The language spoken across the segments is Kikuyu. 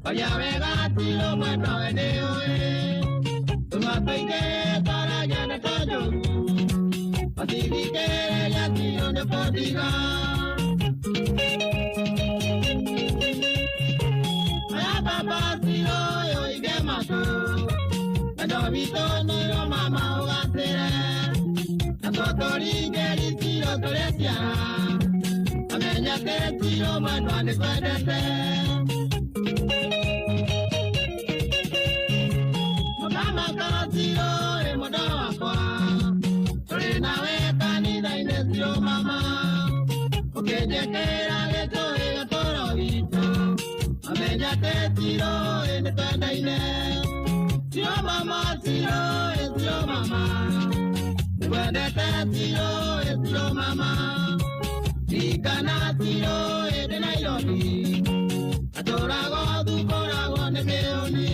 Oria wega tiro mwendwa we nĩũĩ. Tũnua tũingĩ twaragia ndeto njũru. Mathithikĩrĩria tiro nĩkũndiga. Oya baba tiro ũige matũ. Wendo witũ nĩrwo mama ũgacĩre. Natuo tũringĩri tiro tũrĩ ciana. Amenya atĩ tiro mwendwa nĩkwendete. Mũkamaka tiro ĩ mwendwa wakwa. Tũrĩ nawe kanitha-inĩ tiro mama. Ũkĩnjĩkĩra gĩtũĩ ũtũũro witũ. Amenya atĩ tiro ĩ nĩtwendaine. Tiro mama tiro ĩ tiro mama. Nĩngwendete tiro ĩ tiro mama. Ririkana tiro ĩ ndĩ Nairobi. Atũragwo thumbũragwo nĩ kĩũni.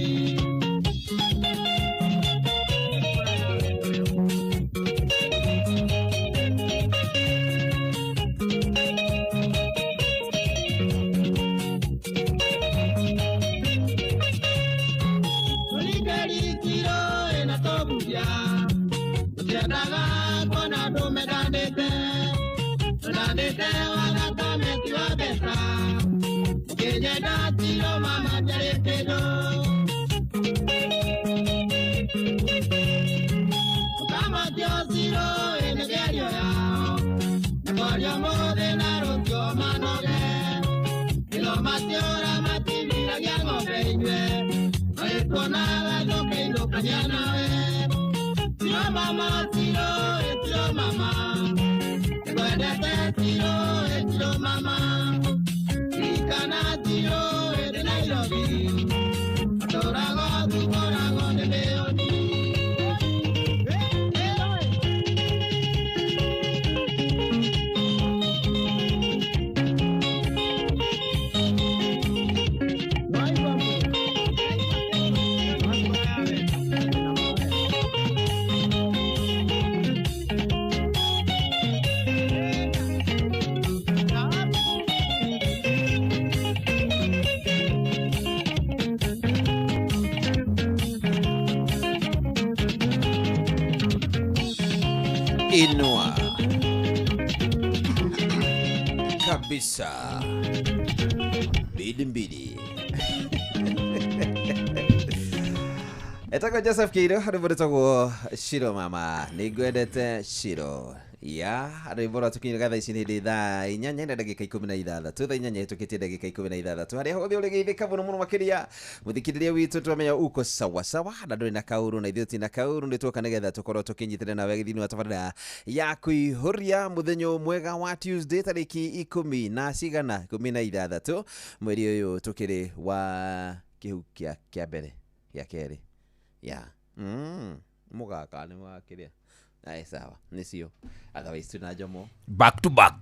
Tũringĩri tiro ĩna tũburia. Tũtiendaga kuona andũ mendanĩte. Twendanĩte wa thakame ti wa mbeca. Ũkĩnyenda tiro mama ndiarĩ kĩndũ. Ũkamatio tiro ĩ nĩ mĩario yao. Na kwaria ũmũthĩ na rũciũ manoge. Kĩro matiũra matithiragia ng'ombe inyue. Magĩtuonaga tũkĩinũkania nawe. Tiro mama tiro ĩ tiro mama. Nĩngwendete tiro ĩ tiro mama. Ririkana tiro ĩ ndĩ Nairobi. Atũragwo thumbũragwo nĩ mĩũni. Inua kabisa mbili mbili. Etagwo Joseph Kiiro, rwĩmbo rwĩtagwo Shiro mama, nĩngwendete Shiro ya rwĩmbo rwatũkinyĩra thaa ici nĩ hĩndĩ thaa inyanya na ndagĩka ikũmi na ithathatũ, thaa inyanya ĩtũkĩtie ndagĩka ikũmi na ithathatũ, harĩa hothe ũrĩgeithĩka mũno mũno makĩria mũthikĩrĩria witũ twamenya uko sawasawa na ndũrĩ na kaũru na ithuĩ tina kaũru, nĩ tuoka nĩgetha tũkorwo tũkĩnyitĩrĩra nawe thĩinĩ wa tabarĩra ya kũihũria mũthenya mwega wa Tuesday tarĩki ikũmi na cigana 16 mweri ũyũ tũkĩrĩ wa kĩhu kĩa mbere gĩa kerĩ ya mũgaka nĩ wakĩrĩa. Aye, sawa nĩcio otherwise tuna Jomo back to back.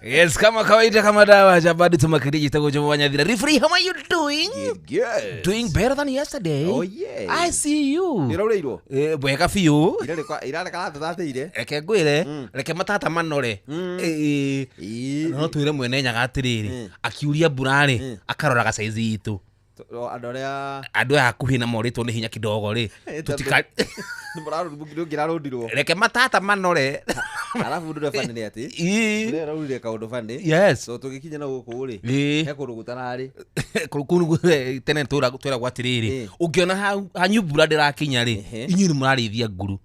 Yes, kama kawaida, kama dawa jabadi tumakiriji tago Jomo Wanyathira. Referee, how are you doing? Good, good. Doing better than yesterday. Oh, yes. I see you. Nĩũraurĩirwo? Eh, wega biũ. Irarĩ karatũtatĩire. Reke ngwĩre, reke matata manore. Eh, Ĩĩ. no twĩre mwene Nyaga atĩrĩrĩ, akiuria mbura rĩ, akaroraga saizi itũ. Andũ arĩa Andũ aya hakuhĩ na morĩtwo nĩ hinya kidogo rĩ, Eh, tũtika ndũngĩrarũndirwo. Reke matata manore. Arabu ũndũ ũrĩa funny nĩ atĩ Ĩĩ. ũrĩa ũraurire kaũndũ funny. Yes. So tũgĩkinya na gũkũ rĩ, Ĩĩ. he kũndũ gũtararĩ. Kũu tene twĩragwo atĩrĩrĩ, Ĩĩ. ũngĩona hanyu mbura ndĩrakinya rĩ, Ehe. inyuĩ nĩ mũrarĩithia nguru.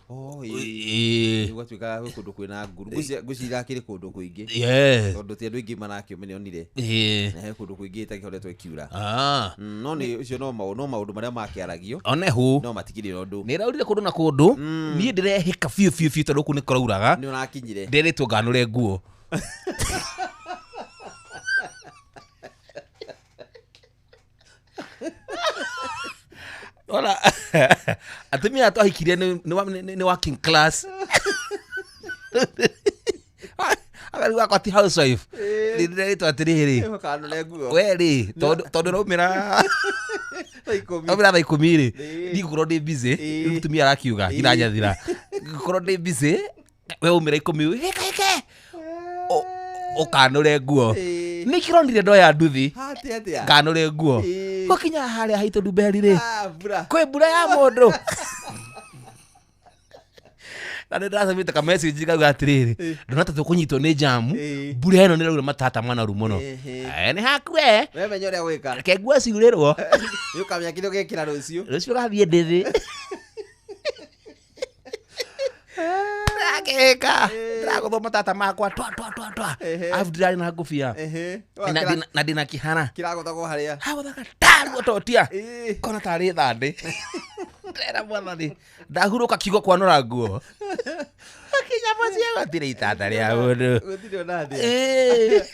Oh, ĩĩ. Ĩĩ. Gwatuĩka gwĩ kũndũ kwĩna nguru. Ngwĩciria akĩrĩ kũndũ kũingĩ. Yes. Tondũ ti andũ aingĩ marakĩũmenionire. Ĩĩ. Na he kũndũ kũingĩ ĩtakĩhoretwo ĩkiura. Ah. No nĩ ũcio no maũndũ marĩa makĩaragio. One hũ. No matikĩrĩ na ũndũ. Nĩ ĩraurire kũndũ na kũndũ. Niĩ ndĩrehĩka biũ biũ biũ tondũ kũu nĩ kũrauraga. Nĩ ũrakinyire. Nderĩtwo nganũre nguo. Ona atumia aya twahikirie nĩ working class. Agari wakwa ti housewife. Ndĩrerĩtwo atĩrĩrĩ, Ũkanũre nguo. we rĩ, tondũ raumĩra Thaa ikũmi. raumĩra thaa ikũmi rĩ, Ĩĩ. ndigũkorwo ndĩ busy. Ĩĩ. Rĩu mũtumia arakiuga Ĩĩ. nginya nyathira, ngũkorwo ndĩ busy, we umĩra ikũmi hĩka hĩke ũkanũre nguo. Ĩĩ. Nä kä ronire ndoya nduthi Atĩa atĩa? nganå rä nguo Ĩĩ. gwakinya harä a haitå ndumberi rä Ah, mbura. kwä mbura ya må ndå na nä ndacamä te kamessage kauga atä rä rä ndona ta tå kå nyitwo nä jamu Ĩĩ. mbura ä no nä raura matata manaru må no Ehe. nä hakue We menya ũrĩa gwĩka. reke nguo ciurä rwo Nĩ ũkamenya kĩrĩa ũgekĩra rũciũ. rå cio gathiä ndä thä ndageka ndĩragũthwo matata makwa twa twa twa twa Ehe. arabu ndirarĩ na ngũbia Ehe. na ndĩna kĩhara Kĩragũthagwo harĩa. hagũthaka taruo totia Ĩĩ. kona tarĩ thandĩ ndera mwathani ndahurũka kiugo kwanũra nguo akinya mũciĩ gũtirĩ itanda rĩa mũndũ Gũtirĩ ona atĩa. Ĩĩ.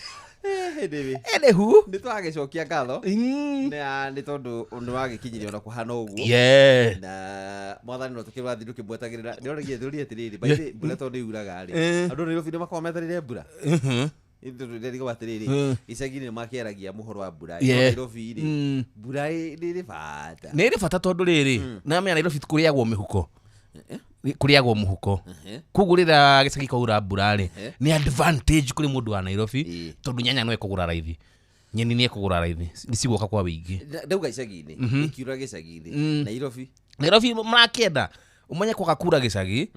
Eh, anyway, anywho nĩ twagĩcokia ngatho Mm. nĩ tondũ nĩ wagĩkinyirie ona kũhana ũguo Yeah. na mwathani no tũkĩrathiĩ tũkĩmwetagĩrĩra nĩoragia thũria atĩrĩrĩ by the way, mbura tondũ nĩ yuraga rĩ Eh. andũ Nairobi nĩ makoragwo metereire mbura Mhm. ndĩrigwo atĩrĩrĩ Mm. icagi-inĩ nĩ makĩaragia mũhoro wa mbura Yeah. No Nairobi rĩ Mm. mbura nĩ ĩrĩ bata nä ä rä bata tondå rä rä namenya Nairobi kå rä agwo mä huko kå rä agwo må huko Ehe. koguo rä rä a gä cagi kwaura mbura rä Ehe. nä advantage kå rä må ndå wa Nairobi Ĩĩ. tondå nyanya no ekå gå ra raithi nyeni nä ekå gå ra raithi nä cigwoka kwa wĩingĩ Ndauga icagi-inĩ ĩkiura gĩcagi-inĩ Mm. Nairobi Nairobi marakĩenda ũmenye kwaga kura gĩcagi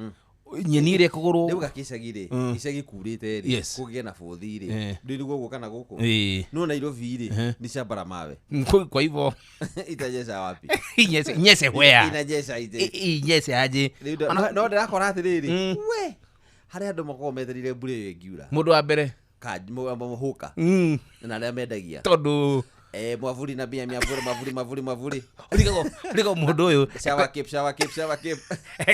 nyeni ĩrĩa ĩkũgũrwo ndauga gĩcagi rĩ icagi kurĩte rĩ Yes. kũgĩe na bũthi rĩ Eh. ndĩrigwo gũka na gũkũ Ĩĩ. no Nairobi rĩ nĩ shamba mawe Kwa hivyo itanyesha wapi inyece where inanyesha ite inyece aje Rĩu no ndĩrakora atĩrĩrĩ Mm. we harĩa andũ makoragwo metereire mbura ĩyo ĩngiura mũndũ wa mbere mũhũka Mm. na arĩa mendagia tondũ Eh, mwavuli na mbia miavuli mavuli mavuli mavuli ũrigagwo mũndũ ũyũ shower cape shower cape shower cape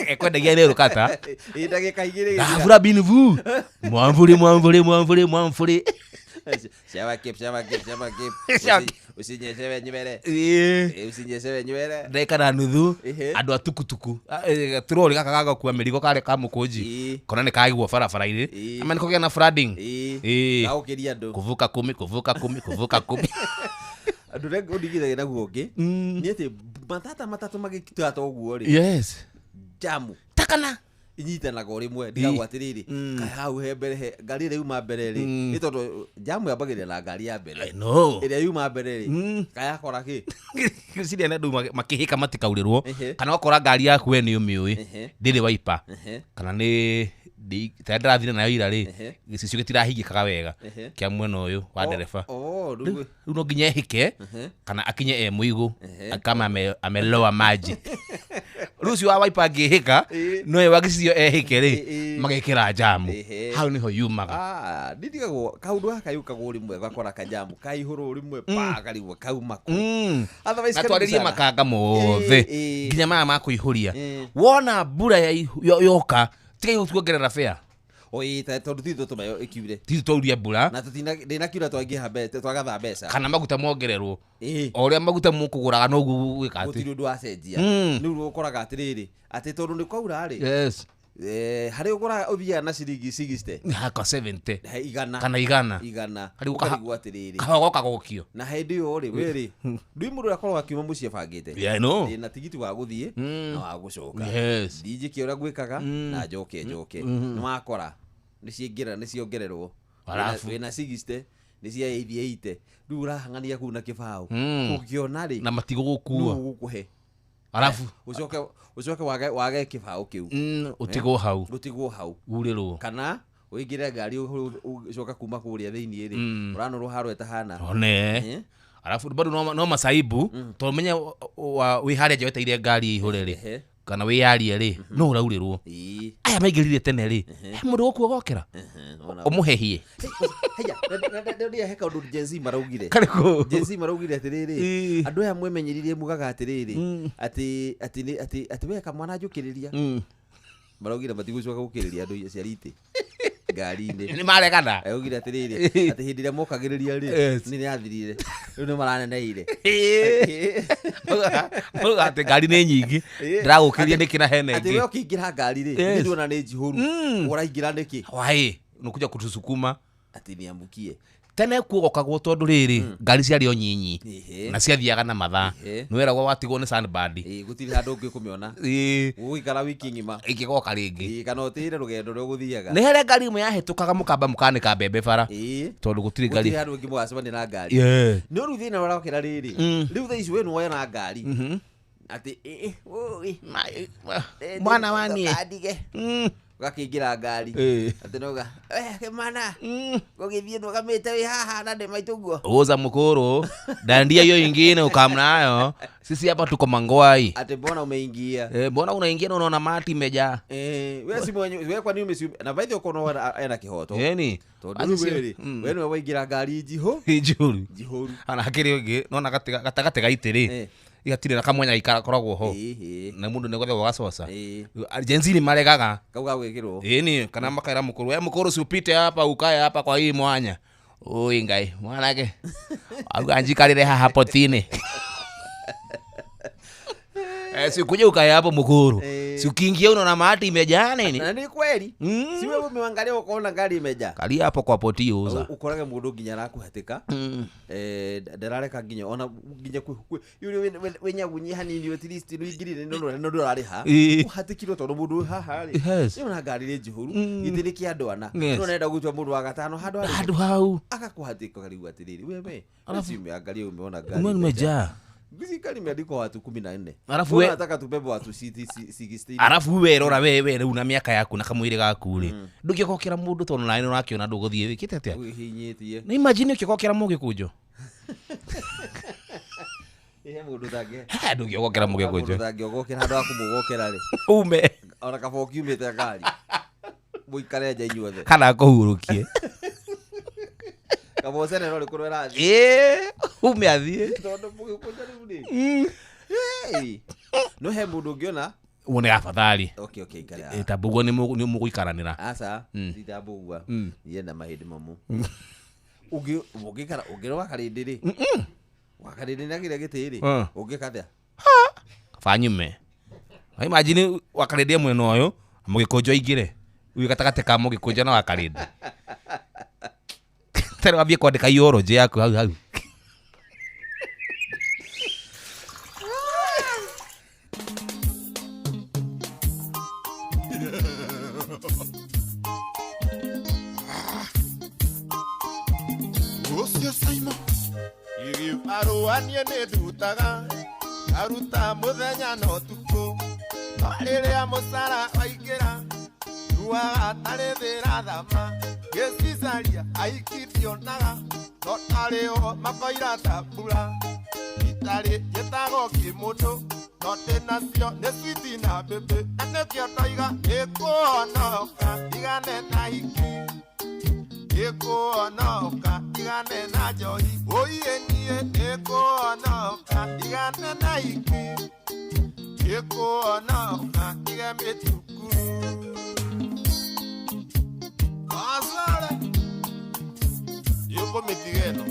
ekwendagia nä rå ĩ ndagĩka igĩrĩ gĩthira. ndavura binvu mwamvuri mwamvuri mwamvuri mwamvuri shower cape shower cape shower cape Shower usinyeshewe nywele Eh, usinyeshewe nywele ndagä na nuthu Ehe. andå a tukutuku turori gaka gagakua mä rigo karä ka må kå nji Ĩĩ. kona nä kagigwo barabara-inä Ĩĩ. ama nä kågä na flooding Ĩĩ. Ĩĩ. gagũkĩria andũ kuvuka kumi kuvuka kumi kuvuka kumi andũ ũrĩa ũndigithagia naguo ũngĩ nĩ atĩ matata matatũ magĩtata ũguo rĩ yes jamu takana inyitanaga o rĩmwe ndigagwo atĩrĩrĩ Mm. kaĩ hau he mbere he ngari ĩrĩa yuma mbere rĩ Mm. nĩ tondũ jamu yambagĩrĩria na ngari ya mbere I know ĩrĩa yuma mbere rĩ Mm. kaĩ akora kĩ ciria nä andå makä hä ka matikaurä rwo Ehe. kana wakora ngari yaku we nä å mä å ä Ehe. ndä rä waipa Ehe. kana nä ta ndärathire nayo ira rä Ehe. gä cicio gä tirahingä kaga wega Ehe. kä a mwena å yå wa ndereba Oh, rä rĩu u no nginya ehä Ehe. kana akinye e må igå Ehe. kama ameloa maji rä u cio wa waipa angä hä ka Ĩĩ. nowe wa gä cicio ehä ke rä Ĩĩ, ĩĩ. magekä ra jamu Ehe. hau nä ho yumaga Ah, ndirigagwo kaundu gaka yukagwo rĩmwe gakora kajamu kaihũrwo rĩmwe pa karigwo kauma kũ Mm. Otherwise na karibu twarä rie sana. makanga mothe Ĩĩ, ĩĩ. nginya maya ma kå ihå ria Ĩĩ. wona mbura yoka tigai tuongerera bea O ĩĩ, tondũ ti tũtũma ĩkiure tithu twauria mbura na tũtina ndĩnakiura twaingĩha twagatha mbeca kana maguta mongererwo Ĩĩ. o ũrĩa maguta mũkũgũraga noguo gwĩka atĩ gũtirĩ ũndũ wacenjia Mm. rĩu ũkoraga atĩrĩrĩ atĩ tondũ nĩ kwaura rĩ yes harĩa ũgũraga ũthiaga na ciringi 60 haka 70 he igana kana igana igana Harĩ ũkarigwo atĩrĩrĩ kahogo kagokio na hĩndĩ ĩyo rĩ wĩrĩ ndũĩ mũndũ ũrĩa akoragwo akiuma mũciĩ bangĩte Yeah, I know. na tigiti wa gũthiĩ Mm. na wa gũcoka Yes. ndinjĩke ũrĩa gwĩkaga na njoke njoke nĩ wakora nĩ ciaingĩra nĩ ciongererwo Arabu. wĩna 60 nĩ cia 88 rĩu ũrahang'ania kũu na kĩbaũ Mm. ũngĩona rĩ na nũ matigũgũkua ũgũkũhe arabu ũcoke ũcoke wage kĩbaũ kĩu ũtigwo hau gũtigwo hau urĩrwo kana ũingĩre ngari ũcoka kuma kũrĩa thĩiniĩ rĩ Mm. ũranũrwo harĩa ĩtahana one Eh? arabu bado no masaibu tondũ menye wĩ harĩa nja weteire ngari ĩihũre rĩ Ehe. kana wĩyarie rĩ no ũraurĩrwo Ĩĩ. aya maingĩrire tene rĩ he mũndũ gũkua gokĩra Ehe, ona- ũmũhehie Haya, na he kaũndũ Gen Z maraugire karĩkũ Gen Z maraugire atĩrĩrĩ Ĩĩ. andũ aya mwemenyeririe mugaga atĩrĩrĩ Mm. atĩ atĩ nĩ- atĩ atĩ we kamwana njũkĩrĩria maraugire matigũcoka gũkĩrĩria andũ aciari itĩ ngari-inĩ nĩ maregana augire atĩrĩrĩ atĩ hĩndĩ ĩrĩa mokagĩrĩria rĩ Yes. nĩ yathirire rĩu nĩ maraneneire mauga atĩ ngari nĩ nyingĩ Ĩĩ. ndĩragũkĩria nĩkĩ na hena atĩ we ĩngĩ ũkĩingĩra ngari rĩ Yes. nĩ nduona nĩ njihũru Mm. ũraingĩra nĩkĩ waĩ nũkuja kutusukuma atĩ nĩamũkie Tene kuogokagwo tondũ rĩrĩ ngari ciarĩ o nyinyi Ĩhĩ. na ciathiaga na mathaa. Ĩhĩ. Nĩweragwo watigwo nĩ sandband. Ĩĩ, gũtirĩ handũ ũngĩ ũkũmĩona. Ĩĩ, Ũgũikara wiki ng'ima. ĩngĩgoka rĩngĩ. Ĩĩ, kana ũtĩre rũgendo rũrĩa ũgũthiaga. Nĩ harĩa ngari ĩmwe yahĩtũkaga mũkamba mũkanĩka mbembe bara Ĩĩ. tondũ gũtirĩ Gũtirĩ ngari. handũ ũngĩ mũgacemania na ngari. Yeah. Nĩ rĩu thĩna ũrokĩra rĩrĩ. Mm. Rĩu thaa ici we nĩwoya na ngari. Atĩ ĩ, ĩ, Mwana wa niĩ. Ndige. Ũgakĩingĩra ngari. Ĩĩ. Atĩ nauga, "Eh, kĩmana, gũgĩthiĩ ndũgamĩte wĩ haha na ndĩ maitũ guo." Uza mkuru dandia hiyo ingine ukamnayo, sisi hapa tuko mangwai. Atĩ mbona umeingia? Eh, mbona unaingia na unaona mati imejaa? Eh, we si mwenye, we kwa nini umesi na by the way ukono ena kihoto. Eni Tondũ rĩu we rĩ, we nĩwe waingĩra ngari njihũ, njuru njihũru. ana hakĩrĩ ũngĩ nona gatagatĩ ga itĩ rĩ Eh. igatirĩ na kamwanya gakoragwo ho Ĩĩ, ĩĩ. na mũndũ nĩgwetha gũgacoca. Ĩĩ. Gen Z nĩ maregaga. Kau ga gwĩkĩrwo. Ĩni kana makaira mũkũrũ, we mũkũrũ si upite hapa ukae hapa kwa hii mwanya. Oi ngai mwanake auga njikarire haha potini. Eh, si ukuje ukae hapo mkuru. Eh. Si ukiingia unaona mati imejaa nini? Na nĩ kweli. Mm. Si wewe umeangalia ukaona ngari imejaa. Kalia hapo kwa poti uza. Ukorage mũndũ nginya arakũhatĩka. Mm. Eh, ndarareka nginya ona nginya yuri wenyagunyi hanini at least nĩũingĩrire no no ndũrarĩha. Ĩĩ. Ũhatĩkirwo tondũ mũndũ wĩ haha rĩ. Yes. Nĩ ona ngari rĩ njihũru. Mm. Gĩtĩ nĩ kĩa andũ ana. Yes. No nenda gũtua mũndũ wa gatano handũ harĩ. Handũ hau. Akakũhatĩka rĩu atĩrĩrĩ wewe. Alafu- Si umeangalia umeona ngari. Umeona imejaa. Hizi gari imeandikwa watu 14. Alafu Mbona we- nataka tubebe watu 16. Arabu we rora we we rĩu na mĩaka yaku na kamwĩrĩ gaku rĩ ndũngĩgokĩra mũndũ tondũ nawe nĩũrakĩona ndũgũthiĩ wĩkĩte atĩa. Wĩhinyĩtie. Na imagine ũkĩgokĩra mũgĩkũnjo. Ihe mũndũ ũtangĩ. He, ndũngĩgokĩra Mũndũ mũgĩkũnjo. ũtangĩogokera handũ ha kũmũgokera rĩ. Ume Ona kaba ũkiumĩte ngari. Mũikare nja inyuothe. kana akũhurũkie. Kaba ũcene no rĩkorwo ĩrathiĩ. Ĩĩ, ume athiĩ. Tondũ mũgĩkũnjo rĩu rĩ. Hey! No he mũndũ ũngĩona. Wone afadhali. Okay, okay, ikara. Eh, tambũguo nĩ mũgũikaranĩra. Aca, Mm. titambũgua. Mm. Niĩ na mahĩndĩ momũ. Ũngĩ ũngĩkara ũngĩrora wakarĩndĩ rĩ. Wakarĩndĩ na kĩrĩa gĩtĩ rĩ. Mm. Ũngĩka atĩa? Kaba nyume. Na imagine wakarĩndĩ mwena ũyũ mũgĩkũnjo aingĩre wĩ gatagatĩ ka mũgĩkũnjo na wakarĩndĩ. Tene wambie kwandĩka eulogy yaku hau hau. Ũcio Simon Gĩbarũa niĩ nĩ ndutaga ngaruta mũthenya na ũtukũ no rĩrĩa mũcara waingĩra nduaga tarĩ thĩ ĩrathama ngĩcicaria aiki ndionaga no tarĩ o makoira ta mbura itarĩ njĩtagwo kĩmũndũ no ndĩ nacio nĩ switi na mbĩmbĩ na nĩkĩo ndoiga nĩkũhonoka ndigane na hiki nĩkũhonoka ndigane na njohi ũiĩ niĩ nĩkũhonoka ndigane na hiki nĩkũhonoka ndige mĩtukuru Asare nĩũkũmĩtiga ĩno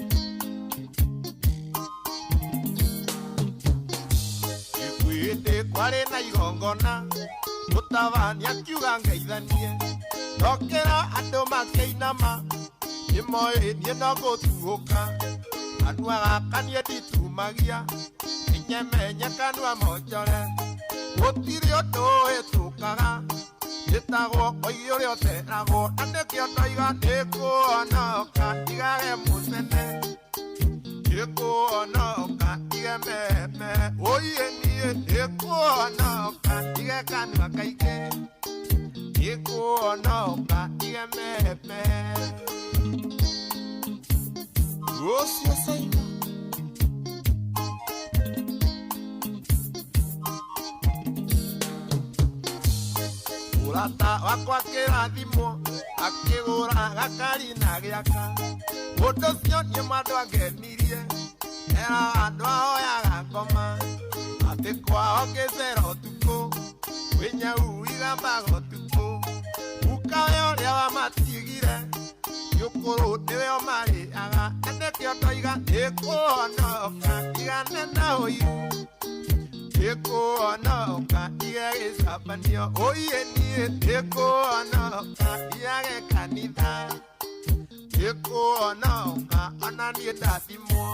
Gĩkuĩndĩ kwarĩ na igongona mũtabania akiuga ngeithanie ndokĩra andũ makĩinama nĩmoĩ niĩ no gũtuũka kanua gaka niĩ nditumagia menyemenye kanua monjore gũtirĩ ũndũ ũhĩtũkaga njĩtagwo koigi ũrĩa ũteragwo na nĩkĩo ndoiga nĩkũhonoka ndigage mũcene nĩkũhonoka ndige meme ũiĩ niĩ nĩkũhonoka ndige kanua kaingĩ nĩkũhonoka ndige meme Ũcio Simon Mũrata wakwa kĩrathimwo akĩgũra gakari na gĩaka ũndũ ũcio niĩ mwandũ angenirie era andũ ahoyaga ngoma atĩ kwao ngĩcera ũtukũ kwĩ nyau igambaga ũtukũ ukawe ũrĩa wamatigire gĩũkũrũ nĩwe ũmarĩaga na nĩkĩo ndoiga nĩkũhonoka ndigane na ũiru nĩkũhonoka ndige gĩcabanio ũiĩ niĩ nĩkũhonoka ndigage kanitha. Nĩkuonoka ona niĩ ndathimwo.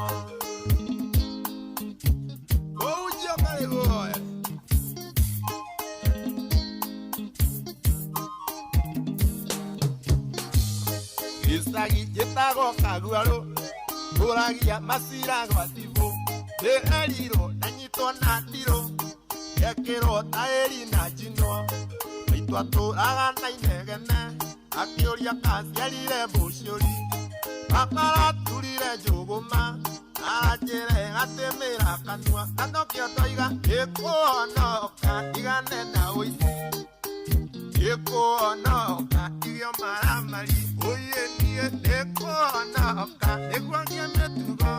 Mũhunjia karĩ guoya. Gĩcagi gĩtagwo Kaguarũ, ngũragia macira gwa cibũ. Ndĩerirwo ndanyitwo na ndirũ, ngekĩrwo taĩri na njinwo. Maitũ atũraga na inegene, akĩũria kaciarire mbũciũri. Akaraturire njũgũma, aranjĩre atĩmĩra kanua. Na nokĩo ndoiga nĩkũhonoka ndigane na ũici, nĩkũhonoka ndigio maramari. Ũiĩ niĩ nĩkũhonoka nĩguo ngĩe mĩtugo,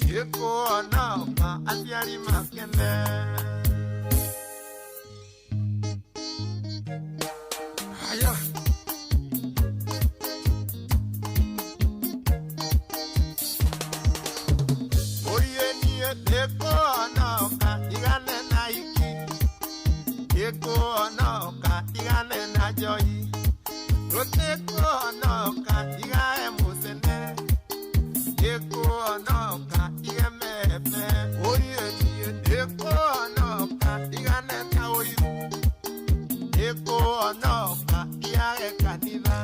nĩkũhonoka aciari makene. Haya. Oye niĩ nĩkũhonoka ndigane na iki, nĩkũhonoka ndigane na njohi, nĩkũhonoka ndigae mũcene, nĩkũhonoka ndige mebe. Oye niĩ nĩkũhonoka ndigane na ũiru, nĩkũhonoka ndigage kanitha,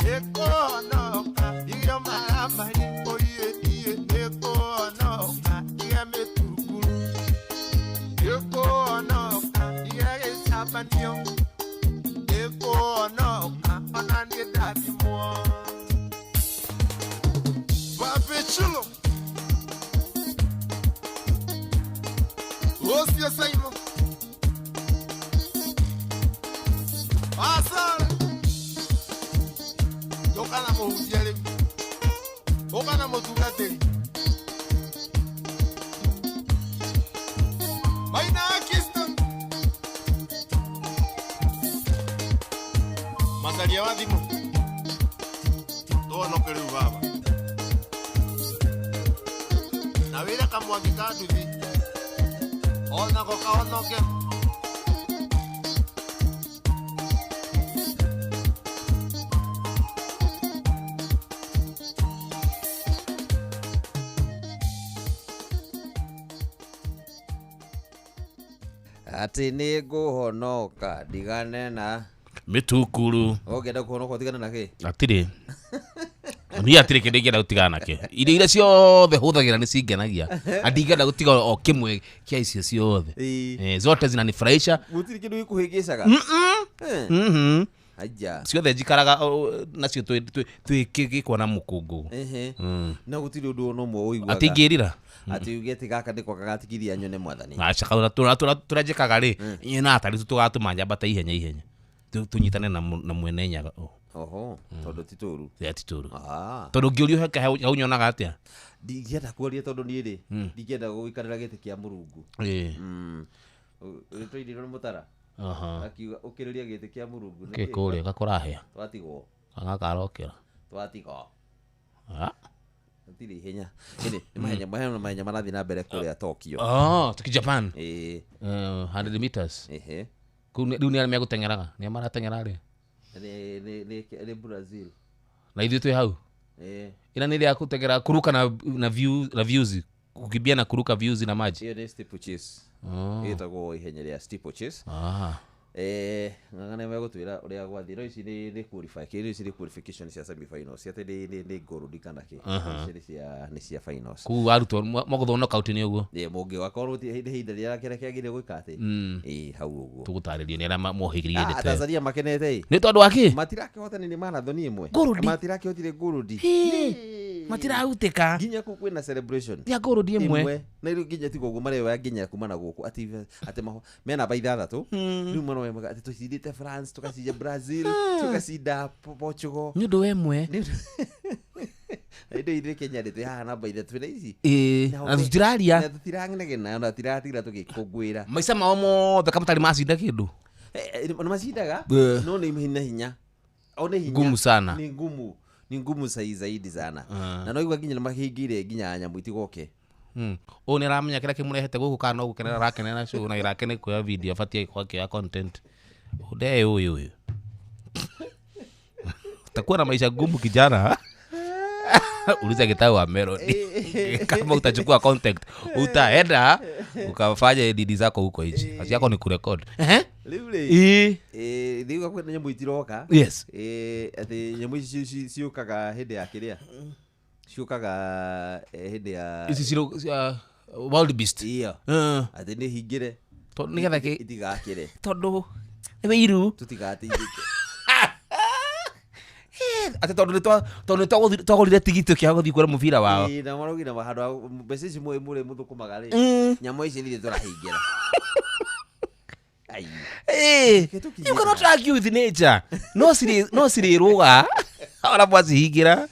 nĩkũhonoka ndigio maramari. Oye niĩ nĩkũhonoka ndige mĩtunguru, nĩkũhonoka ndige gĩcambanio, nĩkũhonoka ona niĩ ndathimwo. Papi Chulo. Ũcio Simon. Asare. Ũka na mũhunjia rĩu. Ũka na mũtungatĩri. Maina Kingston. Macaria wa thimũ. Tũhonoke rĩu baba. Na wĩra kamwangi ka nduthi. Onako kahonoke. Atĩ nĩ ngũhonoka ndigane na Mĩtukuru. Ũngĩenda kũhonoka ũtigane na kĩ? Atirĩ. Niĩ atirĩ kĩndũ ingĩenda gũtigana nakĩo. Irio iria ciothe hũthagĩra nĩ cingenagia. Na ndingĩenda gũtiga o kĩmwe kĩa icio ciothe. Ĩĩ. Zote zinanifurahisha. Gũtirĩ kĩndũ gĩkũhĩngĩcaga? Aja. Ciothe njikaraga nacio twĩ gĩkwa na mũkũngũ. Ehe. Na gũtirĩ ũndũ ona ũmwe ũiguaga. Atĩ ingĩrira. Atĩ uge atĩ gaka nĩko gagatigithia nyone mwathani. Aca tũrĩa njĩkaga rĩ, inyuĩ na atari tũgatũma njambate ihenya ihenya. Tũnyitane na mwene Nyaga. Oho, tondũ ti tũru. Yeah, ti tũru. Ah. Tondũ ngĩũrio hau nyonaga atĩa? Ndingĩenda kwaria tondũ niĩ rĩ, ndingĩenda gũikarĩra gĩtĩ kĩa Mũrungu. Ĩĩ. Ũtũirĩrwo nĩ mũtara. Aha. Akiuga ũkĩrĩria gĩtĩ kĩa Mũrungu nĩ Kĩ kũrĩa gakũrahĩa. Twatigwo. Gagakarokera. Twatigwo. Ah. Gũtirĩ ihenya. Ĩndĩ nĩ mahenya mahenya marathiĩ na mbere kũrĩa Tokyo. Oh, tuki Japan. Ĩĩ. 100 meters. Ehe. Kũu rĩu nĩ arĩa megũteng'eraga. Nĩ arĩa marateng'era rĩ? Nĩ Brazil. Na ithuĩ twĩ hau. Ĩĩ. Ĩna nĩ ĩrĩa kũteng'era kuruka na view na views, kukimbia na kuruka views na maji. Ĩyo nĩ steeplechase. Oh. Ĩtagwo ihenya rĩa steeplechase. Ah. Ng'ang'a megũtwĩra ũrĩa gwathiĩ. No ici nĩ qualify. Kĩrĩa ici nĩ qualification cia semi-finals. Atĩ nĩ gold kana kĩ. Ici nĩ cia finals. Kũu arutwo magũthwo knockout nĩ ũguo. Ĩĩ, mũngĩgakorwo hĩndĩ rĩrĩa kĩrĩa kĩagĩrĩire gwĩka atĩ. Ĩĩ, hau ũguo. Tũgũtarĩrio nĩ arĩa mohĩgĩrĩire ndeto ĩyo. Tanzania makenete ĩ. Nĩ tondũ wa kĩ? Matirakĩhotani nĩ marathon ĩmwe. Gold. Matirakĩhotire gold. Matirahutĩka. Nginya kũu kwĩna celebration. Ya gold ĩmwe. Na rĩu nginya tiga ũguo mareoya nginya kuma na gũkũ atĩ me namba ithathatũ. Rĩu maroya atĩ tũcindĩte France, tũgacinda Brazil, tũgacinda Portugal. Nĩ ũndũ wa ĩmwe. Na indo ithuĩ Kenya rĩ, twĩ haha namba ithatũ na ici. Ĩĩ, na tũtiraria. Na tũtiranegena, na tũtiratira tũgĩkũngũĩra. Maica mao mothe kama matarĩ macinda kĩndũ. Nĩ macindaga, no nĩ na hinya. O nĩ hinya. Ngumu sana. Nĩ ngumu. Nĩ ngumu zaidi sana. Na no igua nginya nĩ mahingĩire nginya nyamũ itigoke. Ũyũ nĩ aramenya kĩrĩa kĩmũrehete gũkũ kana no gũkenera arakenera show na ĩrakene kuoya video abatiĩ gũkorwo akĩoya content. Ũndee ũyũ ũyũ. Utakuwa na maisha gumu kijana. Uliza Gitau wa Melody. Kama utachukua contact, utaenda ukafanya didi zako huko hichi. Kazi yako ni kurekod. Eh? Rĩu rĩ, Eh. rĩu kwĩna nyamũ itiroka. Yes. Atĩ nyamũ ici ciũkaga hĩndĩ ya kĩrĩa, ciũkaga hĩndĩ ya Ici ciro wild beast. Iyo. Eh. Atĩ nĩ hingĩre. Tondũ nĩgetha kĩ Itigakĩre. Tondũ nĩ wĩiru. Tũtigateithĩke. Atĩ tondũ nĩ tondũ nĩ twagũrire tigiti ũkĩaga gũthiĩ kuona mũbira wao. Ĩĩ, na maraugire handũ ha mbeca ici mũrĩ mũthũkũmaga rĩ, nyamũ ici nithuĩ tũrahingĩra. Ai. Eh, Reke you cannot argue with nature. No cirĩ no cirĩrũga ona mwacihingĩra.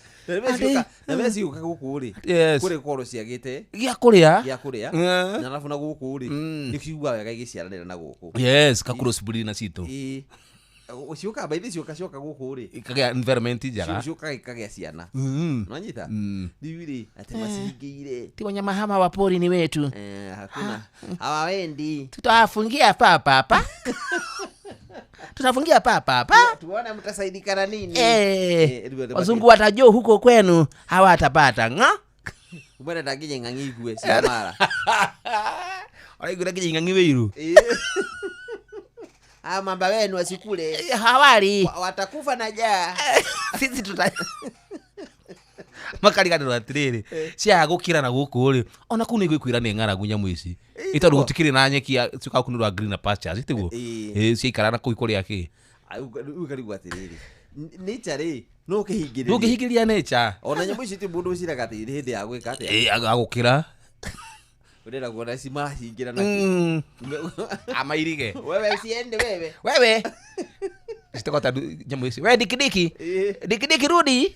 Na mbeca ciũka gũkũ rĩ, Yes. kũrĩ korwo ciagĩte Gĩa kũrĩa. gĩa kũrĩa, na arabu na gũkũ rĩ, nĩ ciugaga wega igĩciaranĩra na gũkũ. Yes, ka cross breed na citũ. Ĩĩ. Ciũkaga by the ciũka cioka gũkũ rĩ, Ikagĩa environment njega. ciũkaga ikagĩa ciana. Nonyita rĩu rĩ, atĩ macihingĩire. Ti wanyama hama wa pori ni wetu. Eh, hakuna hawaendi. Tutawafungia papa hapa. Tutafungia papa hapa. Tuone mtasaidikana nini. Eh, Rĩu andũ wazungu watajua huko kwenu hawatapata ng'a. Umwene ndanginya ng'ang'i igue cia mara. Oraiguire nginya ing'ang'i wĩiru. Ah, mamba wenu asikule. Hawali. Watakufa na njaa. Sisi tuta makariganĩrwo atĩrĩrĩ, ciaga gũkĩra na gũkũ rĩ, ona kũu nĩ igwĩkwĩra nĩ ng'aragu nyamũ ici. Ĩ tondũ gũtikĩrĩ na nyeki ciũkaga kũu nĩ ũndũ wa greener pastures tiguo. Ĩĩ. Ĩ ciaikara na kũu ikũrĩa kĩ. Rĩu ũkarigwo atĩrĩrĩ, nature rĩ, no ũkĩhingĩrĩrie. Ndũngĩhingĩria nature. Ona nyamũ ici ti mũndũ ũciraga atĩ nĩ hĩndĩ ya gwĩka atĩa. Ĩ agũkĩra. Ũrenda kuona ci marahingĩra na kĩ. Amairige. Wewe usiende wewe. Wewe. Citagwo ta nyamũ ici. We dikidiki. Ĩĩ. Dikidiki rudi.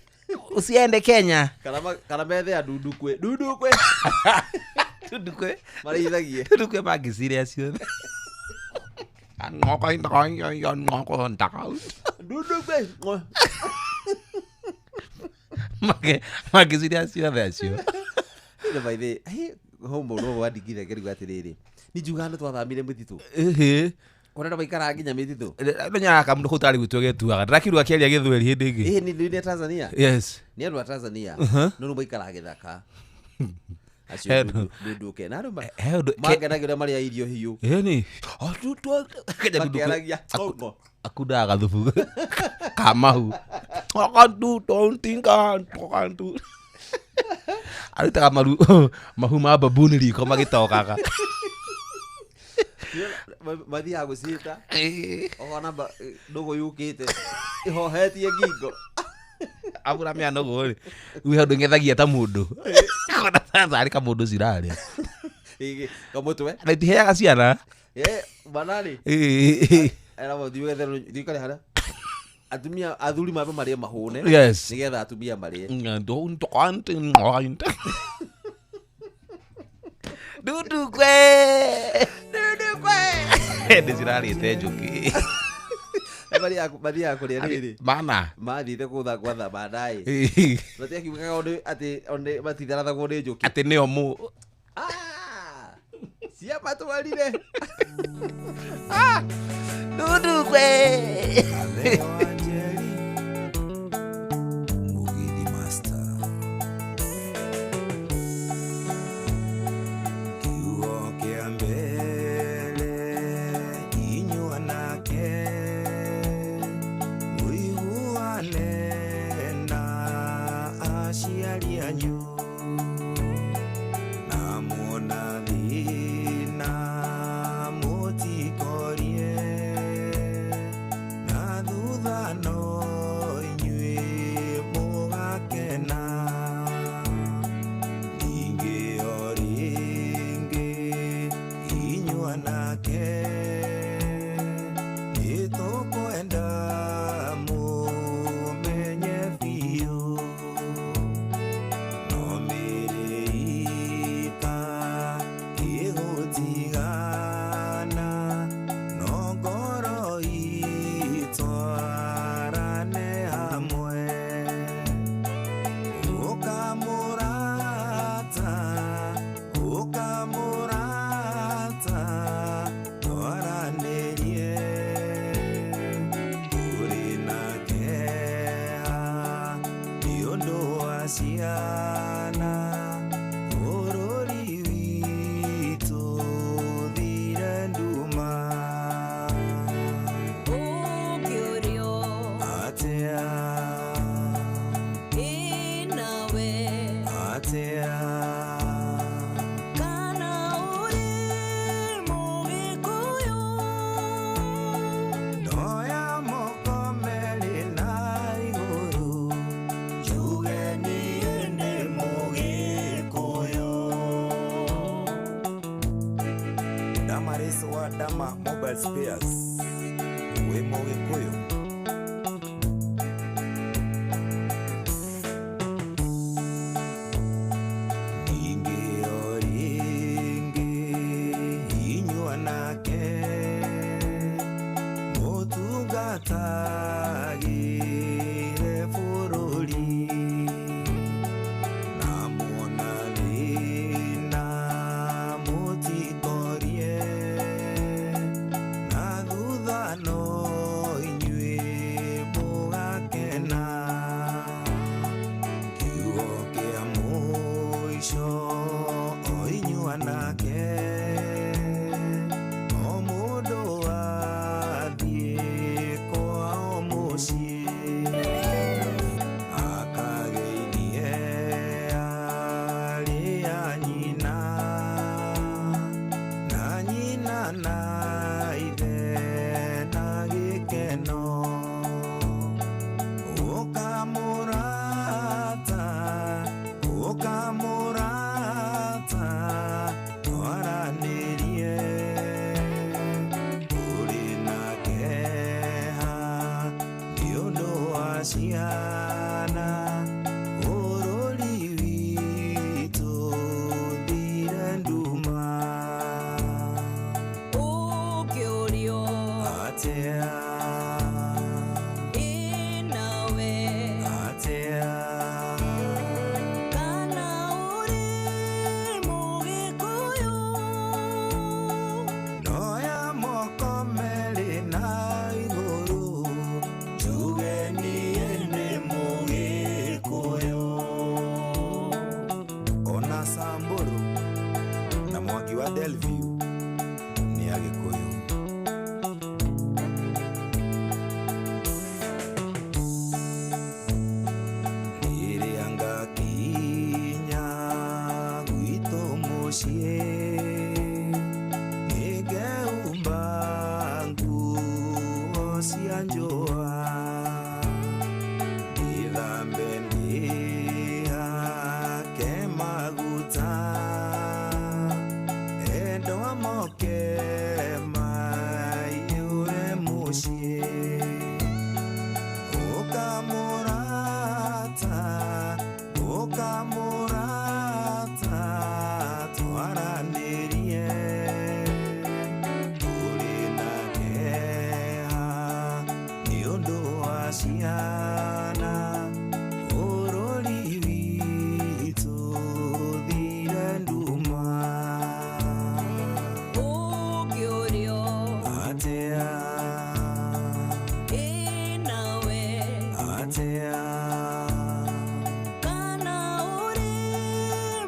Usiende Kenya. Kana methe ya ndundukwe. Ndundukwe. Ndundukwe. Marĩithagie. Ndundukwe mangĩcirĩa ciothe. Ndundukwe. Mangĩcirĩa ciothe acio. Nĩ by the hey, hau mũndũ ũyũ wandingire ngĩrigwo atĩrĩrĩ, nĩ njugaga nĩ twathamire mĩtitũ. Kũrĩa andũ maikaraga nginya mĩtitũ. Menyaga kamũndũ kau tarĩ gwitũ getuaga. Ndĩrakiuga akĩaria gĩthweri hĩndĩ ĩngĩ. Ĩĩ nĩ nĩ Tanzania. Yes. Nĩ andũ a Tanzania. No rĩu maikaraga gĩthaka. Acio He- ndunduke. Na andũ He ũndũ mangenagia ũrĩa marĩa irio hiũ. Ĩni. Makĩaragia. Kongo. Akundaga gathubu ka mahu. Tokantu. Arutaga maru mahu ma babuni riko magĩtokaga. Mathiaga gũciĩta. Ũkona ndũgũ yũkĩte ĩhohetie ngingo. Abura mĩa nũgũ rĩ. Rĩu he ũndũ ng'ethagia ta mũndũ. Kona tarĩ kamũndũ cirarĩa. Ĩĩ, kamũtwe. Na itiheaga ciana. Eh, bana rĩ. Era thiĩ wethe thiĩ ũikare harĩa. Atumia athuri mambe marĩe mahũne. Yes. Nĩgetha atumia marĩe. Dudukwe. Dudukwe. Ndĩ cirarĩte njũkĩ. Mathiaga kũrĩa rĩrĩ. Mana. Mathiĩte gũtha gwatha baadaye. Matiakiugaga atĩ one matitharathagwo nĩ njũkĩ. Atĩ nĩo mũ. Ah! Ciamatwarire. Dudukwe. Mugithi Master. Kiugo kĩa mbere inyuĩ anake mũiguane na aciari anyu na muona thĩna mũtikorie na thutha no inyuĩ mũgakena ningĩ o rĩngĩ inyuĩ anake nĩtũkwenda mũmenye biũ no Mobile Spares wĩ Mũgĩkũyũ. Ingĩ o rĩngĩ inyua nake mũtungatagĩre bũrũri na muona thĩna mũtikorie na thutha no inyuĩ mũgakena kiugo kĩa mũico o inyuĩ anake o mũndũ athiĩ kwao mũciĩ akageithie arĩ a nyina na nyina na ithe na gĩkeno ũkamũrata ũkamũrata twaranĩrie ũrĩ na kĩeha nĩ ũndũ wa ciana bũrũri witũ thire nduma. Ũkĩũrio Atĩa ĩ nawe atĩa kana ũrĩ Mũgĩkũyũ Noya moko merĩ na igũrũ njuge niĩ nĩ Mũgĩkũyũ. Ona Samburu na Mwangi wa Delview nĩ Agĩkũyũ. Rĩrĩa ngakinya gwitũ mũciĩ nĩngeumba nguo cia njũa ndĩthambe ndĩhake maguta endwa moke maiyũre mũciĩ ũkamũrata ũkamũrata twaranĩrie ũrĩ na kĩeha nĩ ũndũ wa ciana bũrũri witũ thire nduma. Ũkĩũrio Atĩa ĩ nawe atĩa kana ũrĩ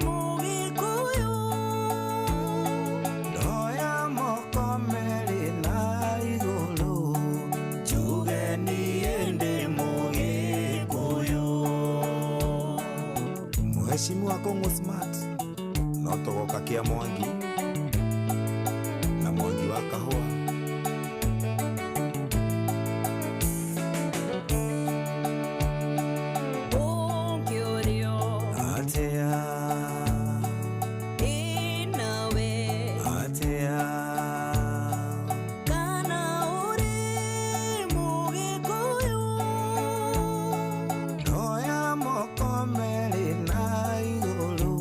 Mũgĩkũyũ Ndoya moko merĩ na igũrũ njuge niĩ ndĩ Mũgĩkũyũ. Mheshimiwa Kong'o Smart no tũgoka kĩa Mwangi na Mwangi wa kahũa. Ũkĩũrio Atĩa ĩ nawe atĩa kana ũrĩ Mũgĩkũyũ Ndoya moko merĩ na igũrũ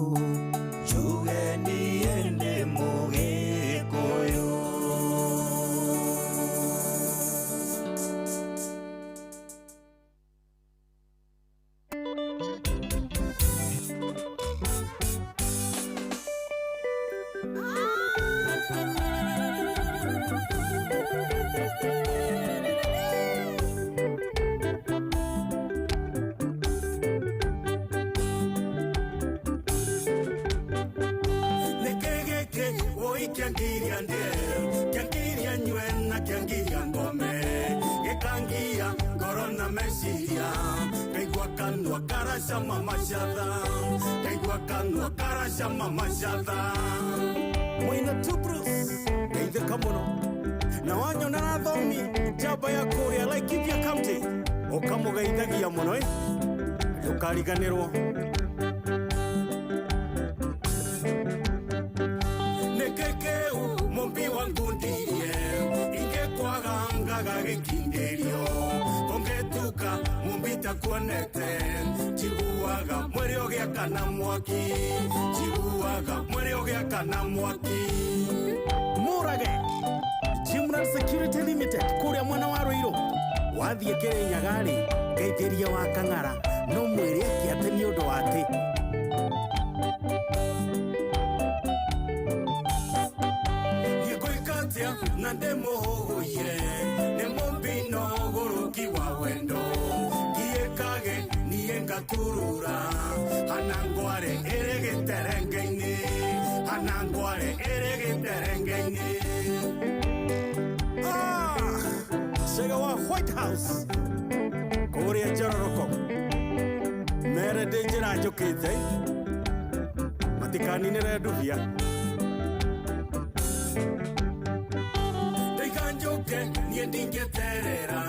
njuge niĩ ndĩ Mũgĩkũyũ. Nĩkĩ woi kĩangiria ndĩe kĩangiria nyue na kĩangiria ngome gĩkangia ngoro na meciria ngaigua kanua karacama macatha ngaigua kanua karacama macatha Mwina Tubrus ngeithĩka mũno na wanyona na thomi njamba ya kũrĩa Laikipia County ũkamũgeithagia mũno ĩ ndũkariganĩrwo nĩkĩ kĩu mũmbi wa ngundirie Itakuonete njiguaga mwĩrĩ ũgĩakana mwaki, njiguaga mwĩrĩ ũgĩakana mwaki. Murage Jimran Security Limited kũrĩa mwena wa Ruiru wathiĩ Kĩrĩnyaga-rĩ, ngeithĩria wa Kang'ara no mwĩre atĩ atĩ nĩ ũndũ wa atĩ Niĩ ngwĩka atĩa na ndĩmũhũgũire nĩ mũmbino ũgũrũki wa wendo ngiĩkage niĩ ngaturura hana ngware ĩrĩ gĩterenge-inĩ, hana ngware ĩrĩ gĩterenge-inĩ. Ah, Cega wa White House kũrĩa Njororoko mere ndĩ njĩra njũkĩte matikaninĩre ndubia. Ndaiga njũke niĩ ndingĩterera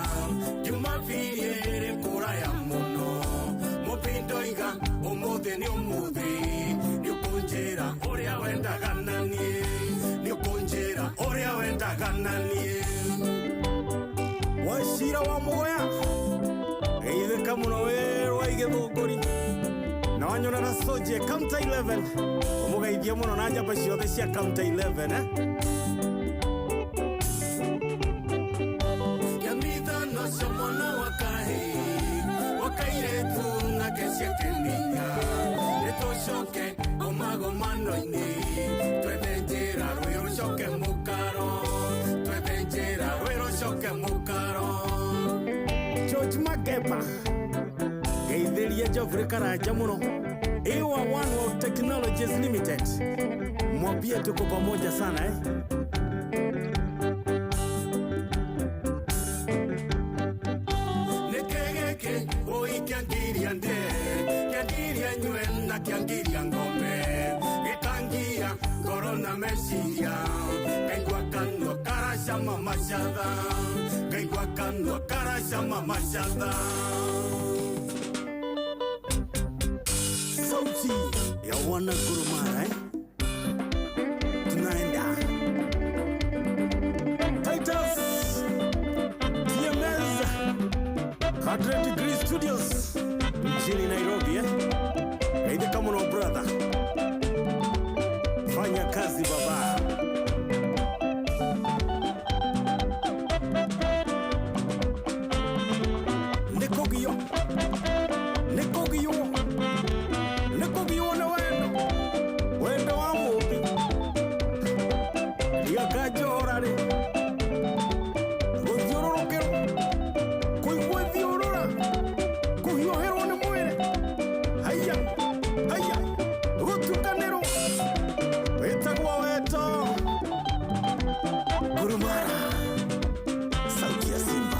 Jumapili ĩrĩ kũraya mũno mũmbi ndoiga ũmũthĩ nĩ ũmũthĩ nĩũkũnjĩra ũrĩa wendaga na niĩ, nĩũkũnjĩra ũrĩa wendaga na niĩ. Wacira wa Mũgoya geithĩka mũno wĩrwa igĩthũngũri na wanyona na Soje Counter 11 ũmũgeithie mũno na njamba ciothe cia Counter 11, eh? Kĩamithano cia mwana wa kahĩĩ wa kairĩtu nake ciakeninya nĩtũcoke gomagomano-inĩ twethe njĩra rwĩ rũcoke mũkaro, twethe njĩra rwĩ rũcoke mũkaro. George Makepa geithĩria Geoffrey Karanja mũno Iwa One World Technologies Limited mwambie tuko pamoja sana, eh? Nĩkĩ gĩkĩ ũi kĩangiria ndĩe kĩangiria nyue na kĩangiria ngome gĩkangia ngoro na meciria ngaigua kanua karacama macatha, ngaigua kanua karacama macatha. Sauti ya wana Gurumara, eh? Tunaenda Titus TMS 100 Degree Studios mjini Nairobi, eh? Geithĩka mũno brother, fanya kazi baba. Nĩkũgio nĩkũgio nĩkũgio nĩ wendo wendo wa mũmbi ndiakanjohora rĩ gũthiũrũrũkĩrwo kũigua thiũrũra kũhiũhĩrwo nĩ mwĩrĩ haiya haiya gũtukanĩrwo wĩtagwo wendo. Gurumara sauti ya Simba.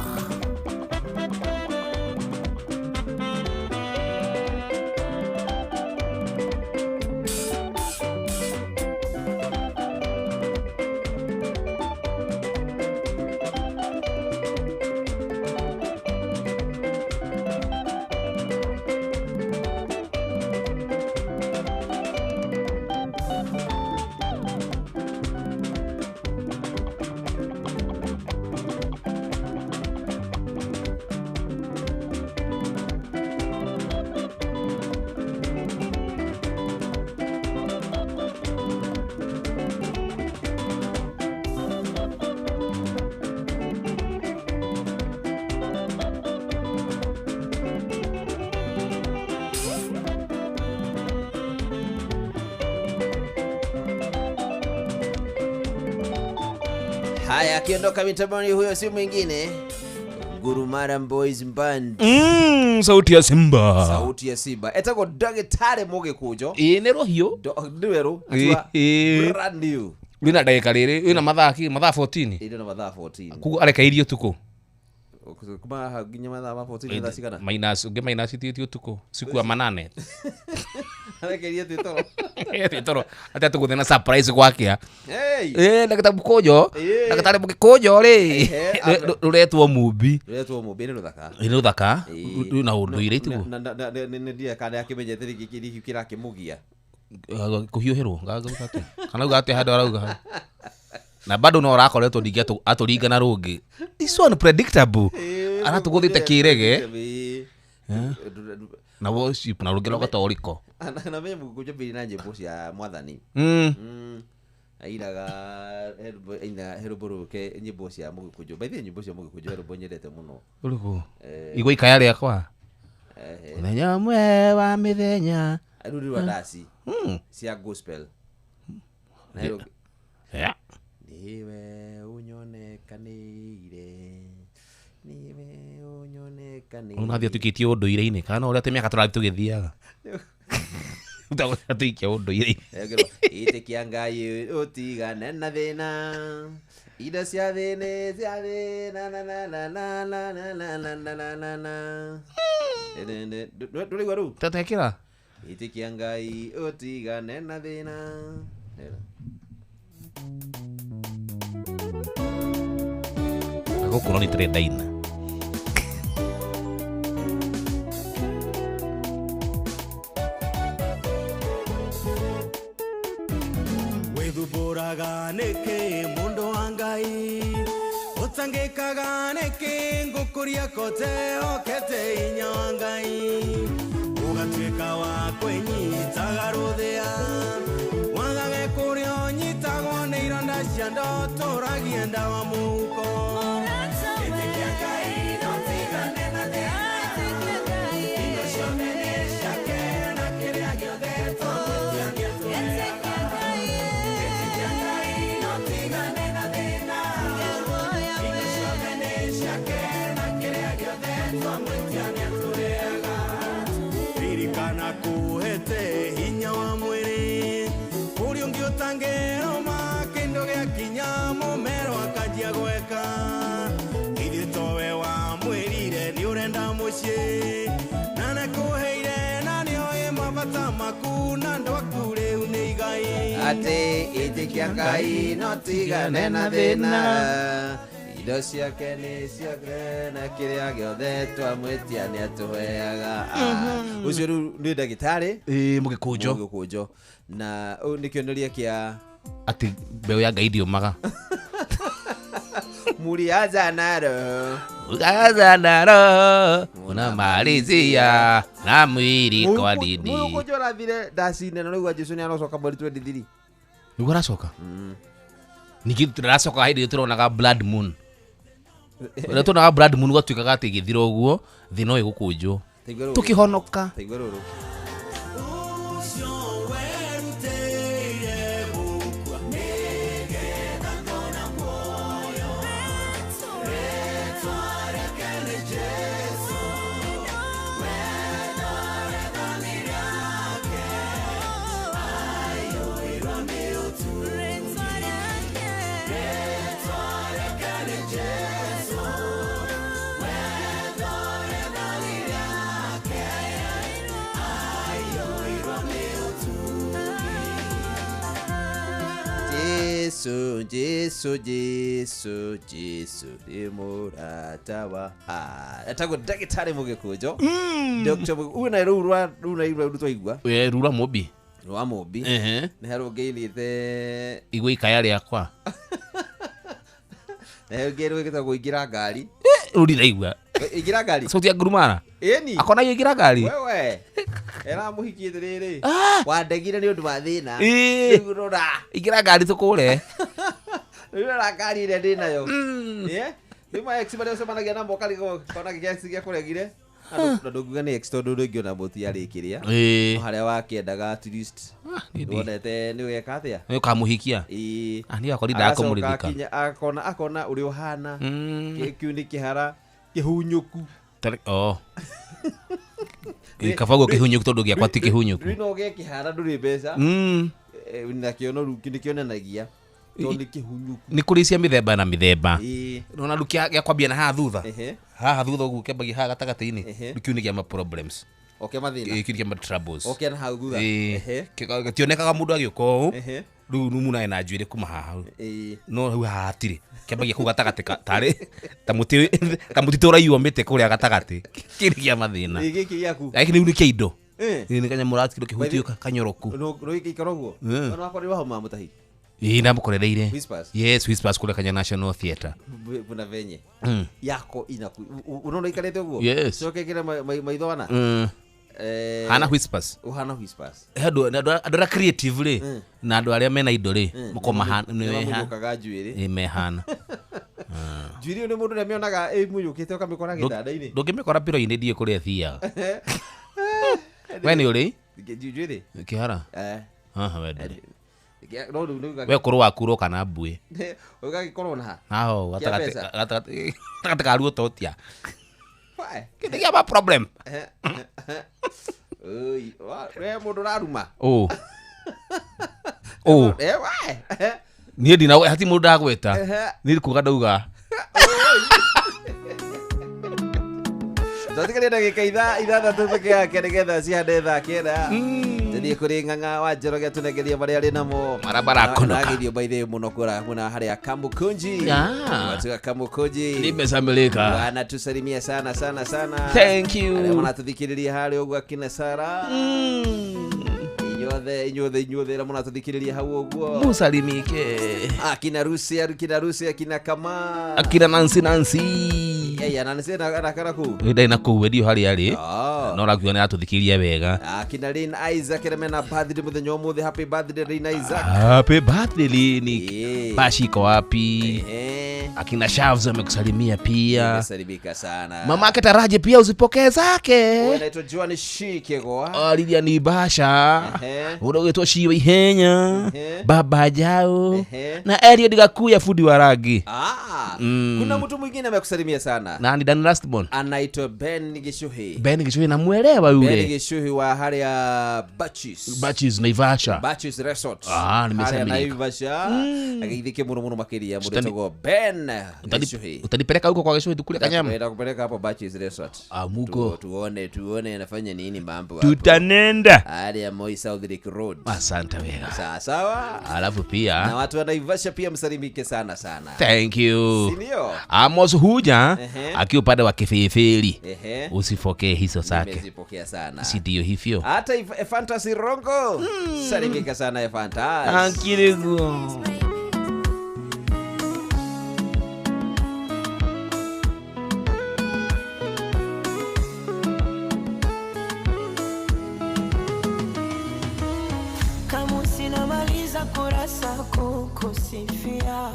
Haya, akiondoka mitamboni, huyo si mwingine Gurumara Boys Band. Sauti ya Simba. Sauti ya Simba etagwo ndagĩtarĩ Mũgĩkũnjo. Ĩĩ nĩ rũhiũ. Nĩ werũ. Ĩĩ. Brand new. Rwĩna ndagĩka rĩrĩ wĩna mathaa kĩ mathaa 14. Ĩrĩ na mathaa 14. Koguo arekeirie ũtukũ. Kuma haha nginya mathaa ma 14 nĩ thaa cigana? Minus ũngĩ minus ti ũtukũ siku ya manane. Arekeirie twĩ toro. Twĩ toro atĩ atũgũthiĩ na surprise gwakĩa. Hey! Ĩĩ ndagĩtarĩ Mũkũnjo. Ĩĩ. Ndagĩtarĩ Mũgĩkũnjo rĩ Ehe, rũretwo Mũmbi. Rũretwo Mũmbi nĩ rũthaka. Ĩĩ nĩ rũthaka. Ĩĩ. Rwĩna ũndũire itiguo. Na- na- na- na- nĩ ndiũĩ kana akĩmenyete rĩngĩ kĩrĩa kĩrakĩmũgia. Kũhiũhĩrwo ngauga atĩa kana uga atĩa handũ arauga hau na bado no arakoretwo ningĩ atũringa na rũngĩ. It's so unpredictable. Aratũgũthĩte kĩrege. Ĩĩ. Na worship na rũngĩ rwagata riko. Na menye mũgĩkũnjũ mbiri na nyĩmbo cia mwathani. Ainaga ainaga he rwĩmbo rũke nyĩmbo cia mũgĩkũnjũ. By the way, nyĩmbo cia mũgĩkũnjũ he rwĩmbo nyendete mũno. Ũrĩkũ? Igua ikaya rĩakwa. Mũthenya ũmwe wa mĩthenya. Rĩu rwa ndaci cia gospel. Na he rũngĩ- Yeah. Niwe unyonekanĩire, niwe unyonekanĩire. Ũrathiĩ ũtuĩkĩtie ũndũire-inĩ kana no ũrĩa atĩ mĩaka tũrathiĩ tũgĩthiaga. Ũtagũtuĩkia ũndũire-inĩ. Ĩngĩrwo, ĩtĩkia Ngai ũtigane na thĩna, indo cia thĩ nĩ cia thĩna, na na na na na na na na na na na na. Ndũraigua rĩu? Tatekĩra. Ĩtĩkia Ngai ũtigane na thĩna. Gũkũ no nĩ tũrendaina. Wĩthumbũraga nĩkĩ mũndũ wa Ngai, ũtangĩkaga nĩkĩ ngũkũria kote okete hinya wa Ngai, ũgatuĩka wa kwĩnyitaga rũthĩa, wagage kũrĩa ũnyitagwo nĩ ironda cia ndotũragie ndawa mũhuko. Ĩtĩkia Ngai na ũtigane na thĩna, indo ciothe nĩ ciake na kĩrĩa gĩothe twamwĩtia nĩatũheaga. Ĩtĩkia Ngai na ũtigane na thĩna, indo ciothe nĩ ciake na kĩrĩa gĩothe twamwĩtia nĩatũheaga. Ririkana kũhete hinya wa mwĩrĩ, ũrĩa ũngĩ ũtangĩrũma kĩndũ gĩakinya mũmero akanjia gweka. Ithuĩ towe wamwĩrire nĩ ũrenda mũciĩ, na nĩakũheire na nĩoĩ mabata maku na andũ aku rĩu nĩ igai. Atĩ ĩtĩkia Ngai no tigane na thĩna, indo ciake nĩ ciake na kĩrĩa gĩothe twamwĩtia nĩatũheaga. Ũcio rĩu nĩ ndagĩtarĩ Ĩĩ mũgĩkũnjo. mũgĩkũnjo, na ũyũ nĩ kĩonereria kĩa Atĩ mbeũ ya Ngai ndĩũmaga. muriaza naro Ukaanza na roho unamalizia na mwili kwa dini. Mũgĩkũnjũ arathire ndaci-inĩ na rĩu Jesũ nĩ aracoka mweri 23. Nĩguo aracoka? Ningĩ ndĩracoka hĩndĩ ĩrĩa tũronaga blood moon. Rĩrĩa tuonaga blood moon gwatuĩkaga atĩ ĩgĩthira ũguo thĩ no ĩgũkũnjwo. Taigua rũrũ. Tũkĩhonoka. Taigua rũrũ. Ũcio werutĩire gũkua nĩgetha ngona muoyo, rĩtwa rĩake nĩ Jesũ, wendo rĩthani rĩake aiyũirwo nĩ ũtugi. Rĩtwa rĩake nĩ Jesũ, wendo rĩthani rĩake aiyũirwo nĩ ũtugi. Jesu, Jesu, Jesu, Jesu nĩ mũrata wa. Etagwo ndagĩtarĩ mũgĩkũnjo. Dr. Mũgĩ- Una rũu rwa rũu na rũu twaigua Ĩĩ, rura mũmbi. rwa mũmbi. Ehe. Nĩ he rũngĩ inĩte Igua ikaya rĩakwa. nĩ he rũngĩ rwĩtagwo ingĩra ngari. Rũu ndiraigua. Ingĩra ngari. Sauti ya ngurumara. Ĩni. Akona iyo ingĩra ngari. Wewe. Ĩramũhikie atĩrĩrĩ. Wandegire nĩ ũndũ wa thĩna. Ĩĩ. Rĩu rora. Ingĩra ngari tũkũre. Rĩu rora ngari ĩrĩa ndĩ nayo. Ĩĩ. Rĩu ma ex marĩa ũcemanagia namo ũkarigwo kona gĩkĩ gĩakũregire. Na ndũngiuga nĩ ex tondũ rĩngĩ ona mũtiarĩ kĩrĩa. Ĩĩ. No harĩa wakĩendaga at least wonete nĩ ũgeka atĩa. Nĩ ũkamũhikia. Ĩĩ. Ah, niĩ akwa ndindaga Agacoka kũmũririkana. akinya akona akona ũrĩa ũhana. Kĩu nĩ kĩhara kĩhunyũku. Oh. Ĩĩ, kaba guo kĩhunyũku tondũ gĩakwa ti kĩhunyũku. Rĩu no ũgĩe kĩhara ndũrĩ mbeca. Nakĩo no rĩu nĩkĩonanagia tondũ nĩ kĩhunyũku. Nĩ kũrĩ cia mĩthemba na mĩthemba. Ĩĩ. Nona rĩu kĩa kwambia na haha thutha. Ehe. Haha thutha ũguo kĩambagia haha gatagatĩ-inĩ. Ehe. Rĩu kĩu nĩ kĩa ma problems. Oke mathĩna. Ĩĩ, kĩu nĩ kĩa ma troubles. Oke na hau thutha. Ĩĩ. Ehe. Gĩtionekaga mũndũ agĩũka ũũ. Ehe. Rĩu numunae na njuĩrĩ kuma haha rĩu. Ĩĩ. No rĩu haha hatirĩ. Kĩambagia kũu gatagatĩ tarĩ ta mũtĩ ta mũtitũ ũraiywo mĩtĩ kũrĩa gatagatĩ. Kĩu nĩ kĩa mathĩna. Ĩĩ, gĩkĩ gĩaku. Gĩkĩ rĩu nĩ kĩa indo. Ĩĩ. Ĩĩ, nĩ kanyamũ ũratigwo kĩhutio kanyoroku. No gĩikara ũguo. Ona wakwa nĩ wahoma mũtahi. Ii ndamukorereire. Whispers? Yes, Whispers kule Kenya National Theatre. Kuna venye yako inaku unaona ikalete uguo. Yes. Coke kira maitho wana. Hana Whispers. Uhana Whispers. Andũ arĩa creative rĩ na andũ arĩa mena indo rĩ moko mahana nĩ njuĩrĩ. Mehana. Njuĩrĩ nĩ mũndũ ũrĩa mĩonaga ĩmũyũkĩte ũkamĩkora gĩtanda-inĩ. Ndũngĩmĩkora piro-inĩ ndiĩ kũrĩa ĩthiaga. We nĩ ũrĩ? Njuĩrĩ? Kĩhara? Haha we ndũrĩ. We kũrũ waku ũroka na mbuĩ. Ũgagĩkorwo na ha? Naho gatagatĩ ka ruo totia. Kĩndũ kĩa ma problem. Oi, we mũndũ ũraruma. Ũ. Ũ. Niĩ ndina hati mũndũ ndagweta. Niĩ kuga ndauga. Twatikaria ndagĩka ithathatũ peke yake nĩgetha cihande thaa kenda. Tũthiĩ kũrĩ Ng'ang'a wa Njoroge tũnengerie marĩa arĩ namo. Barabara konoka. Nageithio by the way mũno kũra muna harĩa Kamukunji. Watu wa Kamukunji. Nimesamilika. Wanatusalimia sana sana sana. Thank you. Arĩa manatũthikĩrĩria harĩa ũguo akina Sara. Inyuothe arĩa mũratũthikĩrĩria hau ũguo. Musalimike. Akina Rusi, akina Rusi, akina Kama. Akina Nancy. Ya Nancy na kana kuu. Ndai na kuu ndio harĩa arĩ. No rakiuga nĩ atũthikĩrĩria wega. Akina Lynn Isaac arĩa mena birthday mũthenya ũmũthĩ. Happy birthday Lynn Isaac. Happy birthday Lynn. Bashi iko wapi? Akina Shavs amekusalimia pia. Amesalimika sana. Mama yake Taraje pia usipokee zake. Wewe unaitwa Joan Shikegoa. Lidia ni Basha. Unagwetwo Shiwe Ihenya. Baba Jao. Na Eliud Gakuya fundi wa rangi. Kuna mtu mwingine amekusalimia sana. Nani? Dan Lastborn. Anaitwa Ben Gishuhi. Ben Gishuhi namuelewa yule. Ben Gishuhi wa harĩa Batches. Batches Naivasha. Batches Resort. Nimesalimika. Naivasha. Agithike muno muno makiria mũndũ wĩtagwo Ben Gishuhi. Utanipeleka huko kwa Gishuhi tukule kanyama. Nenda kupeleka hapo Batches Resort. Muko. Tuone anafanya nini mambo hapo. Tutanenda. Harĩa Moi South Lake Road. Asante wega. Sawa sawa. Alafu pia na watu wa Naivasha pia msalimike sana sana. Thank you. Sindio? Amos Huja akiwa upande wa Kififili. Usifokee hizo zake. Nimezipokea sana. Si ndio hivyo? Hata Fantasy Rongo. Salimika sana Fantasy. Ankirigo. Kama sinamaliza kurasa kukusifia,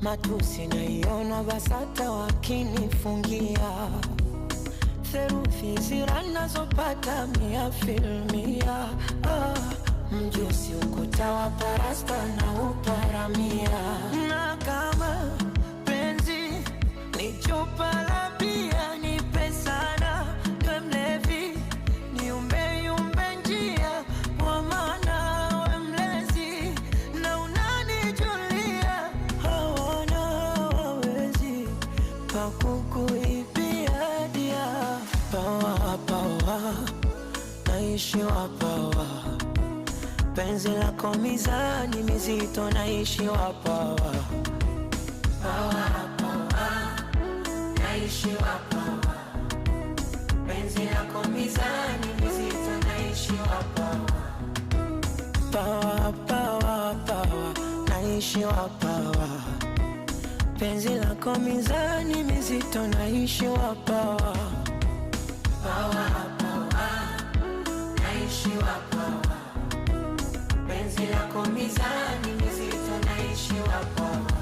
matusi naiona basata wakinifungia, therufi ziranazopata mia filmia, mjusi ukuta wa parasta na uparamia, na kama penzi ni chupa la bia nipe sana, we mlevi niumbe yumbe njia, kwa maana we mlezi na unanijulia, hawana wawezi pa kukuibia dia. Pawa pawa naishi wa pawa, penzi lako mizani mizito naishi wa pawa. Pawa pawa naishi wa pawa, penzi lako mizani mizito naishi wa pawa. Pawa pawa pawa naishi wa pawa, penzi lako mizani mizito naishi wa pawa. Pawa pawa naishi wa pawa, penzi lako mizani mizito naishi wa pawa.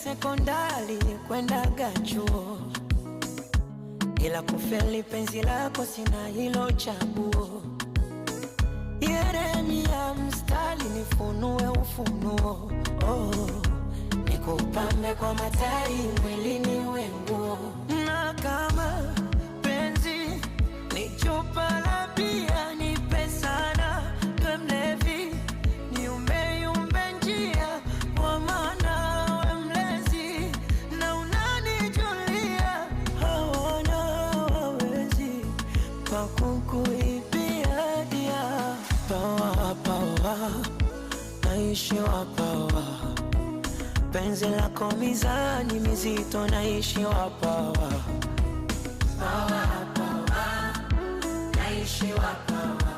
Sekondari kwendaga chuo, ila kufeli penzi lako sina hilo chaguo. Yeremia mstari nifunue ufunuo, nikupambe kwa matari mwilini wenguo, na kama penzi ni chupa la bia nipe sana, we mlevi niumbe yumbe njia, kwa maana we mlezi na unanijulia, hawana wawezi Naishiwa pawa, penzi lako mizani mizito, naishiwa pawa, pawa pawa, naishiwa pawa,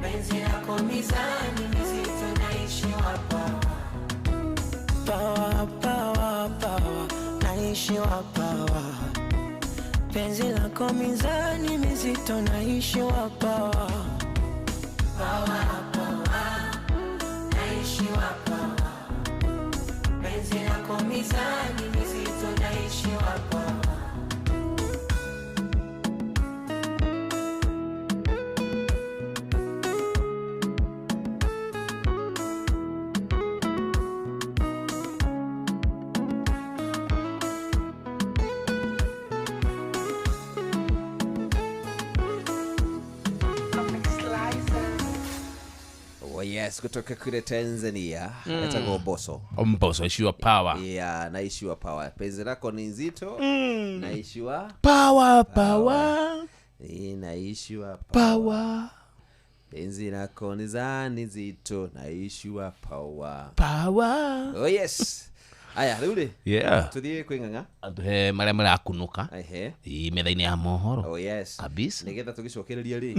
penzi lako mizani mizito, naishiwa pawa, pawa pawa pawa, naishiwa pawa, penzi lako mizani mizito, naishiwa pawa, pawa pawa, naishiwa pawa, penzi lako mizani mizito, naishiwa pawa. Oh yes, kutoka kule Tanzania. Etagwo Mbosso. Mbosso ishiwa power. Yeah, naishiwa power. Penzi lako ni nzito. Naishiwa power power. Naishiwa power. Power. Penzi lako ni zani nzito, naishiwa power. Power. Oh yes. Aya, rĩu rĩ. Yeah. Tuthiĩ kwĩ ng'ang'a. Atuhe marĩa marakunũka. Ehe. Metha-inĩ ya mohoro. Oh yes. Kabisa. Nĩgetha tũgĩcokereria rĩ.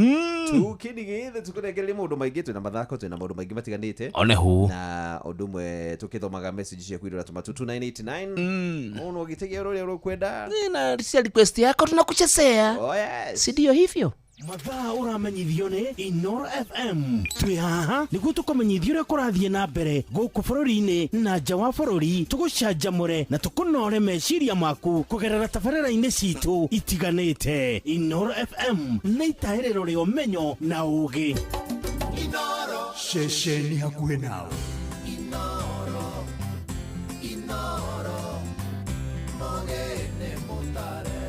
Tũkĩnigĩthe tũkũnengereria maũndũ maingĩ, twĩna mathako, twĩna maũndũ maingĩ matiganĩte. One hu. Na ũndũ ũmwe tũkĩthomaga message ciaku iria ũratũma 2989. Ũno ũgĩtegea ũrĩa ũkwenda. Na cia request yako tunakuchezea. Oh yes. Si ndio hivyo? Mathaa ũramenyithio nĩ Inoro FM. Twĩ haha nĩguo tũkũmenyithia ũrĩa kũrathiĩ na mbere gũkũ bũrũri-inĩ na nja wa bũrũri, tũgũcanjamũre na tũkũnore meciria maku kũgerera tabarĩra-inĩ citũ itiganĩte. Inoro FM nĩ itahĩrĩro rĩa ũmenyo na ũũgĩ. Inoro ceceni hakuhĩ nawe. Inoro Inoro mogene mutare.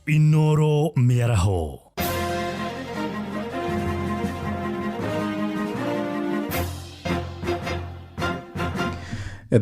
Inoro mĩaraho.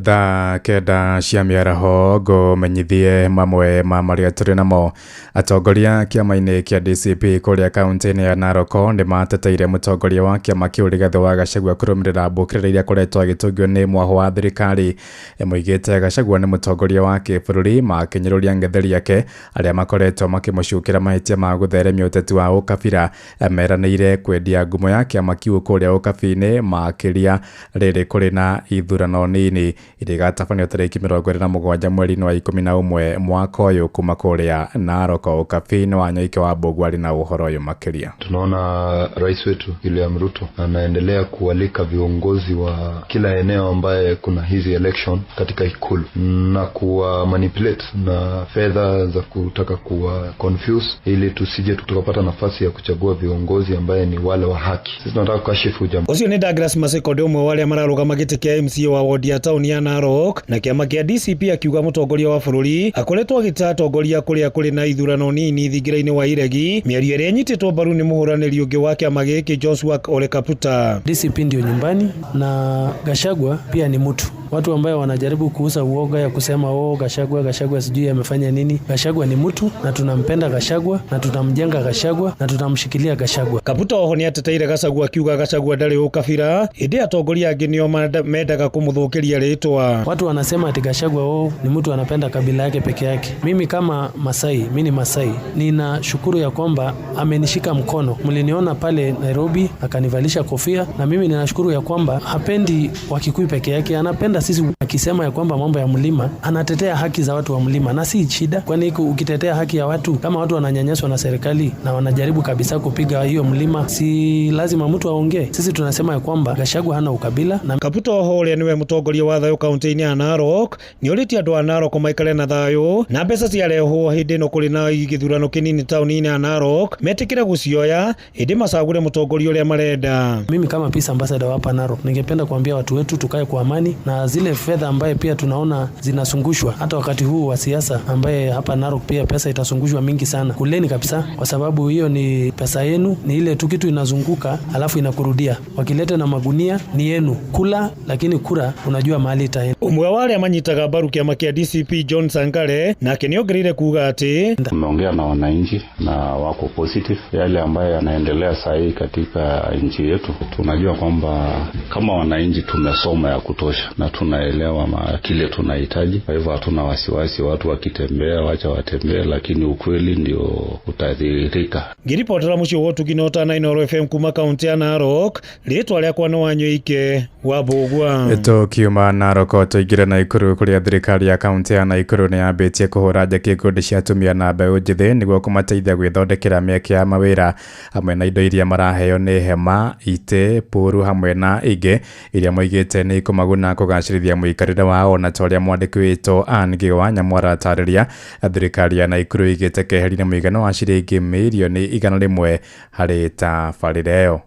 Thaa 9 cia mĩaraho ngũmenyithie mamwe ma marĩa tũrĩ namo. Atongoria kĩama-inĩ kĩa DCP kũrĩa kaunti-inĩ ya Narok nĩ mateteire mũtongoria wa kĩama kĩu Rigathĩ wa Gachagua kũrũmĩrĩra mbũkĩrĩra iria akoretwo agĩtũngio nĩ mwaho wa thirikari. Moigĩte Gachagua nĩ mũtongoria wa kĩbũrũri, makĩnyũrũria ng'etheri ake arĩa makoretwo makĩmũcukĩra mahĩtia ma gũtheremia ũteti wa ũkabira. Meranĩire kwendia ngumo ya kĩama kĩu kũrĩa ũkabi-inĩ, makĩria rĩrĩ kũrĩ na ithurano nini iria igatabanio tarĩki 27 mweri-inĩ wa 11 mwaka ũyũ kuma kũrĩa Narok. Ũkabi-inĩ wa Nyoike wa Mbũgua arĩ na ũhoro ũyũ makĩria. Tunaona rais wetu William Ruto anaendelea kualika viongozi wa kila eneo ambaye kuna hizi election katika ikulu na kuwa manipulate na fedha za kutaka kuwa confuse ili tusije tukapata nafasi ya kuchagua viongozi ambaye ni wale wa haki. Sisi tunataka kukashifu jamaa. Ũcio nĩ Douglas Maseko ũmwe wa arĩa mararũgama gĩtĩ kĩa MCA wa wodi ya taũni ya Narok na kĩama kĩa DCP akiuga mũtongoria wa bũrũri akoretwo agĩta atongoria kũrĩa kũrĩ na ithurano nini thingira-inĩ wa iregi, mĩario ĩrĩa ĩnyitĩtwo mbaru nĩ mũhũranĩri ũngĩ wa kĩama gĩkĩ Joshua Ole Kaputa. DCP ndio nyumbani na Gachagua pia ni mtu. Watu ambayo wanajaribu kuuza uoga ya kusema oh, Gachagua Gachagua sijui amefanya nini. Gachagua ni mtu na tunampenda Gachagua na tutamjenga Gachagua na tutamshikilia Gachagua. Kaputa oho nĩ ateteire Gachagua akiuga Gachagua ndarĩ ũkabira, ĩndĩ atongoria angĩ nĩo mendaga kũmũthũkĩria rĩtwa. Watu wanasema ati Gachagua oh, ni mtu anapenda kabila yake peke yake. Mimi kama Masai, mimi ni Masai, ninashukuru ya kwamba amenishika mkono. Mliniona pale Nairobi akanivalisha kofia, na mimi ninashukuru ya kwamba hapendi Wakikuyu peke yake, anapenda sisi. Akisema ya kwamba mambo ya mlima, anatetea haki za watu wa mlima, na si shida, kwani ukitetea haki ya watu, kama watu wananyanyaswa na serikali na wanajaribu kabisa kupiga hiyo mlima, si lazima mtu aongee. Sisi tunasema ya kwamba Gachagua hana ukabila. Na Kaputa oho ũrĩa nĩwe mũtongoria wa thayũ kaunti-inĩ ya Narok nĩorĩtie andũ a Narok maikare na thayũ na mbeca ciarehwo hĩndĩ ĩno kũrĩ na gĩthurano kĩnini taũni-inĩ ya Narok metĩkĩre gũcioya ĩndĩ macagũre mũtongoria ũrĩa marenda. Mimi kama peace ambassador hapa Narok ningependa kuambia watu wetu tukae kwa amani, na zile fedha ambaye pia tunaona zinasungushwa hata wakati huu wa siasa, ambaye hapa Narok pia pesa itasungushwa mingi sana, kuleni kabisa, kwa sababu hiyo ni pesa yenu, ni ile tu kitu inazunguka alafu inakurudia. Wakileta na magunia ni yenu kula, lakini kura unajua mahali mahali itaenda. Ũmwe wa arĩa manyitaga mbaru kĩama kĩa DCP John Sankare nake nĩongereire kuga atĩ Tumeongea na wananchi na wako positive yale ambayo yanaendelea saa hii katika nchi yetu. Tunajua kwamba kama wananchi tumesoma ya kutosha na tunaelewa kile tunahitaji. Kwa hivyo hatuna wasiwasi, watu wakitembea wacha watembee, lakini ukweli ndio utadhihirika. Ngĩribotera mũciĩ wa ũtugi na ũtana Inooro FM kuma kaunti ya Narok, rĩtwa rĩakwa nĩ Wanyoike wa Mbũgua. Tũkiuma Narok tũingĩre Naikuru kũrĩa thirikari ya kaunti ya Naikuru nĩ yambĩtie kũhũra njeki ikundi cia atumia na mbeũ njĩthĩ nĩguo kũmateithia gwĩthondekera mĩeke ya mawĩra hamwe na indo iria maraheo nĩ hema, itĩ, puru hamwe na ingĩ iria moigĩte nĩ ikũmaguna kũgacĩrithia mũikarĩre wao. Na ta ũrĩa mwandĩki witũ Ann Gĩwa Nyamũ aratarĩria, thirikari ya Naikuru ĩigĩte keheri-inĩ mũigana wa ciringi mirioni 100 harĩ tabarĩra ĩyo.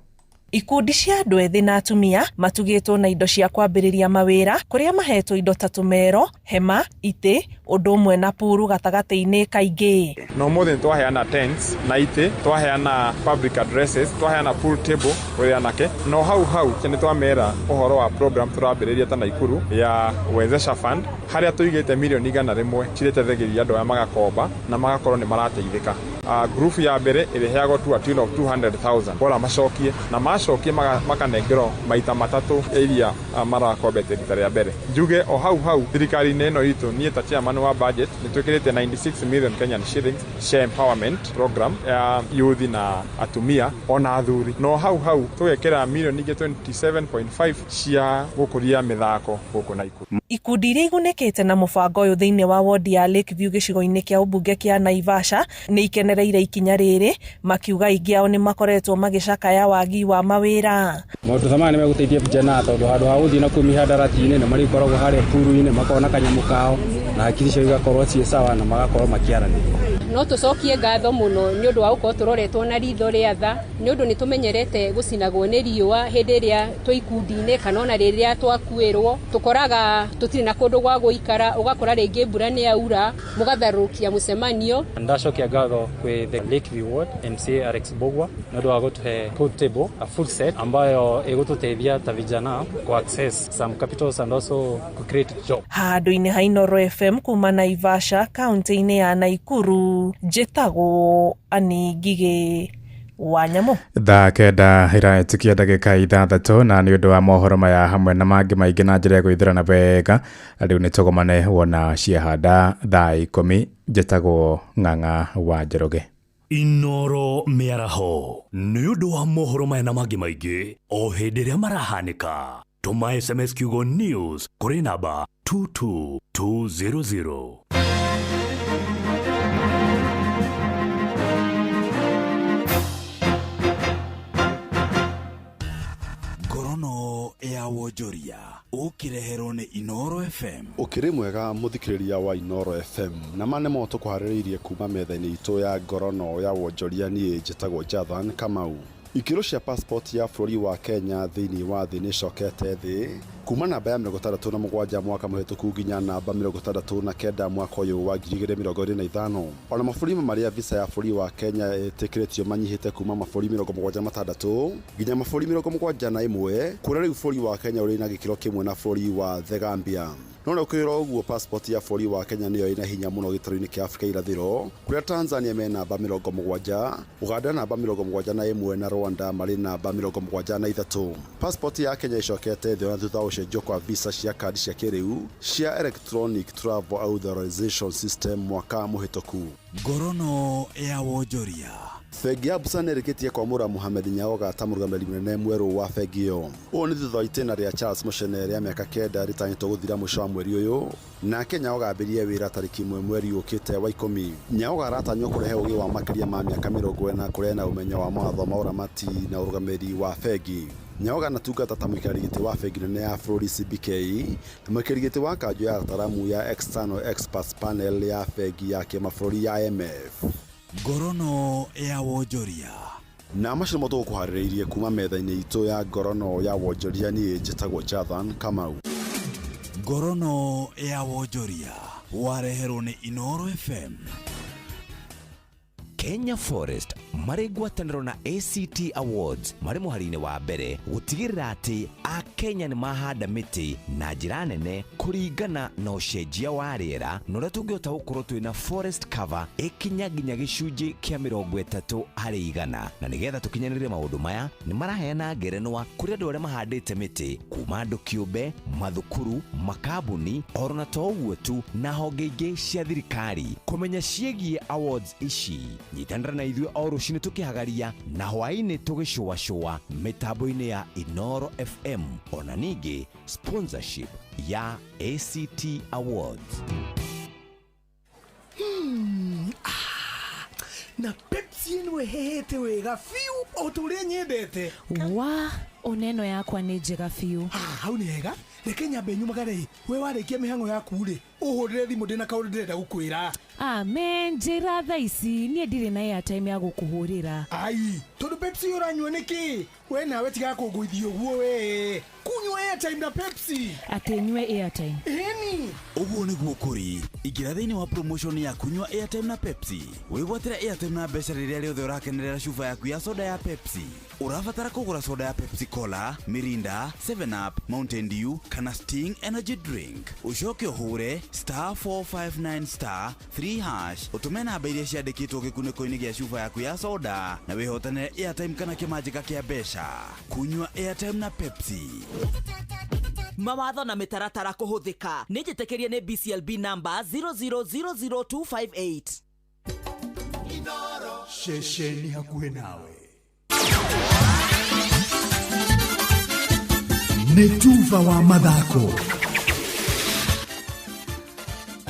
Ikundi cia andũ ethĩ na atumia matugĩtwo na indo cia kwambĩrĩria mawĩra kũrĩa mahetwo indo ta tũmero, hema, itĩ, ũndũ ũmwe na puru gatagatĩ-inĩ kaingĩ. Na ũmũthĩ nĩ twaheana tents na itĩ, twaheana public addresses, twaheana pool table kũrĩ anake, no hau hau nĩ twamera ũhoro wa program tũrambĩrĩria ta Naikuru ya Wezesha Fund harĩa tũigĩte mirioni 100 cirĩteithagĩrĩria andũ aya magakomba na magakorwo nĩ marateithĩka. Group ya mbere ĩrĩheagwo to a tune of 200,000 bora macokie na macokie makanengerwo maita matatũ iria marakombete rita rĩa mbere. Njuge o hau hau thirikari-inĩ ĩno itũ niĩ ta chairman wa budget nĩ twĩkĩrĩte 96 million Kenyan shillings share empowerment program ya youth na atumia ona athuri, no hau hau tũgekĩra mirioni ingĩ 27.5 cia gũkũria mĩthako gũkũ Naikuru. Ikundi iria igunĩkĩte na mũbango ũyũ thĩinĩ wa wodi ya Lakeview gĩcigo-inĩ kĩa ũmbunge kĩa Naivasha nĩ ikenereire ikinya rĩrĩ, makiuga aingĩ ao nĩ makoretwo magĩcakaya wagi wa mawĩra. Maũndũ ta maya nĩ megũteithia vijana tondũ handũ ha gũthiĩ na kũu mĩhandarati-inĩ nĩ marĩkoragwo harĩa puru-inĩ makona kanyamũ kao na hakiri ciao igakorwo ciĩ sawa na magakorwo makĩaranĩria. No tũcokie ngatho mũno nĩ ũndũ wa gũkorwo tũroretwo na ritho rĩa tha nĩ ũndũ nĩ tũmenyerete gũcinagwo nĩ riũa hĩndĩ ĩrĩa twĩ ikundi-inĩ kana ona rĩrĩa twakuĩrwo tũkoraga tũtirĩ na kũndũ gwa gũikara, ũgakora rĩngĩ mbura nĩ yaura mũgatharũkia mũcemanio. Ndacokia ngatho kwĩ the Lakeview Ward MCA Alex Bogwa nĩ ũndũ wa gũtũhe pool table, a full set ambayo ĩgũtũteithia ta vijana ku access some capitals and also ku create job. Handũ-inĩ ha Inooro FM kuma Naivasha kaunti-inĩ ya Naikuru, njĩtagwo Anĩ Ngigĩ wa Nyamũ. Thaa 9 ĩrahĩtũkia ndagĩka 6 na nĩ ũndũ wa mohoro maya hamwe na mangĩ maingĩ na njĩra ya gwĩthurana wega, rĩu nĩ tũgomane wona ciahanda thaa 10. Njĩtagwo Ng'ang'a wa Njoroge. Inooro mĩaraho nĩ ũndũ wa mohoro maya na mangĩ maingĩ o hĩndĩ ĩrĩa marahanĩka. Tũma SMS kiugo news kũrĩ namba 22200. Ngorono ya wonjoria ũkĩreherwo nĩ Inooro FM. Ũkĩrĩ mwega mũthikĩrĩria wa Inooro FM na ma nĩmo tũkũharĩrĩirie kuma metha-inĩ itũ ya ngorono ya wonjoria. Niĩ njĩtagwo Jathan Kamau. Ikĩro cia passport ya bũrũri wa Kenya thĩinĩ wa thĩ nĩicokete thĩ kuma namba ya 67 mwaka mũhĩtũku nginya namba 69 mwaka ũyũ wa 2025. Ona mabũrũri marĩa visa ya bũrũri wa Kenya ĩtĩkĩrĩtio manyihĩte kuma mabũrũri 76 nginya mabũrũri 71, kũrĩa rĩu bũrũri wa Kenya ũrĩ na gĩkĩro kĩmwe na bũrũri wa The Gambia. No na ũkĩrĩ ũguo, passport ya bũrũri wa Kenya nĩyo ĩna hinya mũno gĩtarũ-inĩ kĩa Afrika irathĩro, kũrĩa Tanzania me namba 70, Uganda namba 71 na Rwanda marĩ namba 73. Passport ya Kenya ĩcokete thĩ ona thutha wa gũcenjio kwa visa cia kandi cia kĩrĩu cia Electronic Travel Authorization System mwaka mũhĩtũku. Ngorono ya wonjoria. Bengi ya Busa nĩĩrĩkĩtie kwamũra Mohamed Nyaoga ta mũrũgamĩrĩri mũnene mwerũ wa bengi ĩyo. Ũũ nĩ thutha wa itĩna rĩa Charles Muchene rĩa mĩaka 9 rĩtanyĩtwo gũthira mũico wa mweri ũyũ, nake Nyaoga ambĩrĩrie wĩra tarĩki 1 mweri ũkĩte wa 10. Nyaoga aratanywo kũrehe ũgĩ wa makĩria ma mĩaka 40 kũrĩa na ũmenyo wa mawatho ma ũramati na ũrũgamĩrĩri wa bengi. Nyaoga anatungata ta mũikarĩri gĩtĩ wa bengi nene ya bũrũri CBK na mũikarĩri gĩtĩ wa kanjũ ya ataramu ya External Experts Panel ya bengi ya kĩmabũrũri ya IMF. Ngorono ya wonjoria. Na macio nĩmo tũgũkũharĩrĩirie kuma metha-inĩ itũ ya ngorono ya wonjoria. Niĩ njĩtagwo Jathan Kamau. Ngorono ya wonjoria wareherwo nĩ Inooro FM. Kenya Forest marĩ ngwatanĩro na ACT Awards marĩ mũhari-inĩ wa mbere gũtigĩrĩra atĩ akenya nĩ mahanda mĩtĩ na njĩra nene kũringana na ũcenjia wa rĩera na ũrĩa tũngĩhota gũkorwo twĩna forest cover ĩkinya nginya gĩcunjĩ kĩa 30%. Na nĩgetha tũkinyanĩrie maũndũ maya nĩ maraheana ngerenwa kũrĩ andũ arĩa mahandĩte mĩtĩ kuma andũ kĩũmbe, mathukuru, makambuni oro na to ũguo tu na honge ingĩ cia thirikari. Kũmenya ciĩgiĩ awards ici, nyitanĩra na ithuĩ o rũcinĩ tũkĩhagaria na hwaĩ-inĩ tũgĩcũacũa mĩtambo-inĩ ya Inoro FM, ona ningĩ sponsorship ya ACT Awards. Na Pepsi ĩno ĩhehete wega biũ o ta ũrĩa nyendete. Wa oneno yakwa nĩ njega biũ. Hau nĩ hega, reke nyambe nyumagare. We warĩkia mĩhang'o yaku rĩ, ũhũrĩre thimũ, ndĩna kaũndũ ndĩrenda gũkwĩra. Amen, njĩra thaa ici, niĩ ndirĩ na airtime ya gũkũhũrĩra. Ai, tondũ Pepsi ũranyua nĩkĩ? We nawe tiga kũngũithia ũguo, we kunyua airtime na Pepsi. Atĩ nyue airtime? Ĩni. Ũguo nĩguo kũrĩ. Ingĩra thĩinĩ wa promotion ya kunyua airtime na Pepsi, wĩgwatĩre airtime na mbeca rĩrĩa rĩothe ũrakenerera cuba yaku ya soda ya Pepsi. Ũrabatara kũgũra soda ya Pepsi Cola, Mirinda, 7 Up, Mountain Dew kana Sting Energy Drink, ũcoke ũhũre *459*3# ũtũme namba iria ciandĩkĩtwo gĩkunĩko-inĩ gĩa cuba yaku ya soda na wĩhotanĩre airtime kana kĩmanjĩka kĩa mbeca. Kunyua airtime na Pepsi. Mawatho na mĩtaratara kũhũthĩka. Nĩ njĩtĩkĩrie nĩ BCLB number 0000258. Ceceni hakuhĩ nawe. Nĩ tuba wa mathako.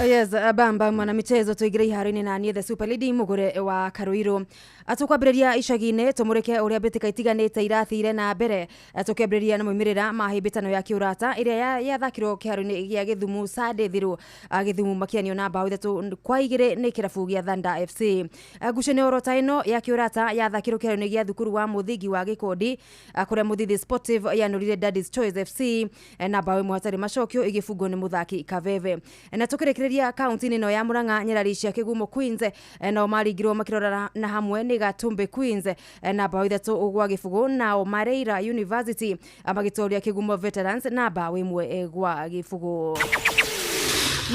Yes, bamba mwanamichezo, tuingire iharo-inĩ na niĩ the super lady Mugure wa Karuiru. Tũkwambĩrĩria icagi-inĩ tũmũrĩke ũrĩa mbĩtĩka itiganĩte irathire na mbere, tũkĩambĩrĩria na moimĩrĩra ma hĩmbĩtano ya kĩũrata ĩrĩa yathakirwo kĩharo-inĩ gĩa Gĩthumu Sunday thiru, Gĩthumu makĩanio na mbaũ 3-2 nĩ kĩrabu gĩa Thunder FC. Ngucanio oro ta ĩno ya kĩũrata yathakirwo kĩharo-inĩ gĩa thukuru wa mũthingi wa Gĩkondi, kũrĩa Mũthithi Sportive yanũrire Daddy's Choice FC na mbaũ 1 hatarĩ macokio ĩgĩbungwo nĩ mũthaki Kaveve. Na tũkĩrĩkĩrĩria kaunti-inĩ ĩno ya Murang'a, nyarari cia Kĩgumo Queens nao maringirwo makĩrora na hamwe nĩ Gatumbe Queens na mbaũ 3-0, nao Mareira University magĩtoria Kĩgumo Veterans na mbaũ 1-0.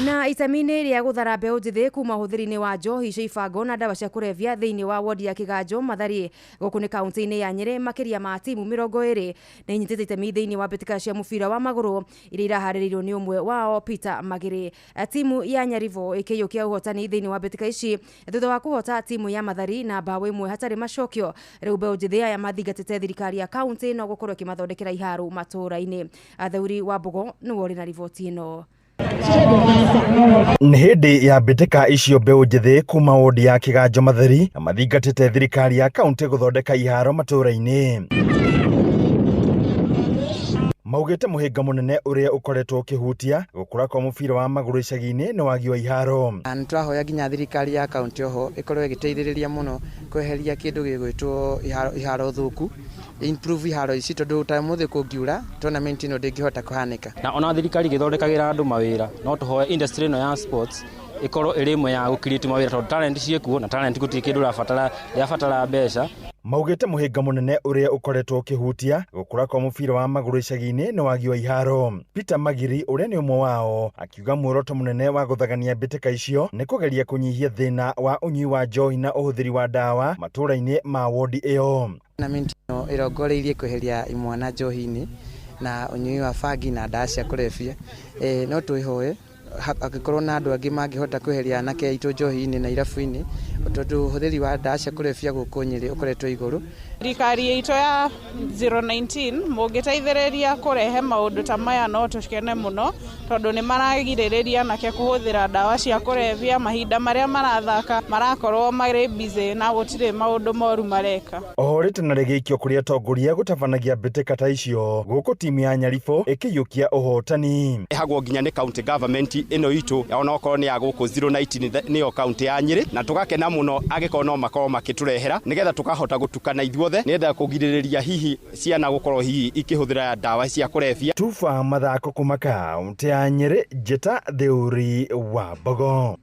Na itemi-inĩ rĩa gũthara mbeũ njĩthĩ kuma ũhũthĩri-inĩ wa njohi cia ibango na ndawa cia kũrebia thĩinĩ wa wodi ya Kĩganjo Mathari gũkũ nĩ kaunti-inĩ ya Nyĩrĩ, makĩria ma timu 20 nĩ inyitĩte itemi thĩinĩ wa mbĩtĩka cia mũbira wa magũrũ iria iraharĩrĩirio nĩ ũmwe wao Peter Magĩrĩ. Timu ya Nyaribo ĩkĩiyũkia ũhotani thĩinĩ wa mbĩtĩka ici thutha wa kũhota timu ya Mathari na mbaũ 1 hatarĩ macokio. Rĩu mbeũ njĩthĩ aya mathingatĩte thirikari ya kaunti no gũkorwo ĩkĩmathondekera iharo matũũra-inĩ. Theuri wa Mbogo nĩwe ũrĩ na riboti ĩno. Nĩ hĩndĩ ya mbĩtĩka icio mbeũ njĩthĩ kuma wodi ya Kĩganjo Matheri na mathingatĩte thirikari ya kaunti gũthondeka iharo matũũra-inĩ. Maugĩte mũhĩnga mũnene ũrĩa ũkoretwo ũkĩhutia gũkũra kwa mũbira wa magũrũ icagi-inĩ nĩ wagi wa iharo. Nĩ tũrahoya nginya thirikari ya kaunti oho ĩkorwo ĩgĩteithĩrĩria mũno kweheria kĩndũ gĩgwĩtwo iharo thũku, improve iharo ici, tondũ ta ũmũthĩ kũngiura tournament ĩno ndĩngĩhota kũhanĩka. Na ona thirikari ĩgĩthondekagĩra andũ mawĩra, no tũhoe industry ĩno ya sports ĩkorwo ĩrĩ ĩmwe ya gũ create mawĩra, tondũ talent ciĩkuo na talent gũtirĩ kĩndũ ũrabatara, ndĩrabatara mbeca. Maugĩte mũhĩnga mũnene ũrĩa ũkoretwo ũkĩhutia gũkũra kwa mũbira wa magũrũ icagi-inĩ nĩ wagi wa iharo. Peter Magiri ũrĩa nĩ ũmwe wao akiuga muoroto mũnene wa gũthagania mbĩtĩka icio nĩ kũgeria kũnyihia thĩna wa ũnyui wa njohi na ũhũthĩri wa ndawa matũũra-inĩ ma wodi ĩyo. Tournament ĩno ĩrongoreirie kweheria imwana njohi-inĩ na ũnyui wa bangi na ndawa cia kũrebia. No twĩhoe angĩkorwo na andũ angĩ mangĩhota kweheria anake aitũ njohi-inĩ na irabu-inĩ, tondũ ũhũthĩri wa ndawa cia kũrebia gũkũ Nyĩrĩ ũkoretwo igũrũ. Thirikari itũ ya 019 mũngĩteithĩrĩria kũrehe maũndũ ta maya no tũkene mũno, tondũ nĩ maragirĩrĩria anake kũhũthĩra ndawa cia kũrebia. Mahinda marĩa marathaka marakorwo marĩ busy na gũtirĩ maũndũ moru mareka. Oho rĩtana rĩgĩikio kũrĩ atongoria gũtabanagia mbĩtĩka ta icio gũkũ timu ya Nyaribũ ĩkĩiyũkia ũhotani. Ĩhagwo nginya nĩ county government ĩno itũ, onokorwo nĩ ya gũkũ 019 nĩyo county ya Nyĩrĩ, na tũgakena mũno angĩkorwo no makorwo makĩtũrehera nĩgetha tũkahota gũtukana ithuothe nĩgetha kũgirĩrĩria hihi ciana gũkorwo hihi ikĩhũthĩra ndawa cia kũrebia. Tuba mathako kuma kaunti ya Nyĩrĩ, njĩta Theuri wa Mbogo.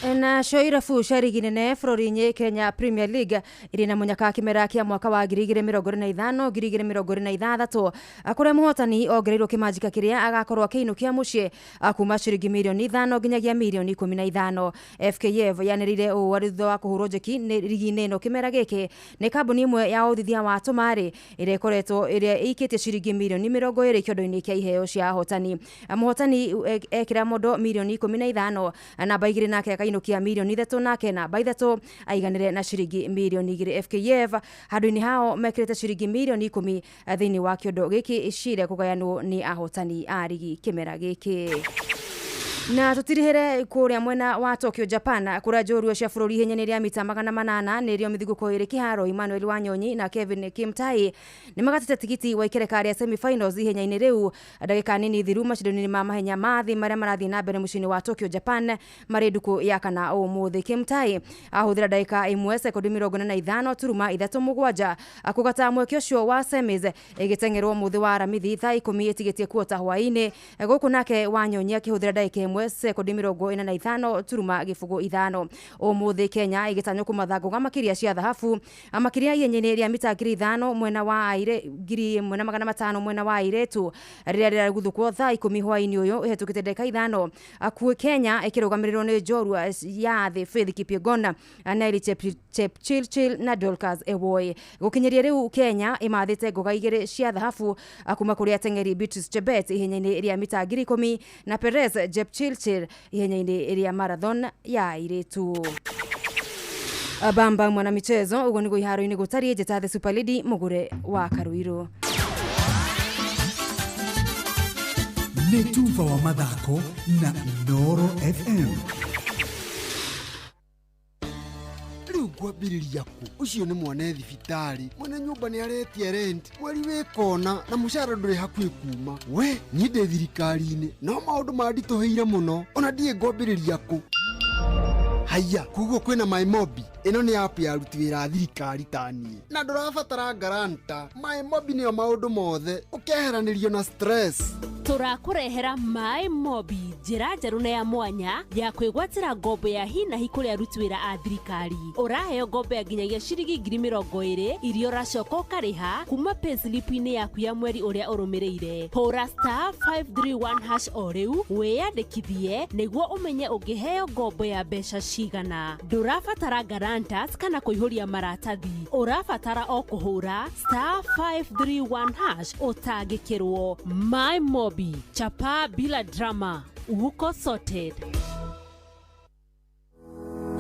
Nacio irabu cia rigi nene bũrũri-inĩ Kenya Premier League irĩ na mũnyaka kĩmera kĩa mwaka wa 2025 2026, kũrĩa mũhotani ongereirwo kĩmanjĩka kĩrĩa agakorwo akĩinũkia mũciĩ kuma ciringi mirioni 5 nginyagia mirioni 15. FKF yanĩrĩire ũũ arĩ thutha wa kũhũrwo njeki nĩ rigi-inĩ ĩno kĩmera gĩkĩ nĩ kambuni ĩmwe ya ũthithia wa tũmarĩ ĩrĩa ĩkoretwo ĩrĩa ĩikĩtie ciringi mirioni 20 kĩondo-inĩ kĩa iheo cia ahotani. Mũhotani ekĩra mondo mirioni 15, namba 2 nake akainũkia mirioni 3, nake namba 3 aiganĩre na ciringi mirioni 2. FKF handũ-inĩ hao mekĩrĩte ciringi mirioni 10 thĩinĩ wa kĩondo gĩkĩ cire kũgayanwo nĩ ahotani a rigi kĩmera gĩkĩ. Na tutirihere kuria mwena wa Tokyo, Japan, kuria njorua cia bũrũri ihenya-inĩ rĩa mita 800 nĩrĩo mĩthigũko ĩrĩ kĩharo Emmanuel Wanyonyi na Kevin Kimtai nĩ magatĩte tigiti wa ikereka rĩa semi-finals ihenya-inĩ rĩu ndagĩka nini thiru macindano-inĩ ma mahenya ma thĩ marĩa marathiĩ na mbere mũciĩ-inĩ wa Tokyo, Japan, marĩ ndukũ ya kana ũmũthĩ. Kimtai ahũthĩra ndagĩka 1 sekondi 45 turuma 37 kũgata mweke ũcio wa semis ĩgĩteng'erwo mũthĩ wa Aramithi thaa 10 ĩtigĩtie kuota hwaĩ-inĩ, gũkũ nake Wanyonyi akĩhũthĩra ndagĩka 1 sekondi 45 turuma 05. Ũmũthĩ Kenya ĩgĩtanywo kũmatha ngũga makĩria cia thahabu makĩria ihenya-inĩ rĩa mita 5000 mwena wa aire 1500 mwena wa airĩtu rĩrĩa rĩraguthũkwo thaa 10 hwaĩ-inĩ ũyũ ĩhetũkĩte ndagĩka 5. Akuĩ Kenya ĩkĩrũgamĩrĩrwo nĩ njorua ya thĩ Faith Kipyegon, Nelly Chepchirchir na Dorcas Ewoi. Gũkinyĩria rĩu Kenya ĩmathĩte ngũga 2 cia thahabu kuma kũrĩ ateng'eri Beatrice Chebet ihenya-inĩ rĩa mita 10,000 na Perez Jepchirchir ihenya-inĩ rĩa marathon ya airĩtu. Bamba mwana michezo uguo niguo iharo-inĩ gũtariĩ. Njĩta the Super Lady Mũgũre wa Karuirũ. Nĩ tuba wa mathako na Inooro FM. Rĩu ngwambĩrĩria kũ? Ũcio nĩ mwana thibitarĩ, mwene nyũmba nĩ aretia rent mweri wĩ kona, na mũcara ndũrĩ hakuhĩ kuma. We niĩ ndĩ thirikari-inĩ no maũndũ manditũhĩire mũno, ona ndiĩ ngwambĩrĩria kũ. Haiya, koguo kwĩna MyMobi. Ĩno nĩ app ya aruti wĩra a thirikari ta niĩ, na ndũrabatara guarantor. MyMobi nĩyo maũndũ mothe, ũkeheranĩrio na stress. Tũrakũrehera My Mobi, njĩra njerũ na ya mwanya ya kwĩgwatĩra ngombo ya hi na hi kũrĩ aruti wĩra a thirikari. Ũraheo ngombo ya nginyagia ciringi 20,000 iria ũracoka ũkarĩha kuma payslip-inĩ yaku ya mweri ũrĩa ũrũmĩrĩire. Hũra *531# o rĩu wĩyandĩkithie nĩguo ũmenye ũngĩheo ngombo ya mbeca cigana. Ndũrabatara guarantors kana kũihũria maratathi, ũrabatara o kũhũra *531# ũtangĩkĩrwo. My Mobi, chapa bila drama, uko sorted.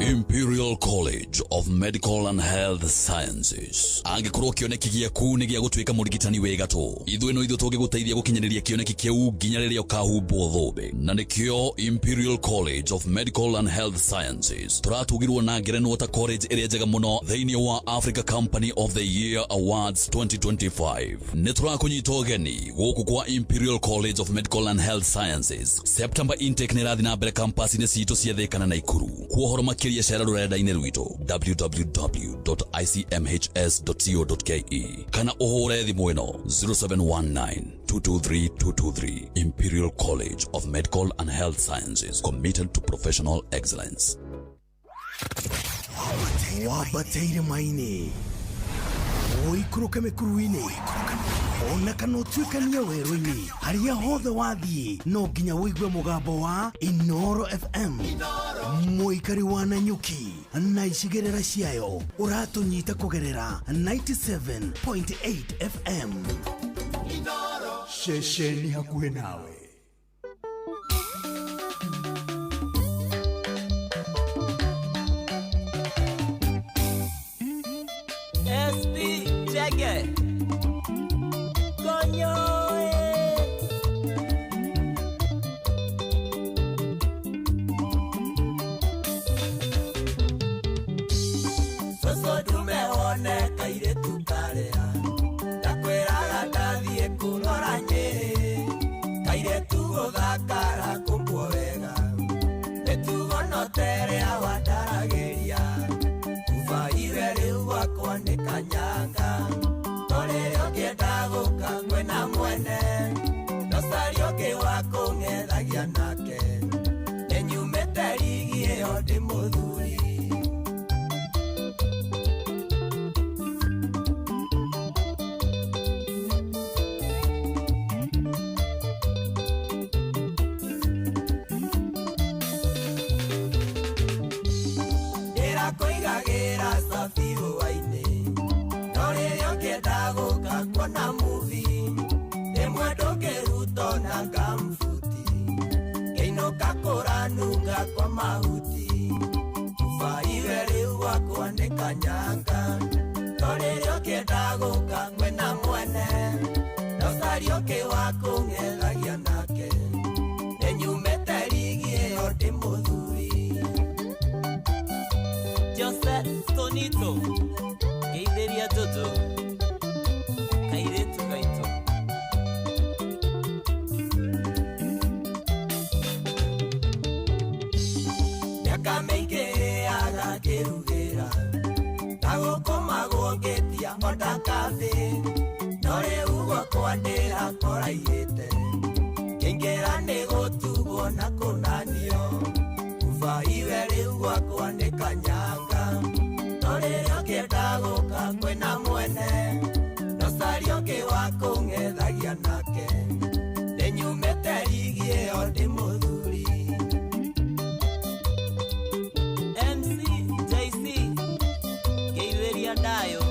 Imperial College of Medical and Health Sciences. Angĩkorwo kĩoneki gĩaku nĩ gĩa gũtuĩka mũrigitani wĩ gatũ, ithuĩ no ithuĩ tũngĩgũteithia gũkinyanĩria kĩoneki kĩu nginya rĩrĩa ũkahumbwo thũmbĩ. Na nĩkĩo Imperial College of Medical and Health Sciences tũratugirwo na ngerenwa ta college ĩrĩa njega mũno thĩinĩ wa Africa Company of the Year Awards 2025. Nĩ tũrakũnyita ũgeni gũkũ kwa Imperial College of Medical and Health Sciences. September intake nĩ ĩrathiĩ na mbere campus-inĩ citũ cia Thĩka na Naikuru. Kwa ũhoro makĩria cera rũrenda-inĩ rwitũ www.icmhs.co.ke kana ũhũre thimũ ĩno 0719 223 223. Imperial College of Medical and Health Sciences, committed to professional excellence. Wambateire maini, ũikũrũke mĩkuru-inĩ, ona kana ũtuĩkanie werũ-inĩ, harĩa hothe wathiĩ no nginya ũigue mũgambo wa Inooro FM. Mũikari wa Nanyuki na icigĩrĩra ciayo ũratũnyita kũgerera 97.8 FM. Ceceni hakuhĩ nawe. SP Jagger. Coño. Soso tumehone kairĩtu karĩa ndakwĩraga ndathiĩ kũrora Nyĩrĩ, kairĩtu gũthakara kũmbwo wega, mĩtugo no ta ĩrĩa wandaragĩria, ubaire rĩu gwakwa nĩ kanyanga, no rĩrĩa ũngĩenda gũka mwena mwene, no caria ũngĩ wa kũng'ethagia nake, nĩnyumĩte rigi ĩyo ndĩmũ Ndakũigagĩra cabi hwaĩ-inĩ no rĩrĩa ũngĩenda gũka kuona movie rĩmwe ndũngĩruta ona ngambuti ngĩinũka kũranunga kwa mahuti baiwe rĩu gwakwa nĩ kanyanga no rĩrĩa ũngĩenda gũka kwĩna mwene no caria ũngĩ wa kũng'ethagia nake nĩnyumĩte rigi ĩyo ndĩ mũthuri. Jose Tonito ngeithĩria Jojo kairĩtu gaitũ. Mĩaka mĩingĩ ĩaga ngĩrugĩra na gũkomagwo ngĩtia ona kathĩ no rĩu gwakwa ndĩrakoraihĩte ngĩingĩra nĩ gũtugwo na kũnanio baiwe rĩu gwakwa nĩ kanyanga no rĩrĩa ũngĩenda gũka kwĩna mwene no caria ũngĩ wa kũng'ethagia nake nĩnyumĩte rigi ĩyo ndĩ mũthuri. MC JC ngeithĩria Ndayo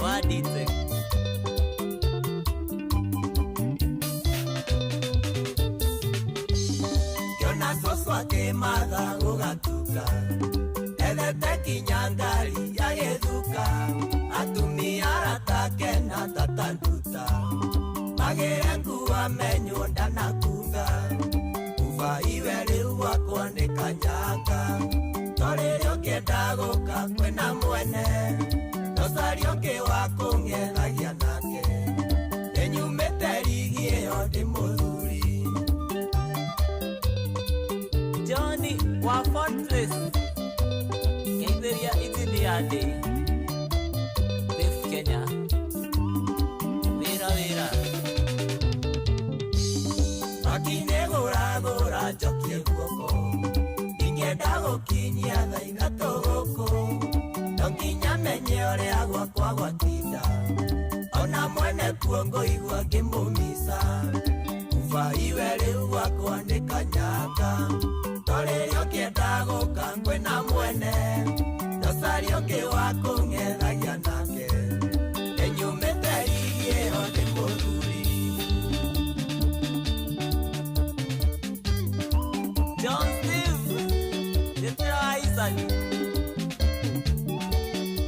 wa Dite. Ngĩona cũcũ akĩmatha gũgatuka ethete kinya ngari ya gĩthuka atumia aratake na tata nduta magĩre nguo amenywo ndanakunga baiwe rĩu gwakwa nĩ kanyanga no rĩrĩa ũngĩenda gũka kwĩna mwene no caria ũngĩ wa kũng'ethagia nake nĩnyumĩte rigi ĩyo ndĩ mũthuri. Johnny wa Fortress ngeithĩria engineer ndĩ Dave Kenya wĩra wĩra. Makinĩ gũragũra njokie guoko ingĩenda gũkinyia thaa ithatũ gũkũ no nginya menye ũrĩa gwakwa gwatinda ona mwene kuo ngũigua ngĩmũmica baiwe rĩu gwakwa nĩ kanyanga no rĩrĩa ũngĩenda gũka kwĩna mwene no caria ũngĩ wa kũng'ethagia nake nĩnyumĩte rigi ĩyo ndĩ mũthuri. John Steve njĩtĩra wa Isaac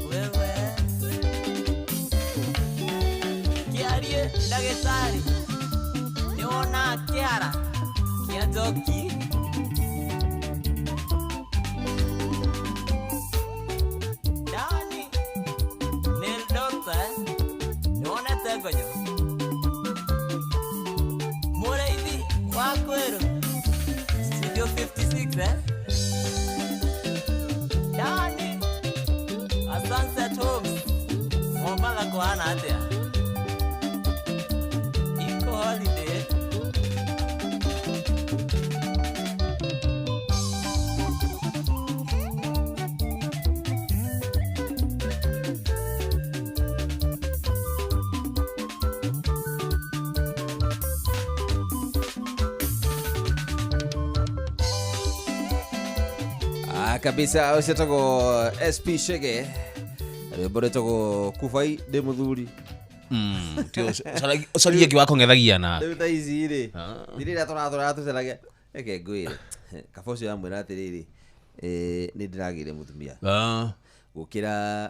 wewe kĩarie ndagĩtarĩ nĩwona kĩhara kĩa njoki. Dani nĩ doctor nĩwonete ngonyo mũrĩithi wa kwĩrũ Studio 56 Dani a Sunset Homes Mombatha kũhana atĩa? Eco holiday. Kabisa ũcio etagwo SP Chege rwĩmbo rwĩtagwo Kubai ndĩ mũthuri. Ũcarie ũngĩ wa kũng'ethagia na rĩu thaa ici rĩ rĩrĩa tũratũraga tũcaragia reke ngwĩre kaba ũcio amwĩra atĩrĩrĩ nĩ ndĩragĩire mũtumia gũkĩra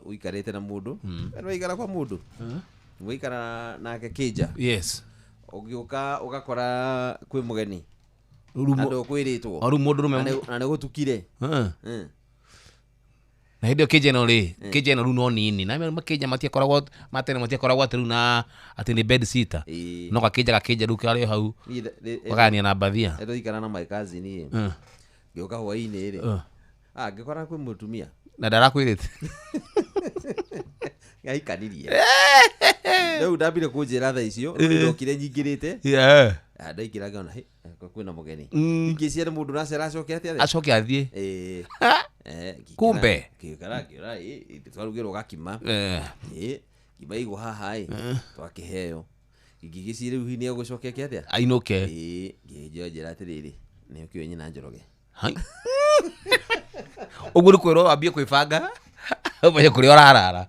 ũikarĩte na mũndũ nĩ waikara kwa mũndũ waikara nake kĩnja. Yes. Ũgĩũka ũgakora kwĩ mũgeni na ndũkwĩrĩtwo rĩu mũndũrũme na nĩ gũtukire na hĩndĩ ĩyo kĩnja ĩno rĩ kĩnja ĩno rĩu no nini na makĩnja matiakoragwo matene matiakoragwo atĩ rĩu na atĩ nĩ bed sitter no gakĩnja rĩu karĩ hau ũkagania na mbathia. Ndũikara na my cousin ĩ ngĩũka hwaĩ-inĩ rĩ ngĩkora kwĩ mũtumia na ndarakwĩrĩte Nĩahikanirie rĩu ndambire kũnjĩra thaa icio ndokire nyingĩrĩte ndaingĩra ngĩona kwĩna mũgeni ingĩciara mũndũ nacera acoke atĩa acoke athiĩ kumbe ngĩkara ngĩona twarugĩrwo gakima kima igwo haha ĩ twakĩheo ingĩgĩciria rĩu hihi nĩegũcoka eke atĩa ainũke ngĩnjĩra atĩrĩrĩ nĩũkĩũĩ nyina Njoroge. Ũguo nĩ kwĩrwo wambie kwĩbanga ũmenye kũrĩa ũrarara.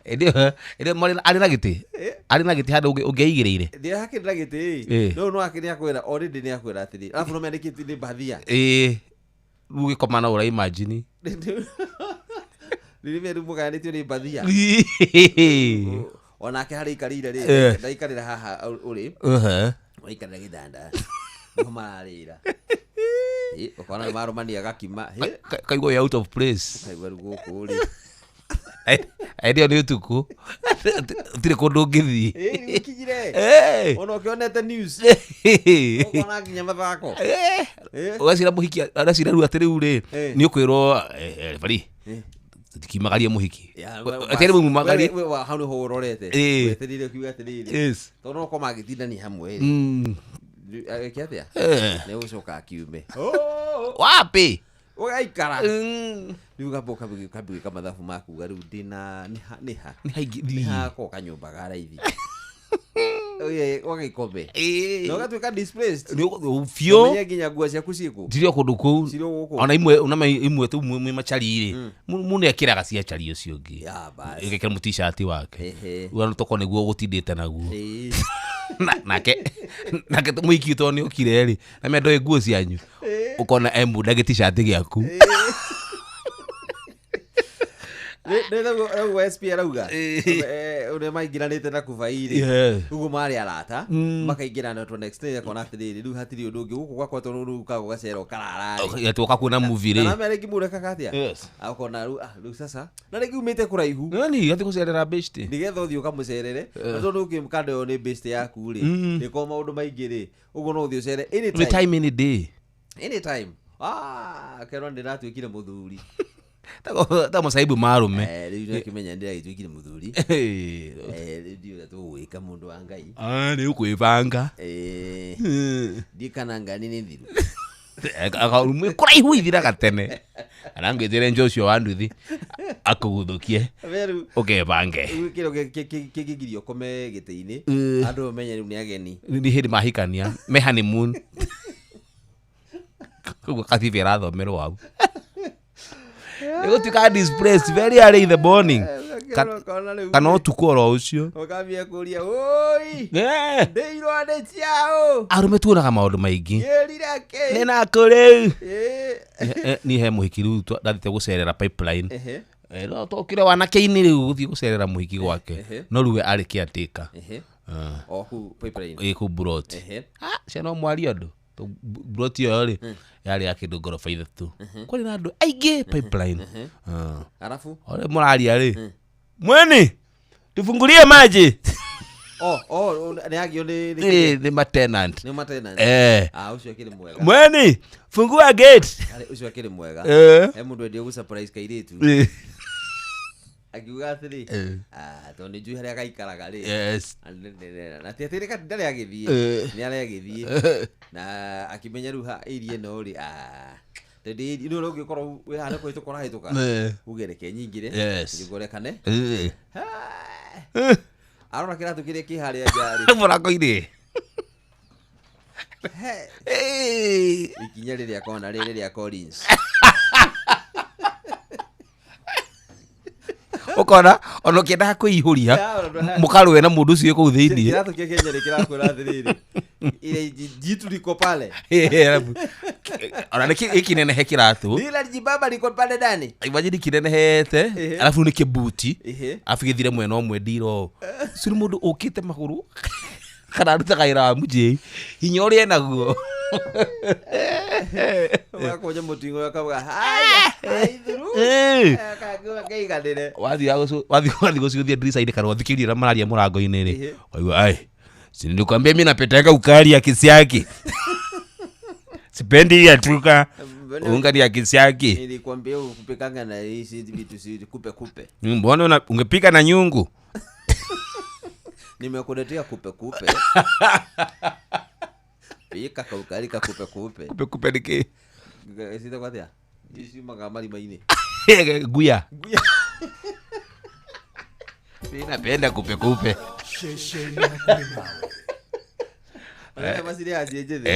Ĩndĩ ĩndĩ arĩ na gĩtĩ, arĩ na gĩtĩ handũ ũngĩaigĩrĩire. Ndĩ hakĩrĩ na gĩtĩ. No no akĩrĩ akwĩra already nĩ akwĩra atĩrĩ, arabu no mendekĩtie nĩ mbathia. Ĩĩ, rĩu ũgĩkoma no ũra imagine. Rĩrĩ rĩu mũgayanĩtio nĩ mbathia. Onake harĩa aikarĩire rĩ, ndaikarĩra haha ũrĩ. Waikarĩra gĩtanda nĩho mararĩra. Ũkona nĩ marũmania gakima. Kaigua wĩ out of place. Kaigua rĩu gũkũ rĩ. Hĩndĩ ĩyo nĩ ũtukũ, ũtirĩ kũndũ ũngĩthiĩ. Rĩu ũkinyire. Ona ũkĩonete news. Ũkona nginya mathako. Ũgacira mũhiki aracira rĩu atĩ rĩu rĩ, nĩ ũkwĩrwo referee, tũtikiumagarie mũhiki. Atĩ rĩu mumagarie. We hau nĩho ũrorete. Wetereire ũkiuga atĩrĩrĩ. Tondũ no korwo mangĩtindania hamwe rĩ. Eke atĩa? Nĩ gũcoka akiume. Wapi? Ũgaikara. Rĩu ũgamba ũkambia gwĩka mathabu maku uga rĩu ndĩna nĩha nĩha. Nĩ ha ingĩthiĩ? Nĩ hakwa kanyũmba ga raithi. Ũgagĩkome. Na ũgatuĩka displaced. Biũ. Ũmenye nginya nguo ciaku ciĩkũ. Ndirĩ o kũndũ kũu. Cirĩ o gũkũ. Ona imwe, ona imwe tu mwĩ macari rĩ. Mũndũ nĩekĩraga cia cari ũcio ũngĩ. Ya, basi. Ĩgekĩra mũ t-shirt wake. Uga tokorwo nĩguo ũgũtindĩte naguo. Nake mũhiki tondũ nĩ okire rĩ, na menda ndoĩ nguo cianyu. Ũkona e mũndũ agĩ t-shirt gĩaku. Nĩ ũguo SP arauga. Ũrĩa maingĩranĩte na Kubai rĩ. Ũguo marĩ arata, makaingĩrana to next day akona atĩrĩrĩ, rĩu hatirĩ ũndũ ũngĩ gũkũ gwakwa tondũ rĩu ũkaga ũgacera ũkarara rĩ. Atĩ ũka kuona movie rĩ. Na namenya rĩngĩ mũrekaga atĩa? Akona rĩu, rĩu sasa. Na rĩngĩ umĩte kũraihu. Nani, atĩ gũcerera best. Nĩgetha ũthiĩ ũkamũcerere. Na tondũ ũkĩmkanda ĩyo nĩ best yaku rĩ. Ĩkorwo maũndũ maingĩ rĩ, ũguo no ũthiĩ ũcere anytime. Any time, any day. Anytime. Kerwo ndĩratuĩkire mũthuri. Ta mũcaibu marume. Rĩu nĩakĩmenya ndĩragĩtuĩkire mũthuri. Rĩu ndiũĩ ũrĩa tũgũgĩka mũndũ wa Ngai. Nĩ ũkwĩbanga. Ndiĩ kana ngani nĩ thiru. Kũraihu ithiraga tene. Kana ngwĩtĩre nja ũcio wa nduthi akũguthũkie. Rĩu Ũkebange. Rĩu kĩrĩa kĩngĩgiria ũkome gĩtĩ-inĩ, andũ mamenye rĩu nĩ ageni. Nĩ hĩndĩ mahikania, me honeymoon. Koguo katiba ĩrathomerwo hau. Nĩgũtuĩka displaced very early in the morning. Kana ũtukũ oro ũcio. Ũkambia kũria, oi, ndĩirwo nĩ ciaũ? Arũme tuonaga maũndũ maingĩ. Ngĩrira kĩ? Nĩ nakũ rĩu? Niĩ he mũhiki rĩu ndathiĩte gũcerera pipeline. No tokire wanake-inĩ rĩu gũthiĩ gũcerera mũhiki gwake. No rĩu we arĩ caretaker. O kũu pipeline. Ĩ, kũu Buroti. Ciana mwaria andũ. Buroti ĩyo rĩ, yarĩ ya kĩndũ ngoroba ithatũ. Kwarĩ na andũ aingĩ pipeline. Arabu? O rĩu mũraria rĩ, mweni, tufungulie maji. Oh, oh, nĩ agio nĩ Nĩ, nĩ matenant. Nĩ matenant. Ũcio akĩrĩ mwega. Mweni, fungua gate. Arĩ, ũcio akĩrĩ mwega. He mũndũ endire gũ surprise kairĩtu. Akiuga atĩrĩ, tondũ nĩ njũĩ harĩa gaikaraga rĩ. Na ti atĩ rĩka ndarĩ agĩthiĩ. Nĩ arĩ agĩthiĩ. Na akĩmenya rĩu area ĩno rĩ, tondũ area, rĩu ũngĩkorwo wĩ haha nĩ kũhĩtũka ũrahĩtũka. Uge reke nyingĩre. Ngĩgorekane. Arona kĩratũ kĩrĩa kĩ harĩa nja rĩ. Mũrango-inĩ. Ikinya rĩrĩa kona rĩrĩ rĩa Collins. Ũkona, ona ũkĩendaga kwĩihũria, mũkarũe na mũndũ ũcio kũu thĩiniĩ. Kĩratũ kĩa Kenya nĩ kĩrakwĩra atĩrĩrĩ, ile jitu liko pale. Alafu, ona nĩ gĩkĩnenehe kĩratũ. Lila jibaba liko pale ndani. Imagine kĩnenehete, alafu nĩ kĩbuti, alafu gĩthire mwena ũmwe ndiro. Ũcio nĩ mũndũ ũkĩte magũrũ, kana arutaga wĩra wa mũjĩi, hinya ũrĩa enaguo. Ũgakũnja mũting'oe ũkauga, haya, haithuru. Kaiganĩre. Wathiĩ gũciũthia ndirica-inĩ kana ũthikĩrĩrie ũrĩa mararia mũrango-inĩ rĩ, ũkaigua, ai, si nilikwambia mimi napendanga ukali ya kisiagi. Sipendi ya tuka. Unga ni ya kisiagi. Nilikwambia ukupikanga na hizi vitu si kupe kupe. Mbona ungepika na nyungu? Nimekuletea kupe kupe. Pika ka ukali ka kupe kupe. Kupe kupe ni kĩ? Sita kwa atia? Ici maga marima-inĩ. Guya. Guya. Mimi napenda kupe kupe.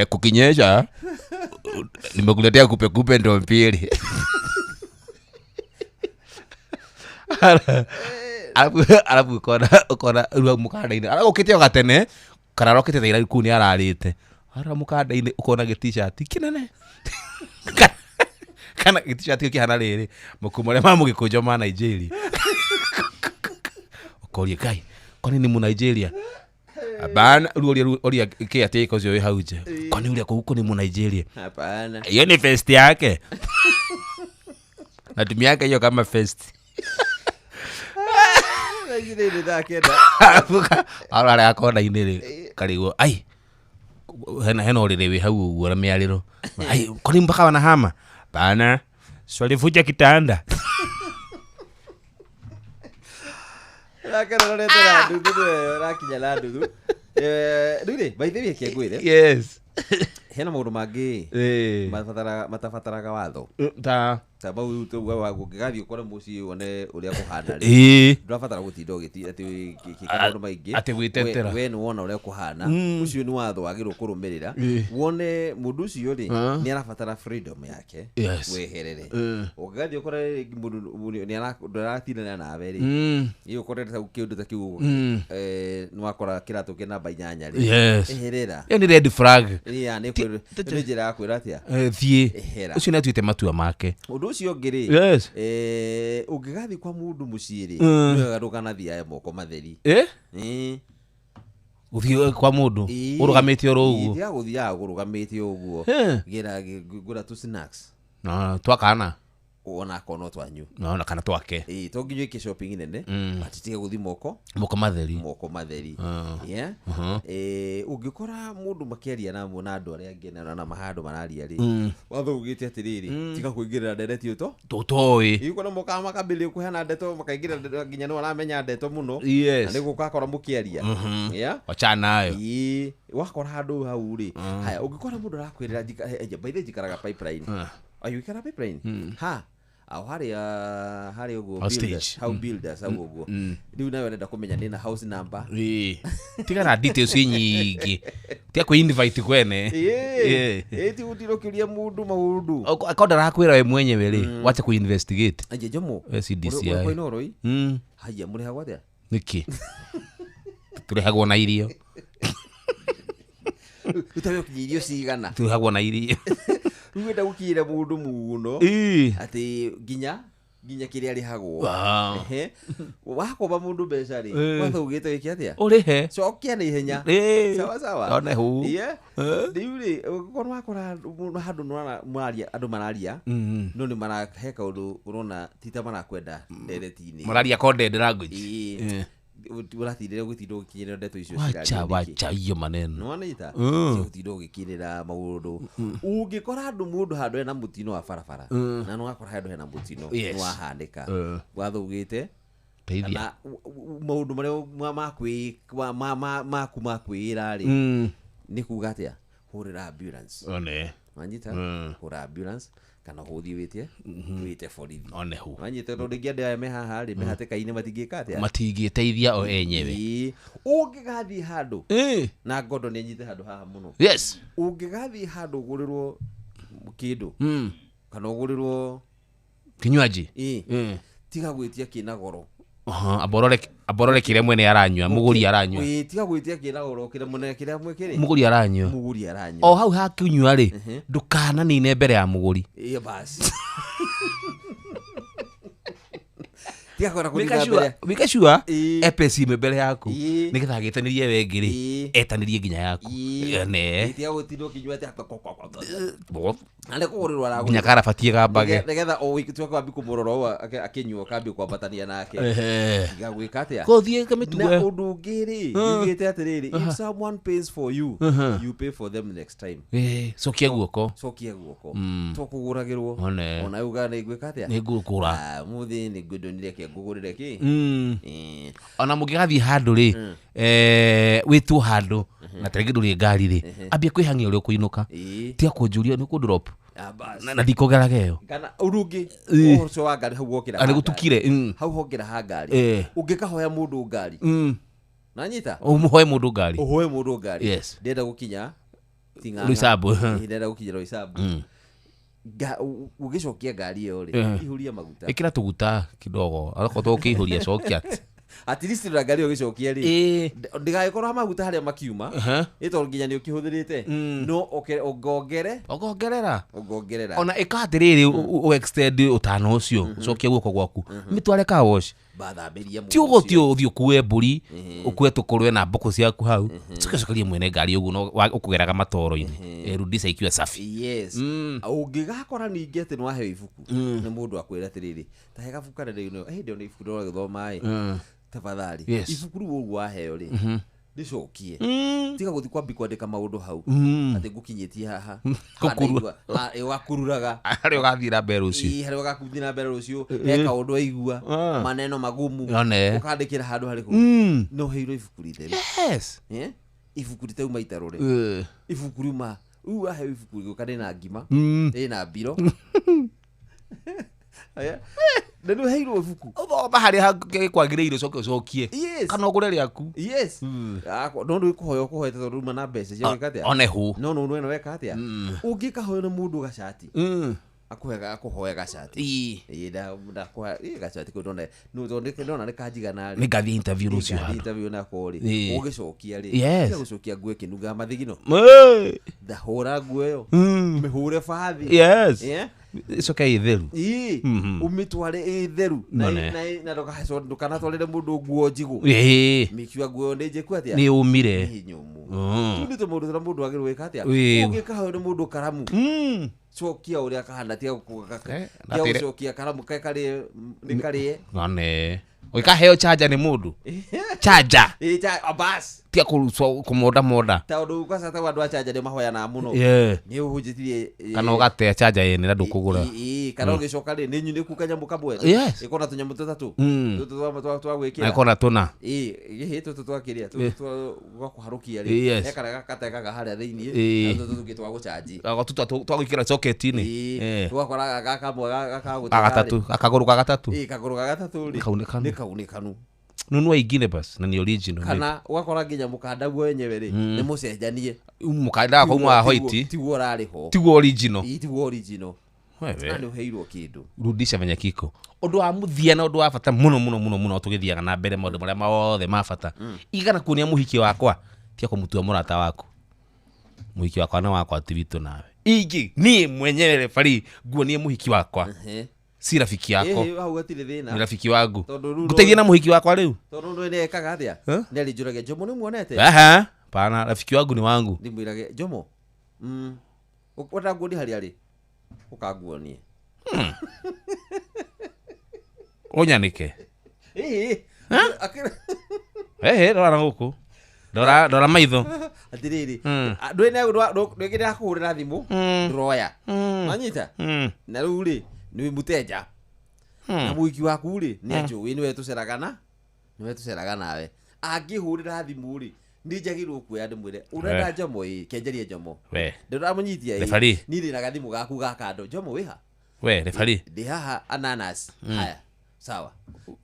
Kukinyesha Nimekuletea kupe kupe ndo mbili. Arabu ukona rĩu mũkanda-inĩ aragũkĩte o gatene kana arokĩte thaa ira kũu nĩ ararĩte ara mũkanda-inĩ ũkona gĩ-t-shirt kĩnene kana gĩ-t-shirt kĩu kĩhana rĩrĩ makuo marĩa ma mũgĩkũnjo ma Nigeria ũkoria Ngai kwani nĩ Mũnigeria Hapana, rĩu ũria caretaker ũcio wĩ hau nja kwani ũrĩa kũu kũ nĩ Mũnigeria Hapana. hiyo ni fest yake natumiaka hiyo kama fest Thaa ici nĩ thaa 9. ararĩa kona-inĩ rĩ karigwo ai hena ũrĩrĩ wĩ hau ũguo na mĩarĩro ai kwani mpaka wanahama bana swalivuja kitanda Thaa 9 rorete na nduthu nĩwe ũrakinya na nduthu. Rĩu rĩ, by the way reke ngwĩre. Yes. Hena maũndũ mangĩ matabataraga watho. Ta ta mau rĩu tauga wa ũngĩgathiĩ ũkore mũciĩ wone ũrĩa kũhana rĩ. Ndũrabatara gũtinda ũgĩti atĩ gĩka maũndũ maingĩ. Atĩ gwĩtetera. We nĩ wona ũrĩa kũhana. Ũcio nĩ watho wagĩrĩirwo kũrũmĩrĩra. Wone mũndũ ũcio rĩ, nĩ arabatara freedom yake. Yes. Weherere. Ũngĩgathiĩ ũkore rĩngĩ mũndũ nĩ ndaratindana nawe rĩ. Ĩ ũkore ta kĩũndũ ta kĩu ũguo. Nĩ wakora kĩratũ kĩa namba 8 rĩ. Yes. Eherera. Ĩyo nĩ red flag. Yeah, nĩ nĩ njĩra ya kwĩra atĩa? Thiĩ. Ehera. Ũcio nĩ atuĩte matua make. Ũndũ ũcio ũngĩ rĩ, Yes. ũngĩgathiĩ kwa mũndũ mũciĩ rĩ, nĩ wega ndũkanathiae moko matheri. Gũthiĩ kwa mũndũ ũrũgamĩte oro ũguo. Tiga gũthiaga ũrũgamĩte ũguo. Gĩra ngũra tũ snacks. No, twakana. Ona akorwo no twanyu. No, na kana twake. To nginya wĩke shopping nene, but tiga gũthiĩ moko. Moko matheri. Moko matheri. Yeah. Ũngĩkora mũndũ makĩaria na na andũ arĩa angĩ na mahandũ mararia rĩ, watho ugĩte atĩrĩrĩ, tiga kũingĩrĩra ndereti ũto. Tũtoĩ. Ĩ ũkona mokaga makambĩrĩria kũheana ndeto makaingĩra ndeto nginya nĩ aramenya ndeto mũno. Yes. Na nĩguo ũgakora mũkĩaria. Yeah. Wachana nayo. Wakora handũ hau rĩ, haya ũngĩkora mũndũ arakwĩrĩra by the way njikaraga pipeline. Ayo ikara pipeline. Ha. Au harĩa ũguo builders, how builders hau ũguo. Rĩu nawe ũrenda kũmenya nĩ na house number. Tiga na details nyingĩ. Tiga kwĩ invite kwene. Ti gũtinda ũkĩũria mũndũ maũndũ. Akorwo ndarakwĩra we mwenyewe rĩ, wacha kũ investigate. Anje Jomo. We CDCI. Ũrĩ kwa Inooro ĩ? Haya mũrĩhagwo atĩa? Nĩkĩ? Tũrĩhagwo na irio. Ũtawe ũkinyia irio cigana? Tũrĩhagwo na irio. Rĩu wenda gũkinyĩra mũndũ mũno atĩ nginya kĩrĩa arĩhagwo. Wakomba mũndũ mbeca rĩ, watho ugĩte wĩke atĩa? Ũrĩhe. Cokia na ihenya. Sawa sawa. One hu. Rĩu rĩ, ũngĩkorwo wakora handũ nĩũraria andũ mararia, no nĩ marahe kaũndũ ũrona ti ta marakwenda ndereti-inĩ. Mararia coded language. Ũratindĩra gũtinda ũgĩkinyĩra ndeto icio Wacha cirario nĩkĩ? wacha hiyo maneno. Nĩwanyita? Gũtinda ũgĩkinyĩra maũndũ. Ũngĩkora andũ mũndũ handũ hena mũtino wa barabara, na nĩwakora handũ hena mũtino nĩwahanĩka. Watho ugĩte Teithia. kana maũndũ marĩa maku ma kwĩĩra rĩ, nĩ kuga atĩa? Hũrĩra ambulance. One. Wanyita? Hũra ambulance kana ũthiĩ wĩtie wĩte borithi. One hu. Wanyita tondũ rĩngĩ andũ aya me haha rĩ, me hatĩka-inĩ matingĩka atĩa? Matingĩteithia o enyewe. Ũngĩgathiĩ handũ na ngondo nĩ nyite handũ haha mũno. Yes. Ũngĩgathiĩ handũ ũgũrĩrwo kĩndũ kana ũgũrĩrwo kinywaji. Tiga gwĩtia kĩna goro. Aborore kĩrĩa mwene aranyua, mũgũri aranyua. Tiga gwĩtia kĩna goro kĩrĩa mwene kĩrĩa mwĩkĩrĩ. Mũgũri aranyua. Mũgũri aranyua. O hau hakĩnyua rĩ, ndũkananine mbere ya mũgũri. Basi. Tiga kwenda kũnina mbere. Make sure epesi ime mbere yaku nĩgetha agĩtanĩrie we ĩngĩ rĩ, etanĩrie nginya yaku. Ne. Tiga gũtinda ũkĩnyua atĩ Na nĩ kũgũrĩrwo aragũrĩrwo. Nginya karabatie gambage. Nĩgetha o wiki tuke kwambi kũmũrora ũũ akĩnyua ũkambia kwambatania nake. Tiga gwĩka atĩa? Gũthiĩ kamĩtugo. Na ũndũ ũngĩ rĩ, yugĩte atĩrĩrĩ, if someone pays for you, you pay for them next time. Cokia guoko. Cokia guoko. To kũgũragĩrwo. Ona uga nĩ ngwĩka atĩa? Nĩ ngũkũra. Mũthĩ nĩ ngwĩndonire ke ngũgũrĩre kĩ? Ona mũngĩgathiĩ handũ rĩ, wĩtwo handũ na tarĩngĩ ndũrĩ ngari rĩ, ambia kwĩhang'ia ũrĩa ũkũinũka. Tiga kũnjũria nĩ ũkũ-drop. Na ndikũgeraga ĩyo. Kana ũndũ ũngĩ, ũcio wa ngari hau wokĩra Nĩ ha gũtukire, ngari. Hau hokĩra ha ngari. Ũngĩkahoya mũndũ ngari. Nanyita? Ũmũhoe mũndũ ngari. Ũhoe mũndũ ngari. Yes. Ndĩrenda gũkinya Ti Ng'ang'a. Roysambu, Ĩĩ, ndĩrenda gũkinya Roysambu. Ũgĩcokia ngari ĩyo rĩ, ihũria maguta. Ĩkĩra tũguta kidogo arakorwo tũkĩihũria cokia. At least na ngari ĩyo ũgĩcokia rĩ, ndĩgagĩkorwo maguta harĩa makiuma, ĩ tondũ nginya nĩ ũkĩhũthĩrĩte, no ũngongere ũkongerera ũngongerera. Ona ĩka atĩrĩrĩ, ũ extend ũtano ũcio, ũcokie guoko gwaku, mĩtware car wash. Bathambĩria. Ti ũgũthiĩ ũthiĩ ũkue mbũri, ũkue tũkũrwe na mbũkũ ciaku hau, coke cokerie mwene ngari ũguo no ũkũgeraga matoro-inĩ. Rudisha ikiwa safi. Yes, ũngĩgakora ningĩ atĩ nĩ waheo ibuku nĩ mũndũ akwĩra atĩrĩrĩ, tahe gabuku karĩa ndĩno hĩndĩ ĩyo nĩ ibuku ndĩragĩthoma ĩ, tafadhali, ibuku rĩu ũguo waheo rĩ, rĩcokie. Tiga gũthiĩ kwambi kwandĩka maũndũ hau atĩ ngũkinyĩtie haha. Gũkurura. Wakururaga. Harĩa ũgathiĩ na mbere rũciũ. Ĩ, harĩa ũgathiĩ na mbere rũciũ, he kaũndũ aigua maneno magumu, One. ũkandĩkĩra handũ harĩkũ. No heirwo ibuku ritheru. Eh? Ibuku rĩtauma itarũre. Ibuku riuma rĩu waheo ibuku rĩgũka rĩna ngima, rĩna mbiro. Aya. Na nĩ ũheirwo ibuku. Ũthoma harĩa kwagĩrĩire, ũcoke ũcokie. Yes. Kana ũgũre rĩaku. Yes. No nĩ kũhoya ũkũhoete tondũ uma na mbeca cia gwĩka atĩa? One hũ. No no weka atĩa? Ũngĩkahoya na mũndũ gacati. Akũhega akũhoya gacati. Ĩĩ, ndakũhoya ĩ gacati kau ndona no tondũ ndona nĩ kanjigana rĩ. Nĩ ngathiĩ interview rũciũ Nĩngathiĩ handũ. interview nako rĩ. Ũgĩcokia rĩ. Yes. Tiga gũcokia nguo ĩkĩnungaga mathigino. Ĩĩ. Ndahũra nguo ĩyo. Mĩhũre bathi. Yes. Yeah. Ĩcoke ĩ theru. Ĩĩ. Ũmĩtware ĩ theru. Na None. na ndũkanatwarĩre mũndũ nguo njigũ. Mĩkiwa nguo nĩ njĩku atĩa? Nĩ yũmire. Nĩ nyũmũ. Tũu nĩ tũmaũndũ tũrĩa mũndũ agĩrĩirwo gwĩka atĩa? Ũngĩkaheo nĩ mũndũ karamu. Cokia ũrĩa kahana, tiga gũcokia karamu karĩe nĩ karĩe. One. Ũgĩkaheo chanja nĩ mũndũ. Chanja. Ĩĩ, bas. Tiga kũmonda monda. Tondũ kwanza ta andũ a chanja nĩ mahoyanaga mũno. Yeah. Nĩ ũhunjĩtie Kana ũgate chanja yene na ndũkũgũra. Ĩĩ, kana ũgĩcoka rĩ nĩ nyunĩku kanyamũ kamwe. Ĩkona tũnyamũ tũtatũ. Tũtũ twa gwĩkĩra. Na ĩkona tũna. Ĩĩ, gĩhĩ tũtũ twa kĩrĩa, tũtũ twa gwa kũharũkia rĩ. He karĩa gatekaga harĩa thĩiniĩ. Na tũtũ tũngĩ twa gũcanji. Tũtũ twa gwĩkĩra socket-inĩ. Ũgakora gaka kamwe gaka gũteka Ga gatatũ, rĩ. gakagũrũ ga gatatũ. Ĩĩ, kagũrũ ga gatatũ rĩ. Nĩ kaunĩkanu. Nĩ kaunĩkanu. Nunua ingine bas na ni original. Kana ũgakora nginya mũkanda guo wenyewe rĩ, nĩ mũcenjanie. Mũkanda wa kuma wa white. Tiguo ũrarĩ ho. Tiguo original. Ĩĩ, tiguo original. Wewe. Na nĩ ũheirwo kĩndũ. Rudisha venye kiko. Ũndũ wa mũthia na ũndũ wa bata mũno mũno mũno mũno tũgĩthiaga na mbere maũndũ marĩa mothe ma bata. Igana kuonia mũhiki wakwa, tiga kũmũtua mũrata waku. Mũhiki wakwa nĩ wakwa ti witũ nawe. Ingĩ niĩ mwenyewe referee nguonie mũhiki wakwa. Si rafiki yako. Ĩĩ, hau hatirĩ thĩna. Ni rafiki wangu. Tondũ rĩu Ngũteithie na mũhiki wakwa rĩu. Tondũ nĩ ekaga atĩa? Nĩ arĩnjũragia Jomo nĩ muonete? Aha. Pana rafiki wangu ni wangu. Ndĩmwĩrage Jomo. Ũkwenda nguonie harĩa rĩ? Ũkanguonie. Ũnyanĩke. Ĩĩ. Ehe, rora na gũkũ. Rora, rora maitho. Atĩrĩrĩ, ndũĩ ndũĩ ndĩrakũhũrĩra thimũ, ndũroya. Wanyita? Na rĩu rĩ, nĩ mũtenja. Na mũhiki waku rĩ, nĩ anjũĩ nĩwe tũceraga na, nĩwe tũceraga nawe. Angĩhũrĩra thimũ rĩ, nĩ njagĩrĩirwo kuoya ndĩmwĩre, ũrenda Jomo ĩ, kĩanjĩrie Jomo. We. Ndĩramũnyitia ĩ. Referee. Niĩ ndĩna gathimũ gaku ga kando. Jomo wĩ ha? We, referee. Ndĩ haha ananas. Haya. Sawa.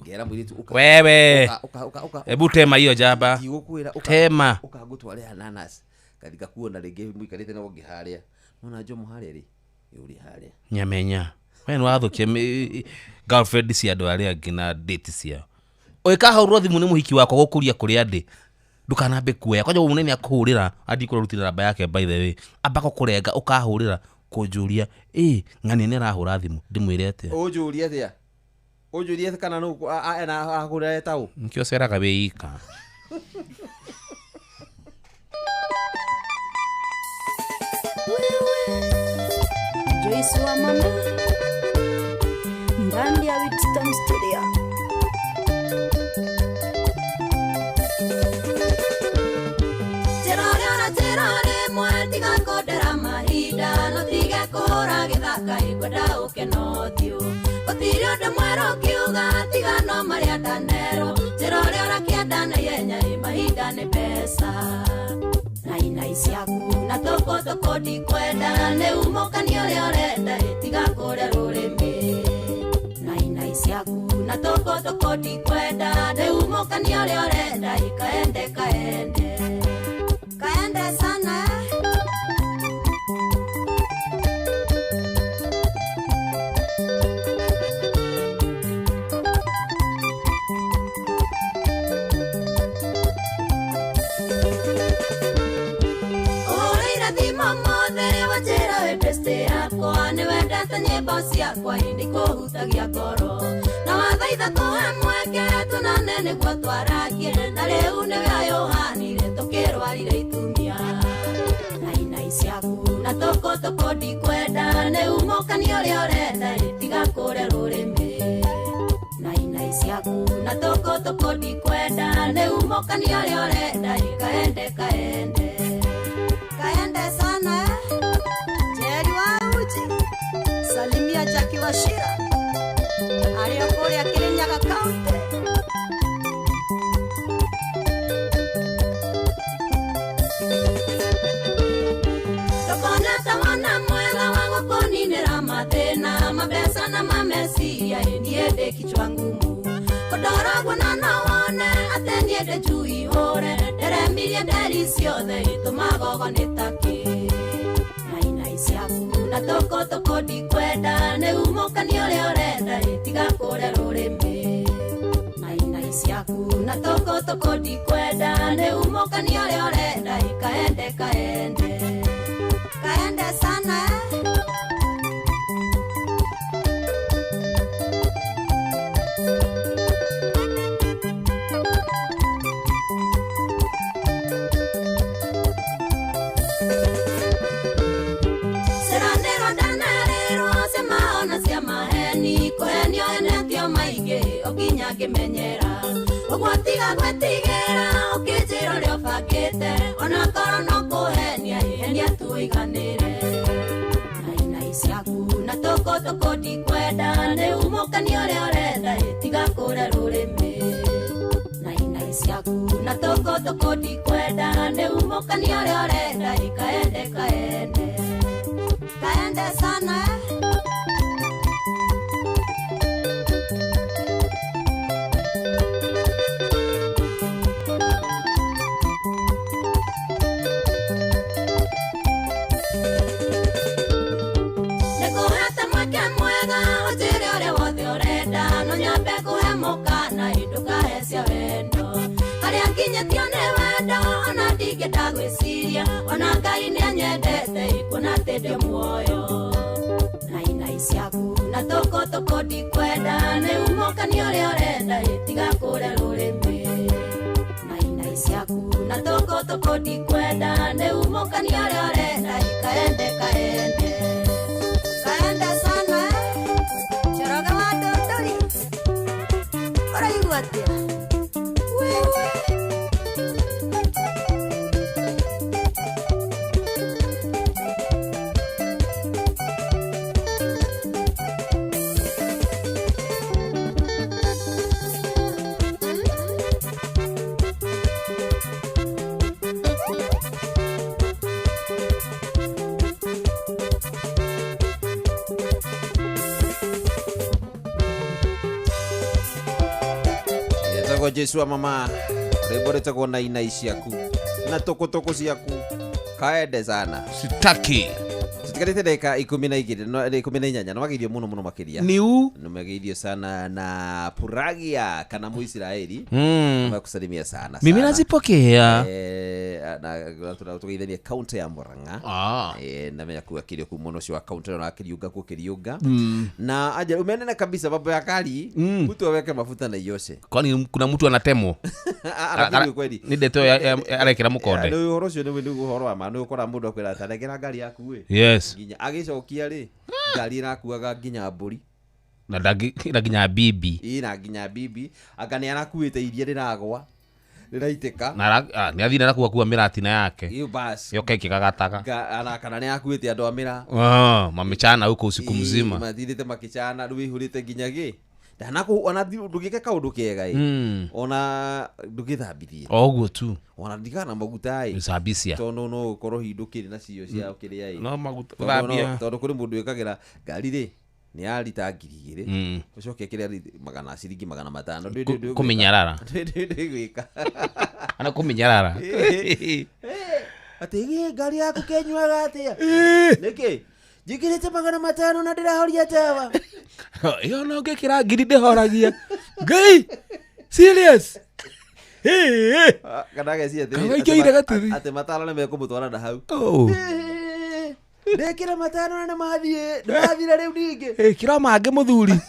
Ngera mũirĩtu ũka. Wewe. Ũka, ũka, ũka, ũka. Ebu tema hiyo jaba. Ndigũkwĩra, ũka. Tema. Ũka ngũtware ananas. Ngathi ngakuona rĩngĩ mũikarĩte na ũngĩ harĩa. Nona Jomo harĩa rĩ? Ĩ, ũrĩ harĩa. Nyamenya. We nĩ wathũkia girlfriend cia andũ arĩa angĩ na date ciao. Ũgĩkahũrwo thimũ nĩ mũhiki wakwa gũkũria kũrĩa ndĩ. Ndũkanambe kuoya. Kwanja mũnene nĩ akũhũrĩra, andikũrĩa ũrutire namba yake by the way. Amba gũkũrenga ũkahũrĩra kũnjũria, ĩ, ng'ania nĩ arahũra thimũ, ndĩmwĩre atĩa? Ũnjũrie atĩa? Ũnjũrie kana nũ ena ahũrĩra etaũ? Nĩkĩo ũceraga wĩ ika. Joyce wa mama Ngambia with Tom Studio. Tirore ona tirore mwe tiga kondera mahinda no tiga kũhũra gĩthaka ingwenda ũke no thiũ. Gũtirĩ ũndũ mwerũ ũkiuga tiga no marĩa ndanerwo. Tirore ona kĩenda na ihenya ĩ mahinda nĩ mbeca. Na inai ciaku na tũkũ tũkũ ndikwenda nĩ umũkani ũrĩa ũrenda ĩ tiga kũrĩa rũrĩmĩ. Na inai ciaku na tũkũ tũkũ ndikwenda nĩ umũkani ũrĩa ũrenda ĩ kaende kaende. Kaende sana. yakwa nĩ wendete nyĩmbo ciakwa ĩndĩ kũhutagia ngoro na wathaitha kũhe mweke tũnane nĩguo twaragie na rĩu nĩwe ayũhanire tũkĩrwarire itumia nainai ciaku na tũkũtũkũ ndikwenda nĩ umũkani ũrĩa ũrenda tiga kũrĩa rũrĩmĩ nainai ciaku na tũkũtũkũ ndikwenda nĩ umũkani ũrĩa ũrenda kaende kaende kaende sana Jerry wa uji salimia Jackie Wachira arĩa kũrĩa Kirinyaga County. Tũkona ta mwana mwega wa gũkũninĩra mathĩna mabeca na mameciria niĩ ndĩ kichwa ngumu kũndoragwo na no wone atĩ niĩ ndĩ njui hũre nderemirie nderi ciothe itũmagogo nĩ takĩ nainai ciaku na tũkũtũkũ ndikwenda nĩ umũkani ũrĩa ũrenda tiga kũrĩa rũrĩmĩ nainai ciaku na tũkũtũkũ ndikwenda nĩ umũkani ũrĩa ũrenda kaende kaende kaende sana. Ciranĩrwo ndanerĩrwo ciamaona cia maheni kũhenio henetio maingĩ o nginya ngĩmenyera ũguo tiga gwĩtigĩra ũkĩnjĩra ũrĩa ũbangĩte onakorwo no kũhenia henia tuiganĩre nainai ciaku na tũkũtũkũ ndikwenda nĩ umũkani ũrĩa ũrenda tiga kũrĩa rũrĩmĩ nainai ciaku na tũkũtũkũ ndikwenda nĩ umũkani ũrĩa ũrenda kaende kaende kaende sana. Nĩngũhete mweke mwega ũnjĩre ũrĩa wothe ũrenda no nyambe kũhe mũkana ndũkahe cia wendo harĩa nginyĩtio nĩ wendo ona ndingĩenda gwĩciria ona Ngai nĩanyendete kuona atĩ ndĩ muoyo nainai ciaku na tũkũtũkũ ndikwenda nĩ umũkani ũrĩa ũrenda tiga kũrĩa rũrĩmĩ nainai ciaku na tũkũtũkũ ndikwenda nĩ umũkani ũrĩa ũrenda kaende kaende kaende sana. Njoroge wa Ndũndũri ũraigua atĩa wewe? Etagwo Jesu wa mama rwĩmbo rwĩtagwo nainai ciaku na tũkũtũkũ ciaku kaende sana sitaki tutigarĩte ndagĩka 12 18 nĩ wageithio mũno mũno makĩria Niu? nĩmageithio sana na Puragia kana Muisraeli Amekusalimia sana Mimi sana. nazipokea. Na tugeithania kaunti ya Murang'a. Namenya kuwa kirio kuu mũno ũcio wa kaunti na akĩriũnga kuo kĩriũnga na aja umenena kabisa mambo ya kali mtu aweke mafuta na ioshe Kwani kuna mtu anatemwo? Lakini kweli Nĩ ndeto arekĩra mũkonde. Nĩ ũhoro ũcio nĩ ũhoro wa ma nĩ ũkora mũndũ akwĩra ta rengera ngari yaku ĩ Yes. nginya agĩcokia rĩ ngari ĩrakuaga nginya mbũri Na na nginya bibi. Ĩ na nginya bibi anga nĩ arakuĩte iria rĩragwa rĩraitĩka Na nĩ athire na kuakua mĩratina yake. Ĩ bas Yoka ĩkĩgagataga. Ana kana nĩ akuĩte andũ a mĩra Mamechana huko usiku mzima. Mathirĩte makĩcana rĩu ĩihũrĩte nginya gĩ ona ndũgĩke kaũndũ kega ĩ ona ndũgĩthambithie O ũguo tu. Ona ndigana maguta ĩ Gũcambithia. tondũ no ũkorwo hihi ndũkĩrĩ nacio cia kĩrĩa ĩ No maguta Tondũ no- gũthambia. tondũ kũrĩ mũndũ wĩkagĩra ngari rĩ nĩ ya rita 2000 ũcoke ĩkĩre magana ciringi 500 Kũmĩnyarara. Ndwĩgwĩka Ana kũmĩnyarara. Atĩ gĩ ngari yaku kĩnyuaga atĩa nĩkĩ njĩkĩrĩte 500 na ndĩrahoria tawa Ĩyo no ngĩkĩra ngiri ndĩhoragia. Ngai serious. Kana ageciria atĩrĩrĩ, Kawaikĩire gaturi. atĩ mataro nĩ mekũmũtwara na hau. Oh. Ndekĩra 5 na nĩmathiĩ nĩmathira rĩu ningĩ. Kĩro mangĩ mũthuri.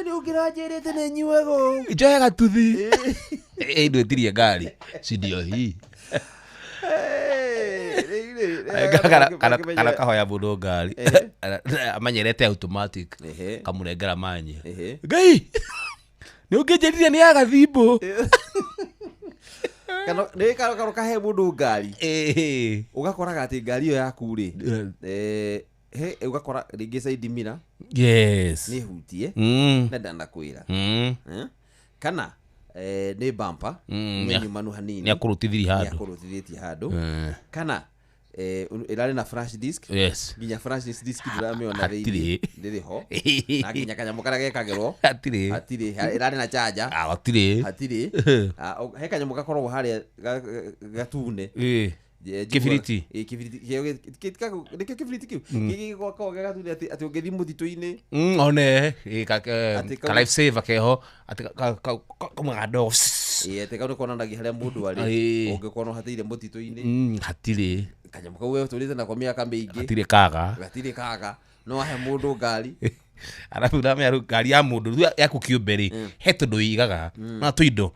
Nĩ ũngĩranjĩrĩte nĩ nyuaga. Njoe gatuthi. Ndwĩtirie ngari. Si ndio hii. Kana kahoya mũndũ ngari amenyerete automatic kamũnengera manye. Ngai nĩ ũngĩnjĩrire nĩ agathimbo. Kana nĩ karo kahe mũndũ ngari. Ũgakoraga atĩ ngari ĩyo yaku rĩ he ũgakora rĩngĩ side mirror. Yes. Nĩ hutie. Na ndanakwĩra. Kana nĩ bumper nĩ nyumanu hanini. Nĩ akũrutithirie handũ. Nĩ akũrutithĩtie handũ. Kana ĩrarĩ na flash disk. Yes. Nginya flash disk ndũramĩona rĩngĩ. Ndĩrĩ ho. Na nginya kanyamũ karĩa gekagĩrwo. Hatirĩ. Hatirĩ. Ĩrarĩ na charger. Hatirĩ. Hatirĩ. He kanyamũ gakoragwo harĩa gatune. Kibiriti. Kibiriti. Nĩkĩo kibiriti kĩu. Gĩgĩkoragwo gatune atĩ ũngĩthiĩ mũtitũ-inĩ. One ka life saver keho atĩ kamwe ga ndogo. Atĩ kau nĩkonanagia harĩa mũndũ arĩ. Ũngĩkorwo hatĩire mũtitũ-inĩ. Hatirĩ. Kanyamũ kau we ũtũrĩte nako mĩaka mĩingĩ. Hatirĩ kaga. Hatirĩ kaga. No ahe mũndũ ngari. Arabu ndamenya rĩu ngari ya mũndũ rĩu yaku kĩũmbe rĩ he tũndũ ũigaga na tũindo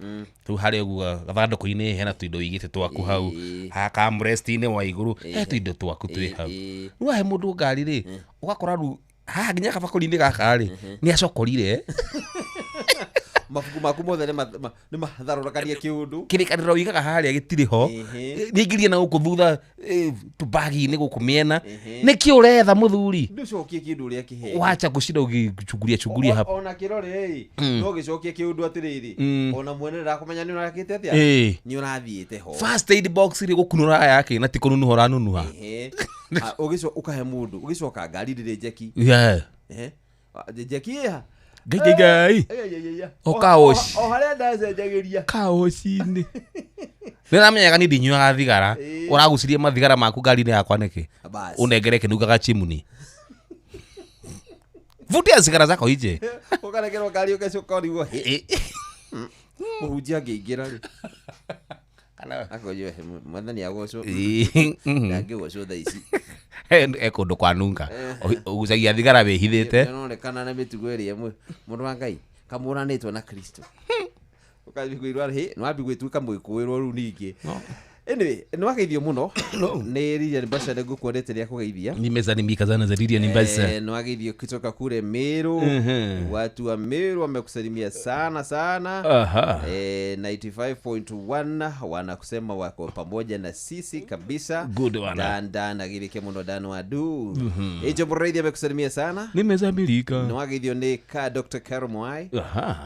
rĩu harĩa ũguo gathandũkũ-inĩ hena tũindo ũigĩte twaku hau hakamrest-inĩ wa igũrũ he tũindo twaku twĩ hau rĩu ahe mũndũ ngari rĩ ũgakora rĩu haha nginya kabakũri-inĩ gaka rĩ nĩ acokorire mabuku maku mothe nĩ matharũrũkanie kĩũndũ kĩrĩkanĩro ũigaga harĩa gĩtirĩ ho nĩingĩrie na gũkũ thutha tũbagi-inĩ gũkũ mĩena nĩkĩ ũretha mũthuri ndũcokie kĩndũ ũrĩa kĩheo wacha gũcinda ũgĩchunguria chunguria hapa ona kĩrore ĩ no gĩcokie kĩũndũ atĩrĩrĩ ona mwene ndakũmenya nĩ ũrakĩte atĩa nĩ ũrathiĩte ho first aid box rĩ gũkunũra yake na ti kũnunuha ũranunuha ũkahe mũndũ ũgĩcoka ngari ndĩrĩ njeki njeki ĩha Ngai ngai. O kaoci. O harĩa ndacenjagĩria. Kaoci-inĩ. Nĩ ramenyaga niĩ ndinyuaga thigara. Ũragucirie mathigara maku ngari-inĩ yakwa nĩkĩ? Ũnengere kĩnungaga chimney. Vutia sigara zako ije. Ũkarekerwo ngari ũgacoka ũrigwo. Mũhunjia angĩingĩra rĩ. Akoiyo mwathani agocwo. Ndangĩgocwo thaa ici. Kũndũ kwanunga. Ũgucagia thigara wĩhithĩte. Nĩronekana na mĩtugo ĩrĩa mũndũ wa Ngai kamũranĩtwo na Kristo. Ũkambia kũirwo hĩ nĩwambia gwĩtuĩka mũgĩkũĩrwo rĩu ningĩ. Anyway, nĩwageithio mũno nĩ Lilian Mbasha nĩngũkuonete nĩ akũgeithia. Nimesalimika sana za Lilian Mbasha. Nĩwageithio kutoka kule Meru. Watu wa Meru wamekusalimia sana sana. 95.1 wanakusema wako pamoja na sisi kabisa. Good one. Dan dan agirike muno dan wadu. Ejo Muraithi amekusalimia sana. Nimesamilika. Nĩwageithio nĩ ka Dr. Caro Mwai.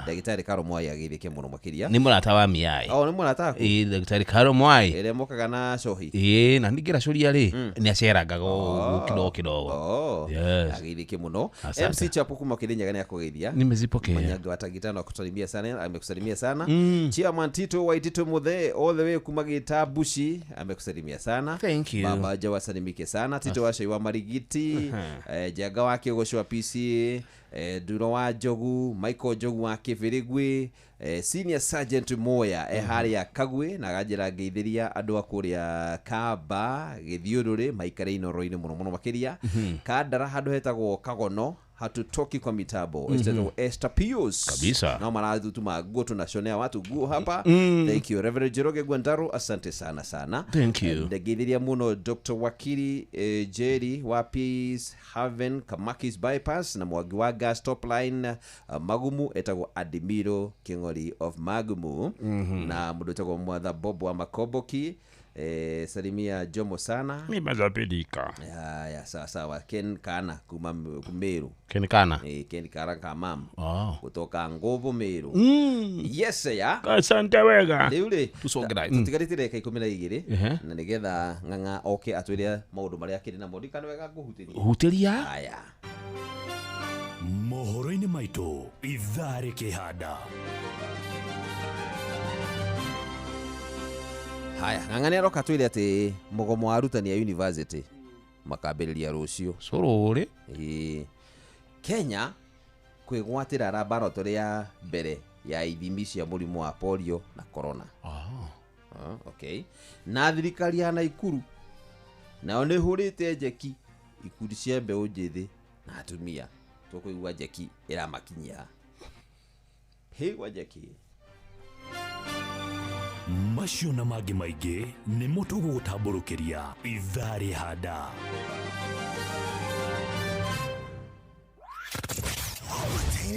Ndagĩtarĩ Caro Mwai agirike muno makĩria. Nĩ mũrata wa Miai. Oh, nĩ mũrata waku? Ndagĩtarĩ Caro Mwai. Mokaga na cohi na ningĩra curia rĩ nĩ acerangaga ũguo kidogo kidogo. Yes. Ageithĩke mũno. MC Chapo kuma Kirinyaga nĩ akũgeithia. Nimezipokea. Manyago wa Tagitano akusalimia sana, amekusalimia sana. Chairman Tito wa Tito Muthe all the way kuma Gitabushi amekusalimia sana. Thank you. Baba Jawa salimike sana. Tito wa Shaiwa Marigiti, Jaga wa Kĩogocwa wa PC, Duro wa Njogu, Michael Njogu wa Kĩbĩrĩgwĩ, Senior Sergeant Moya harĩa Kagwe na ganjĩra ngeithĩria andũ a kũrĩa Kamba Gĩthiũrũrĩ maikare Inoro-inĩ mũno mũno makĩria. Kandara handũ hetagwo Kagono hatutoki kwa mitambo. Esther Pius kabisa na marathutuma nguo tunashonea watu nguo hapa. Thank you Reverend Njoroge Gwandaro, asante sana sana. Thank you. Ndageithiria muno Dr. Wakili Jerry wa Peace Haven Kamakis Bypass na Mwangi wa Gas Top Line Magumu etagwo Adimiro King'ori of Magumu na mundu etagwo Mwatha Bob wa Makoboki. Salimia Jomo sana. Nimezapilika. Ya sawa sawa. Ken Kana kuma Meru. Ken Kana. Ken Kana kamam. Kutoka Ngovo Meru. Yes ya. Asante wega. Rĩu rĩ tusongerai. Tutigarĩte ndagĩka 12 na nĩgetha ng'ang'a oke atwĩre maũndũ marĩa akĩrĩ namo. Ndikana wega ngũhutĩria. Hutĩria. Haya. Mohoro-inĩ maitũ ithaa rĩkĩhanda. Haya, ng'ang'a nĩ aroka twĩre atĩ mũgomo wa arutani a university makambĩrĩria rũciũ. Cũrũrĩ. Kenya kwĩgwatĩra laboratory ya mbere ya ithimi cia mũrimũ wa polio na corona. Okay. Na thirikari ya Naikuru Nao nĩ hũrĩte njeki ikundi cia mbeũ njĩthĩ na atumia. Tũkũigua njeki ĩramakinyia. Hĩgwa njeki. Macio na mangĩ maingĩ nĩmo tũgũgũtambũrũkĩria ithaa rĩhanda.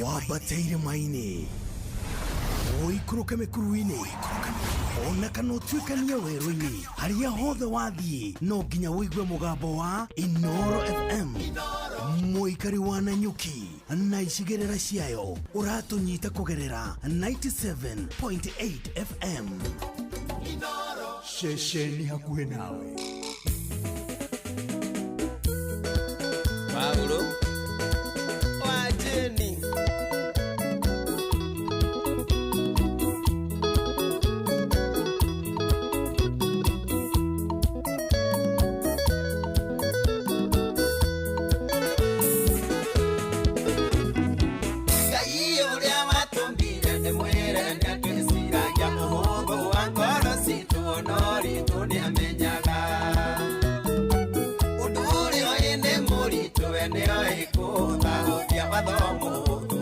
Wambate irĩma-inĩ, ũikũrũke mĩkuru-inĩ, ona kana ũtuĩkanie werũ-inĩ, harĩa hothe wathiĩ no nginya ũigue mũgambo wa Inoro FM. Mũikari wa Nanyuki na icigĩrĩra ciayo ũratũnyita kũgerera 97.8 FM. Ceceni hakuhĩ nawe. Paulo wa Jeni. Ngai ũrĩa watũmbire nĩ mwĩre nĩatwĩciragia ũhũthũ wa ngoro citũ ona ũritũ nĩamenyaga. Ũndũ ũrĩa ũĩ nĩ mũritũ we nĩoĩ kũũthahũthia watho mũhũthũ,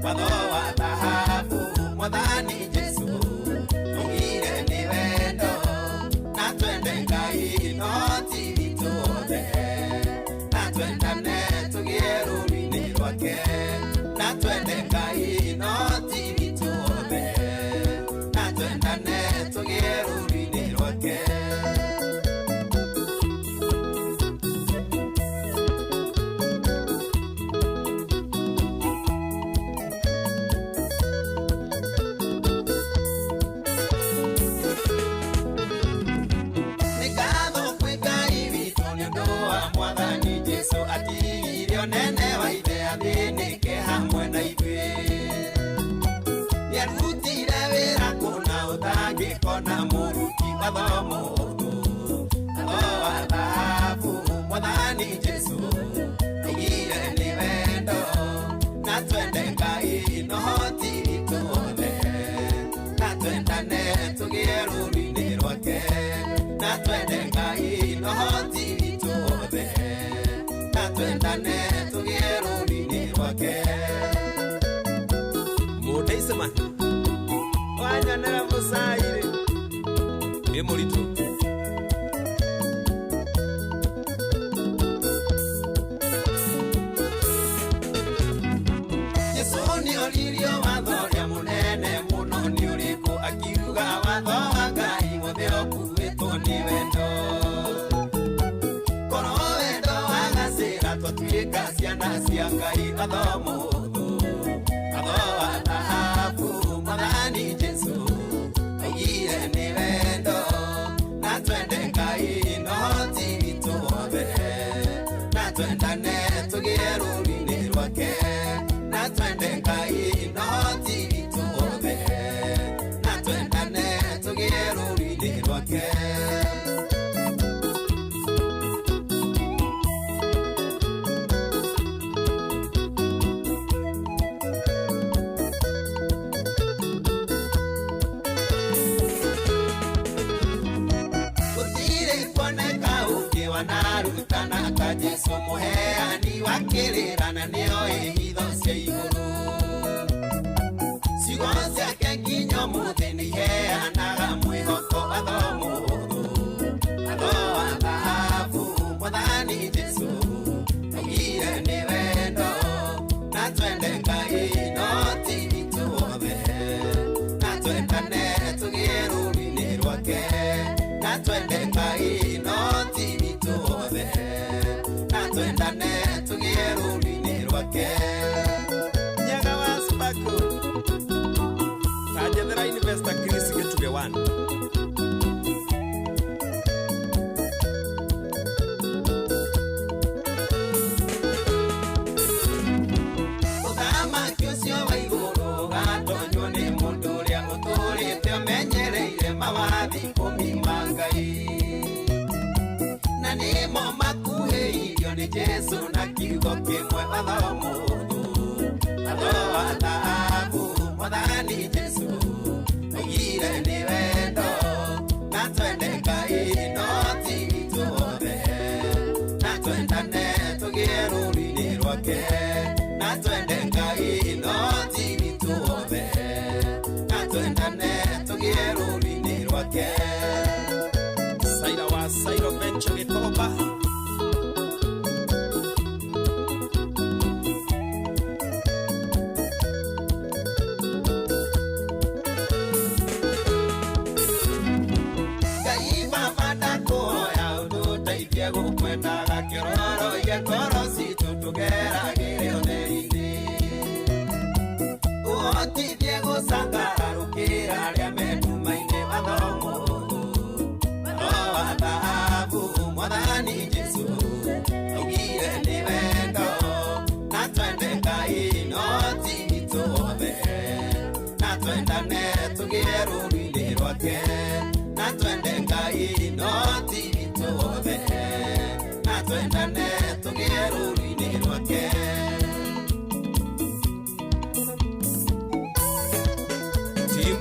watho wa thahabu Mwathani Jesũ augire nĩ wendo na twende Ngai no ti witũ othe, na twendane tũgĩe rũũru-inĩ rwake, na twende Ngai no ti witũ othe, na twendane tũgĩe rũũru-inĩ rwake. Nĩ ngatho kwĩ Ngai witũ nĩ ũndũ wa Mwathani Jesũ atigire ũnene wa ithe athĩnĩke hamwe na ithuĩ. Nĩarutire wĩra kũna ũtangĩkona mũruti watho mũhũthũ, watho wa thahabu Mwathani Jesũ augire nĩ wendo na twende Ngai no ti witũ othe, na twendane tũgĩe rũũru-inĩ rwake, na twende Ngai no ti witũ othe, na twendane tũgĩe rũũru-inĩ rwake. Mũndeicema wanyonera mũcairĩ ĩ mũritũ. Jesũ nĩoririo watho ũrĩa mũnene mũno nĩ ũrĩkũ, akiuga watho wa Ngai wothe ũkuĩtwo nĩ wendo. Korwo wendo wagacĩra twatuĩka ciana cia Ngai, watho mũhũthũ, watho wa thahabu Mwathani Jesũ augire nĩ wendo na twende Ngai no ti witũ othe, na twendane tũgĩe rũũru-inĩ rwake, na twende Ngai no ti witũ othe, na twendane tũgĩe rũũru-inĩ rwake. Gũtirĩ kuoneka ũngĩ wanarutana ta Jesũ mũheani wa kĩrĩra na nĩoĩ hitho cia igũrũ. Ciugo ciake nginya ũmũthĩ nĩiheanaga mwĩhoko, watho mũhũthũ, watho wa thahabu Mwathani Jesũ augire nĩ wendo na twende Ngai no ti witũ othe, na twendane tũgĩe rũũru-inĩ rwake, na twende Ngai no ti witũ othe, na twendane tũgĩe rũũru-inĩ rwake. Nyaga wa Spako tanjethera Investor Chris Gĩtugĩ 1. Ũthamaki ũcio wa igũrũ ũgatonywo nĩ mũndũ ũrĩa ũtũũrĩte ũmenyereire mawathi ikũmi ma Ngai, na nĩmo makuhĩirio nĩ Jesũ na kiugo kĩmwe, watho mũhũthũ, watho wa thahabu Mwathani Jesũ augire nĩ wendo na twende Ngai no ti witũ othe, twende Ngai no ti witũ othe na twendane tũgĩe rũũru-inĩ rwake. Saira wa Sairo Venture Gĩkomba. Ngai Baba ndakũhoya ũtũteithie gũkwendaga kĩororo ige ngoro citũ tũgeragĩre ũtheri-inĩ. Ũhotithie gũcangararũkĩra arĩa me nduma-inĩ watho mũhũthũ watho wa thahabu Mwathani Jesũ augire nĩ wendo na twende Ngai no ti witũ othe na twendane tũgĩe rũũru-inĩ rwake na twende Ngai no ti witũ othe na twendane tũgĩe rũũru-inĩ rwake. Tim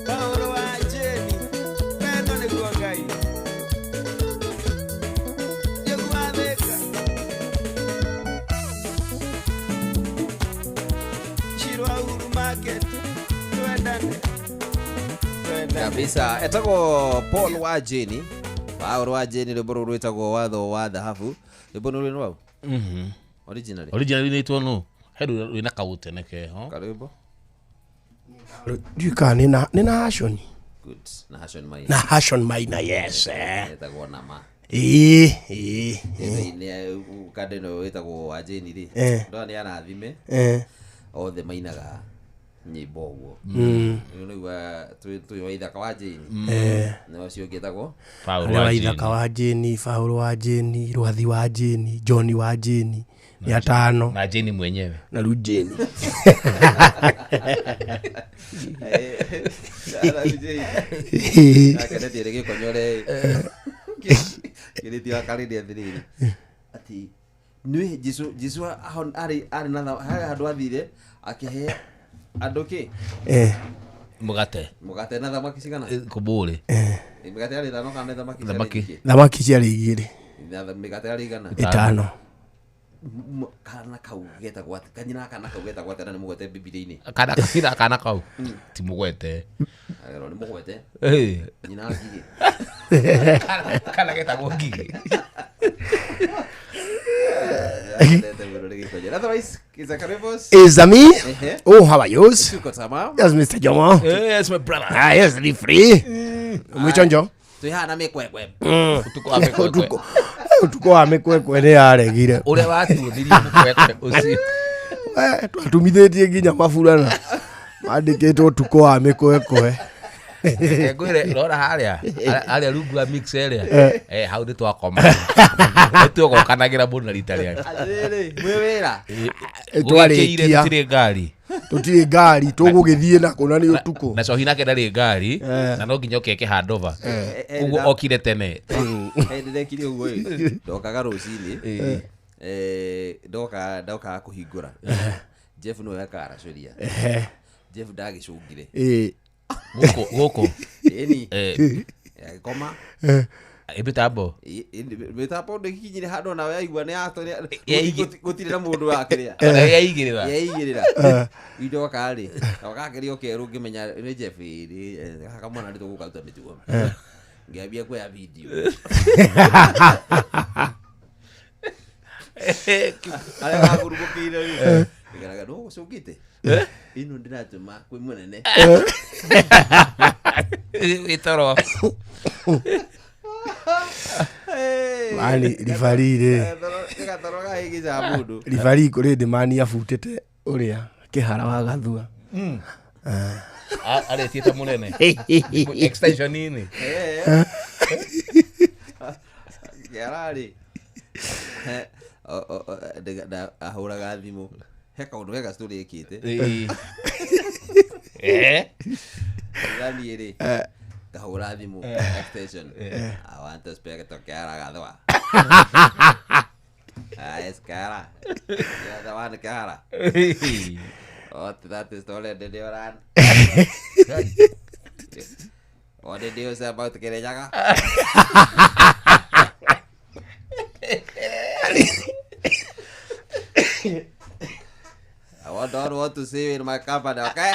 Paulo wa Jeni wendo nĩguo Ngai nĩguo athĩka Shiro wa Uhuru Market twendane twendane Kabisa etagwo Paul wa Jeni. Paul wa Jeni rwĩmbo rũrũ rwĩtagwo watho wa thahabu. Rwĩmbo nĩ rwĩ rwau? Originally. Originally nĩ no he rwĩna kaũtene keho. Karwĩmbo. Ndiũĩ kana nĩ na Hashon. Good. Na Hashon Maina. Na Hashon Maina, yes. Etagwo Nama. Ĩĩ, ĩĩ. Nĩ kanda ĩno ĩtagwo wa Jeni rĩ. Ndona nĩ arathime. Othe mainaga nyĩmbo ũguo. Rĩu nĩigua twĩ wa ithaka wa Jeni. Na ũcio ũngĩ etagwo Paul Harĩ wa wa Jeni. Ithaka wa Jeni, Paul wa Jeni, Rwathi wa Jeni, John wa Jeni, nĩ atano. Na Jeni mwenyewe. Na rĩu Jeni. Akenetie rĩ gĩkonyore kĩrĩtie wakarĩria atĩrĩrĩ atĩ nĩ Jesũ Jesũ arĩ na harĩ handũ athire akĩhe andũ kĩ Mũgate. Mũgate na thamaki cigana? Kũbũrĩ. Mĩgate yarĩ ithano kana nĩ thamaki ciarĩ Thamaki. nyingĩ? Thamaki ciarĩ igĩrĩ. Na mĩgate yarĩ igana? Ĩtano. Kana kau getagwo atĩ kanyina kana kau getagwo atĩ na nĩ mũgwete Bibilia-inĩ. Kana kana kana kau. Ti mũgwete. Agerwo nĩ mũgwete. Nyina ngigĩ. Kana getagwo ngigĩ. Akenete mũno nĩ gĩkonyo. Otherwise, is a Karibos. Is a me? Ehe. Oh, how are you? Tuko tamam. Yes, Mr. Jomo. Yes, my brother. Ah, yes, referee. Mwichonjo. Twĩ haha na mĩkwekwe. Ũtukũ wa mĩkwekwe. Ũtukũ wa mĩkwekwe nĩ yaregire. Ũrĩa watuonirie mũkwekwe ũcio. Twatumithĩtie nginya maburana mandĩkĩtwo ũtukũ wa mĩkwekwe. Ngwĩre rora harĩa harĩa rungu wa mix ĩrĩa hau nĩ twakoma. Nĩtũgokanagĩra mũno rita rĩake. Atĩrĩrĩ, mwĩ wĩra. Gũgĩkĩire tũtirĩ ngari. Tũtirĩ ngari tũgũgĩthiĩ na kũna nĩ ũtukũ. Na cohi nake ndarĩ ngari na no nginya ũkeke handover. Ũguo okire tene. Ndĩrekire ũguo ĩ. Ndokaga rũcinĩ. Ndokaga kũhingũra. Jeff nĩwe akaracũria. Jeff ndagĩcũngire. Gũkũ gũkũ. Ĩni. Agĩkoma. Ĩmĩtambo. Mĩtambo ndĩkinyire handũ nawe yaigua nĩ gũtirĩ na mũndũ wa kĩrĩa. Yaigĩrĩra. Yaigĩrĩra. Indoka rĩ, gakĩria kerũ ngĩmenya nĩ Jeff ĩ kamwana nĩ tũgũkaruta mĩtugo. Ngĩambia kuoya video. Arĩa gagurumũkĩire rĩ. Ngĩgeraga nũ ũcũngĩte? Ĩno ndĩratũma kwĩ mũnene. Wĩ toro. Mani ribari rĩ. Gatoro gahĩngĩcaga mũndũ. Ribari kũrĩ ndĩ mani abutĩte ũrĩa kĩhara wa gathua. Arĩtie ta mũnene. Extension-inĩ. Kĩhara rĩ. Ahũraga thimũ. He kaũndũ geka story ĩkĩte. Niĩ rĩ. Kahũra thimũ extension. I want to speak to Kĩhara Gathua. Yes, Kĩhara. You're the one, Kĩhara. What that is story did you run? What did you say about Kirinyaga? I don't want to see you in my company, okay?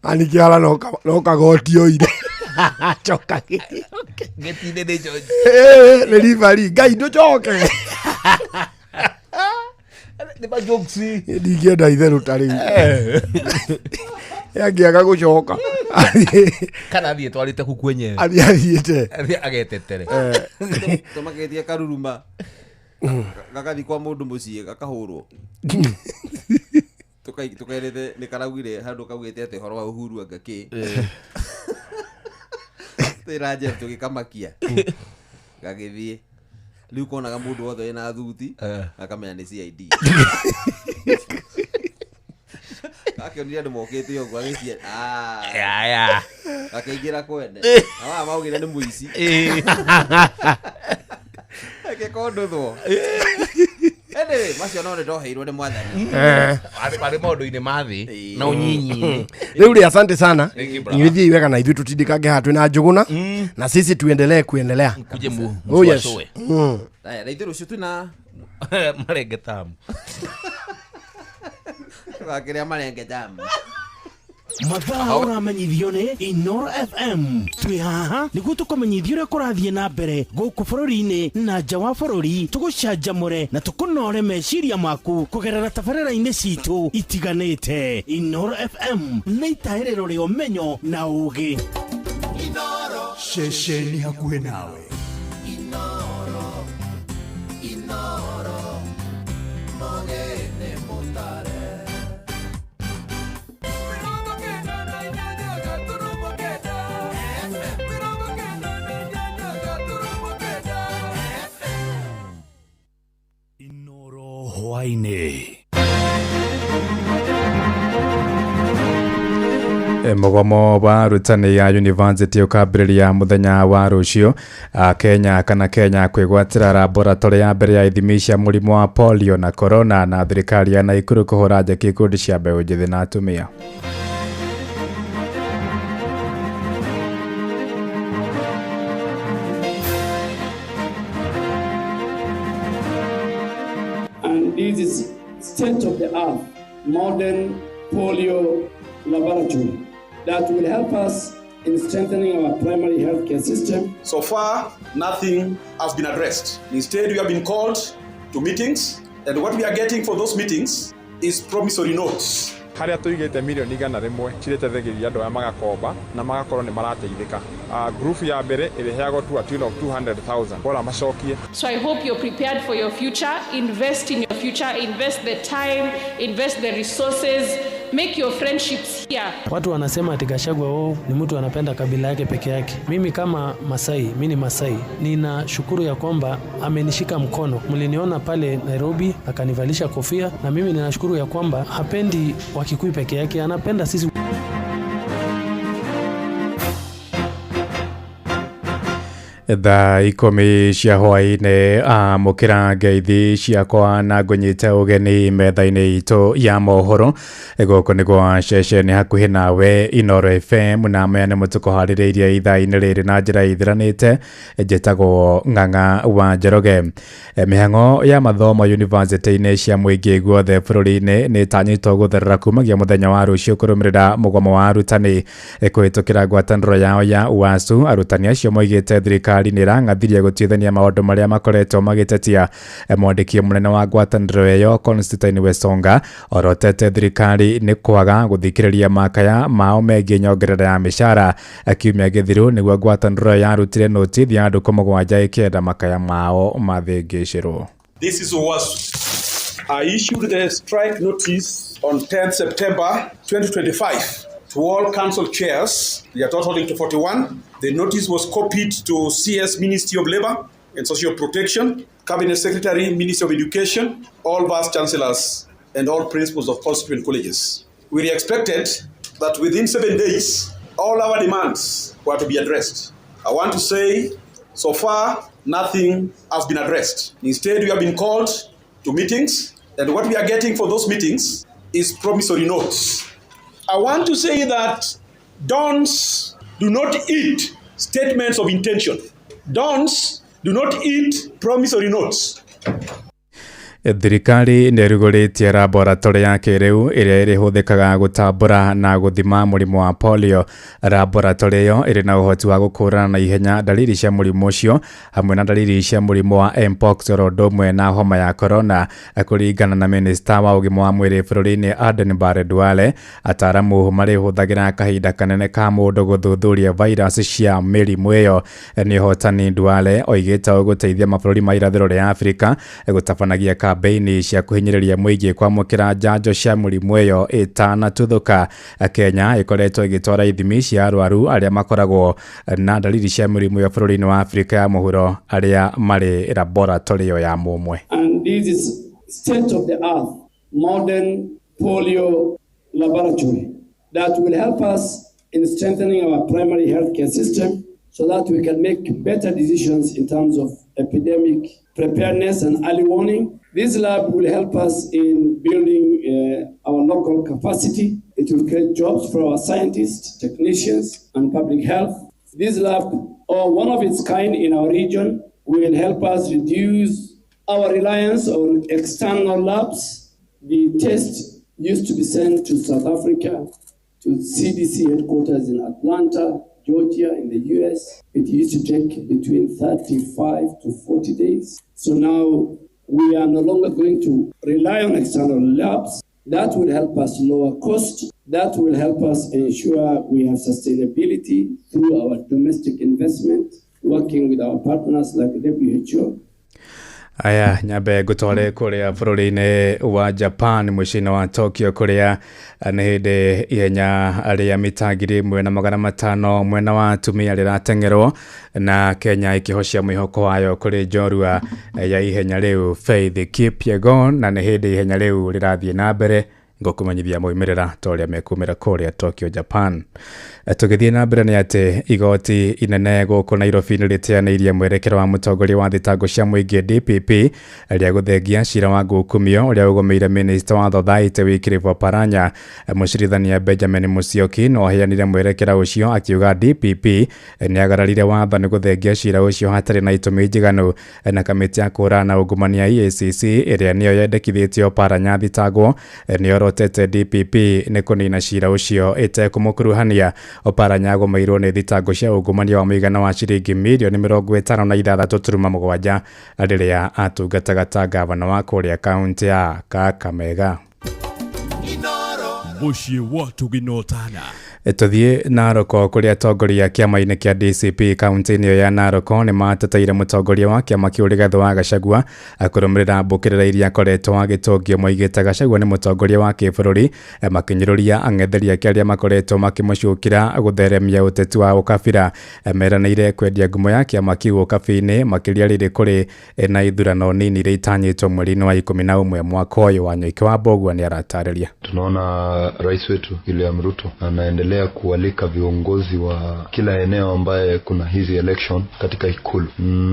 Ani kĩara no kagoti oire. Coka gĩtinde nĩ George. Nĩ ribari Ngai ndũcoke. Nĩ ma jokes. Ndingĩenda itherũ ta rĩu. Angĩaga gũcoka. Kana athiĩ twarĩte ku kwenyewe. Athiĩ athiĩte. Athiĩ agetetere. Tũmaketie karuruma. Gagathi kwa mũndũ mũciĩ gakahũrwo. Tukairĩte nĩ karaugire handũ kaugĩte atĩ ũhoro wa Uhuru anga kĩ. Twĩra Jeff tũgĩkamakia. Gagĩthiĩ. Rĩu konaga mũndũ wothe wĩna thuti akamenya nĩ CID. Gakĩonire andũ mokĩte ũguo agĩcia. Ya. Gakĩingĩra kwene. Na maya maugire nĩ mũici. Gĩkondothwo. Anyway, macio no nĩ ndoheirwo nĩ mwathani. Arĩ maũndũ-inĩ ma thĩ na ũnyinyi-inĩ. Rĩu rĩ asante sana. Thank you, brother. Inyuĩ thiĩi wega na ithuĩ tũtindikange haha twĩna Njũgũna na sisi tuendelee kuendelea. Kuje mu Oh yes. msuasue. Aya, na ithuĩ rũciũ twĩna marenge tamu. Tũgakĩrĩa marenge tamu. Mathaa ũramenyithio nĩ Inoro FM. Twĩ haha nĩguo tũkũmenyithie ũrĩa kũrathiĩ na mbere gũkũ bũrũri-inĩ na nja wa bũrũri, tũgũcanjamũre na tũkũnore meciria maku kũgerera tabarĩra-inĩ citũ itiganĩte. Inoro FM nĩ itaĩrĩro rĩa ũmenyo na ũũgĩ. Ceceni hakuhĩ nawe. Hwaĩ-inĩ. Mũgomo wa arutani ya university ũkambĩrĩria mũthenya wa rũciũ. Kenya kana Kenya kwĩgwatĩra laboratory ya mbere ya ithimi cia mũrimũ wa polio na corona, na thirikari ya Naikuru kũhũra njeki ikundi cia mbeũ njĩthĩ na atumia. And this is state-of-the-art modern polio laboratory that will help us in strengthening our primary healthcare system. So far, nothing has been addressed. Instead, we have been called to meetings, and what we are getting for those meetings is promissory notes. Harĩa tũigĩte mirioni 100 cirĩteithagĩrĩria andũ aya magakomba na magakorwo nĩ marateithĩka. Group ya mbere ĩrĩheagwo to a tune of 200,000 bora macokie. So I hope you're prepared for your future. Invest in your future, invest the time, invest the resources, make your friendships here. Watu wanasema ati Gachagua wao ni mtu anapenda kabila yake peke yake. Mimi kama Masai, mimi ni Masai. Ninashukuru ya kwamba amenishika mkono. Mliniona pale Nairobi akanivalisha kofia, na mimi ninashukuru ya kwamba hapendi Wakikuyu peke yake, anapenda sisi. Thaa 10 cia hwaĩ-inĩ amũkĩra ngeithi ciakwa na ngũnyite ũgeni metha-inĩ itũ ya mohoro. Gũkũ nĩ gwa ceceni hakuhĩ nawe Inoro FM, na maya nĩmo tũkũharĩrĩirie ithaa-inĩ rĩrĩ na njĩra ithiranĩte. Njĩtagwo Ng'ang'a wa Njoroge. Mĩhang'o ya mathomo yunivasĩtĩ-inĩ cia mũingĩ guothe bũrũri-inĩ nĩ ĩtanyĩtwo gũtherera kumagia mũthenya wa rũciũ kũrũmĩrĩra mũgomo wa arutani kũhĩtũkĩra ngwatanĩro yao ya UASU. Arutani acio moigĩte thirikari nĩ ĩrang'athirie gũtuithania maũndũ marĩa makoretwo magĩtetia. Mwandĩki mũnene wa ngwatanĩro ĩyo Constantine Wesonga orotete thirikari nĩ kwaga gũthikĩrĩria makaya mao megiĩ nyongerera ya mĩcara. Kiumia gĩthiru nĩguo ngwatanĩro yarutire notithi ya andũ 7 ĩkĩenda makaya mao mathĩngĩcĩrwo. This is UASU. I issued the strike notice on 10th September 2025 to all council chairs. They are totaling to 41. The notice was copied to CS Ministry of Labor and Social Protection, Cabinet Secretary, Ministry of Education, all vice chancellors, and all principals of constituent colleges. We expected that within 7 days, all our demands were to be addressed. I want to say, so far, nothing has been addressed. Instead, we have been called to meetings, and what we are getting for those meetings is promissory notes. I want to say that dons do not eat statements of intention. Dons do not eat promissory notes. Thirikari nĩ ĩrugũrĩtie laboratory ya kĩrĩu ĩrĩa ĩrĩhũthĩkaga gũtambũra na gũthima mũrimũ wa polio. Laboratory ĩyo ĩrĩ na ũhoti wa gũkũũrana na ihenya dalili cia mũrimũ ũcio hamwe na dalili cia mũrimũ wa mpox oro ũndũ ũmwe na homa ya corona. Kũringana na minista wa ũgima wa mwĩrĩ bũrũri-inĩ Aden Barre Duale, ataaramu marĩhũthagĩra kahinda kanene ka mũndũ gũthuthuria virus cia mĩrimũ ĩyo. Nĩ ũhotani Duale oigĩte ũgũteithia mabũrũri ma irathĩro rĩa Afrika gũtabanagia kambeini cia kũhinyĩrĩria mũingĩ kwamũkĩra njanjo cia mũrimũ ĩyo ĩtanatuthũka. Kenya ĩkoretwo ĩgĩtwara ithimi cia arwaru arĩa makoragwo na dalili cia mĩrimũ ĩyo bũrũri-inĩ wa Afrika ya mũhuro arĩa marĩ laboratory ĩyo ya mũmwe. And this is state of the art modern polio laboratory that will help us in strengthening our primary healthcare system so that we can make better decisions in terms of epidemic preparedness and early warning. This lab will help us in building our local capacity. It will create jobs for our scientists, technicians, and public health. This lab, or one of its kind in our region, will help us reduce our reliance on external labs. The test used to be sent to South Africa, to CDC headquarters in Atlanta, Georgia, in the US. It used to take between 35 to 40 days. So now we are no longer going to rely on external labs. That will help us lower cost. That will help us ensure we have sustainability through our domestic investment, working with our partners like WHO. Aya nyambe ngũtware kũrĩa bũrũri-inĩ wa Japan mũciĩ-inĩ wa Tokyo kũrĩa nĩ hĩndĩ ihenya rĩa mita 1500 mwena wa atumia rĩrateng'erwo na Kenya ĩkĩhocia mwĩhoko wayo kũrĩ njorua ya ihenya rĩu Faith Kipyegon, na nĩ hĩndĩ ihenya rĩu rĩrathiĩ na mbere ngũkũmenyithia moimĩrĩra ta ũrĩa mekumĩra kũrĩa Tokyo, Japan. Tũgĩthiĩ na mbere nĩ atĩ igoti inene gũkũ Nairobi nĩ rĩteanĩirie mwerekero wa mũtongoria wa thitango cia mũingĩ DPP rĩa gũthengia cira wa ngukumio ũrĩa ũgũmĩire minista wa Thothaitĩ Wycliffe Oparanya. Mũcirithania Benjamin Musyoki no aheanire mwerekera ũcio akiuga DPP nĩ agararire watho nĩ gũthengia cira ũcio hatarĩ na itũmi njiganu, na kamĩtĩ ya kũhũrana na ungumania EACC ĩrĩa nĩyo yendekithĩtie Oparanya thitangwo nĩ yorotete DPP nĩ kũnina cira ũcio ĩtekũmũkuruhania. Oparanya agũmĩirwo nĩ thitango cia ungumania wa mũigana wa ciringi mirioni 56.7 rĩrĩa atungataga ta gavana wa kũrĩa kaunti ya Kakamega. Mũciĩ wa Tũginotana. Tũthiĩ Narok kũrĩa atongoria kĩama-inĩ kĩa DCP kaunti-inĩ ĩyo ya Narok nĩ mateteire mũtongoria wa kĩama kĩu Rigathĩ wa Gachagua kũrũmĩrĩra mbũkĩrĩra iria akoretwo agĩtũngio. Moigĩte Gachagua nĩ mũtongoria wa kĩbũrũri, makĩnyũrũria ang'etheri ake arĩa makoretwo makĩmũcukĩra gũtheremia ũteti wa ũkabira. Meranĩire kwendia ngumo ya kĩama kĩu ũkabi-inĩ makĩria rĩrĩ kũrĩ na ithurano nini iria itanyĩtwo mweri-inĩ wa 11 mwaka ũyũ. Wanyoike wa Mbogua nĩ aratarĩria. Tunaona rais wetu William Ruto anaendelea kualika viongozi wa kila eneo ambaye kuna hizi election katika ikulu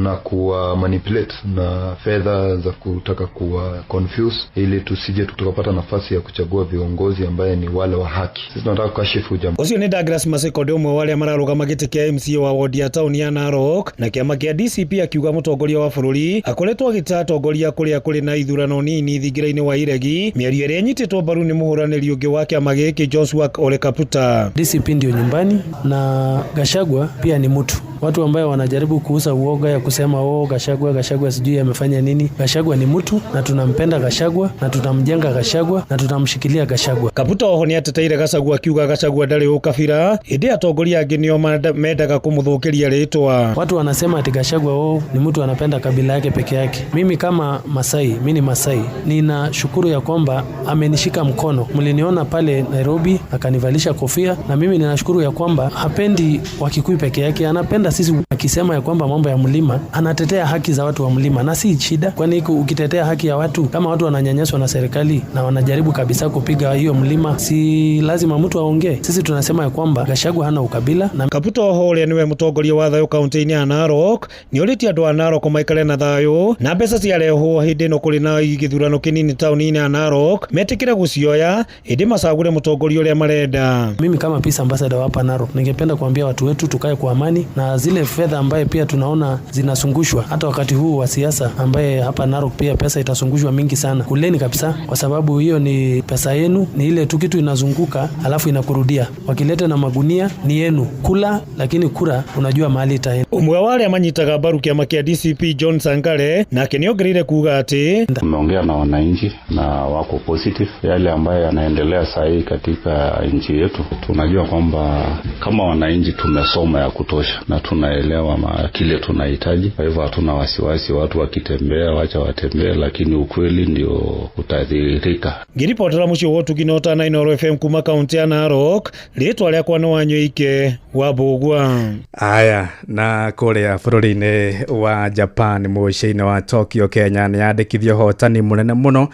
na kuwa manipulate na fedha za kutaka kuwa confuse ili tusije tukapata nafasi ya kuchagua viongozi ambaye ni wale wa haki. Sisi tunataka kukashifu jamaa. Ucio ni Douglas Masiko ũmwe wa arĩa mararũgama gĩtĩ kĩa MCA wa wodi ya taũni ya Narok na kĩama kĩa DCP akiuga mũtongoria wa bũrũri akoretwo agĩta atongoria kũrĩa kũrĩ na ithurano nini thingira-inĩ wa iregi, mĩario ĩrĩa ĩnyitĩtwo mbaru nĩ mũhũranĩri ũngĩ wa kĩama gĩkĩ Joshua Ole Kaputa. DCP ndio nyumbani na Gachagua pia ni mtu. Watu ambayo wanajaribu kuuza uoga ya kusema oh, Gachagua Gachagua sijui amefanya nini. Gachagua ni mtu na tunampenda Gachagua na tutamjenga Gachagua na tutamshikilia Gachagua. Kaputa oho nĩ ateteire Gachagua akiuga Gachagua ndarĩ ũkabira ĩndĩ atongoria angĩ nĩo mendaga kũmũthũkĩria rĩtwa. Watu wanasema ati Gachagua oh, ni mtu anapenda kabila yake peke yake. Mimi kama Masai, mimi ni Masai, ninashukuru ya kwamba amenishika mkono. Mliniona pale Nairobi akanivalisha kofia, na mimi ninashukuru ya kwamba hapendi Wakikuyu peke yake, anapenda sisi. Akisema ya kwamba mambo ya mlima, anatetea haki za watu wa mlima na si shida, kwani ukitetea haki ya watu, kama watu wananyanyaswa na serikali na wanajaribu kabisa kupiga hiyo mlima, si lazima mtu aongee? Sisi tunasema ya kwamba Gachagua hana ukabila. Na Kaputa oho ũrĩa niwe mũtongoria wa thayũ kaunti-inĩ ya Narok nĩorĩtie andũ a Narok maikare na thayũ na mbeca ciarehwo hĩndĩ ĩno kũrĩ na gĩthurano kĩnini taũni-inĩ ya Narok metĩkĩre gũcioya ĩndĩ macagũre mũtongoria ũrĩa marenda. Mimi kama peace ambassador hapa Narok ningependa kuambia watu wetu tukae kwa amani, na zile fedha ambaye pia tunaona zinasungushwa hata wakati huu wa siasa, ambaye hapa Narok pia pesa itasungushwa mingi sana, kuleni kabisa, kwa sababu hiyo ni pesa yenu, ni ile tu kitu inazunguka alafu inakurudia. Wakileta na magunia ni yenu kula, lakini kura unajua mahali itaenda. Ũmwe wa arĩa manyitaga mbaru kĩama kĩa DCP John Sankare nake nĩongereire kuga atĩ Tumeongea na wananchi na wako positive yale ambayo yanaendelea sahii katika nchi yetu. Tunajua kwamba kama wananchi tumesoma ya kutosha na tunaelewa kile tunahitaji, kwa hivyo hatuna wasiwasi. Watu wakitembea wacha watembee, lakini ukweli ndio utadhihirika. Ngĩribotera mũciĩ wa ũtugi na ũtana Inooro FM kuma kaunti ya Narok, rĩtwa rĩakwa nĩ Wanyoike wa Mbũgua. Aya, na kũrĩa bũrũri-inĩ wa Japan mũciĩ-inĩ wa Tokyo, Kenya nĩ yandĩkithia ũhotani mũnene mũno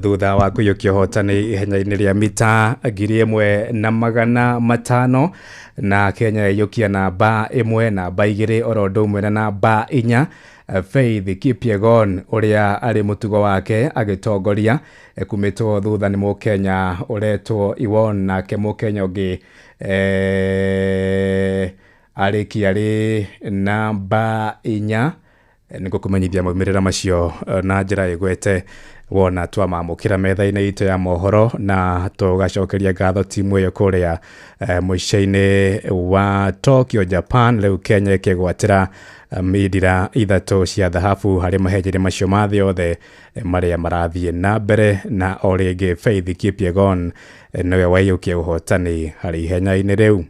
thutha wa kũiyũkia ũhotani ihenya-inĩ rĩa mita 1500 na Kenya yaiyũkia namba 1, namba 2 oro ũndũ ũmwe na namba 4. Faith Kipyegon ũrĩa arĩ mũtugo wake agĩtongoria kumĩtwo thutha nĩ mũkenya ũretwo Iwon, nake mũkenya ũngĩ arĩkia arĩ namba 4. Nĩguo kũmenyithia maumĩrĩra macio na njĩra ĩgwete wona twamamũkĩra metha-inĩ itũ ya mohoro, na tũgacokeria ngatho timu ĩyo kũrĩa mũciĩ-inĩ wa Tokyo, Japan. Rĩu Kenya ĩkĩgwatĩra mindira 3 cia thahabu harĩ mahenya-inĩ macio ma thĩ yothe marĩa marathiĩ na mbere, na o rĩngĩ Faith Kipyegon nĩwe waiyũkia ũhotani harĩ ihenya-inĩ rĩu.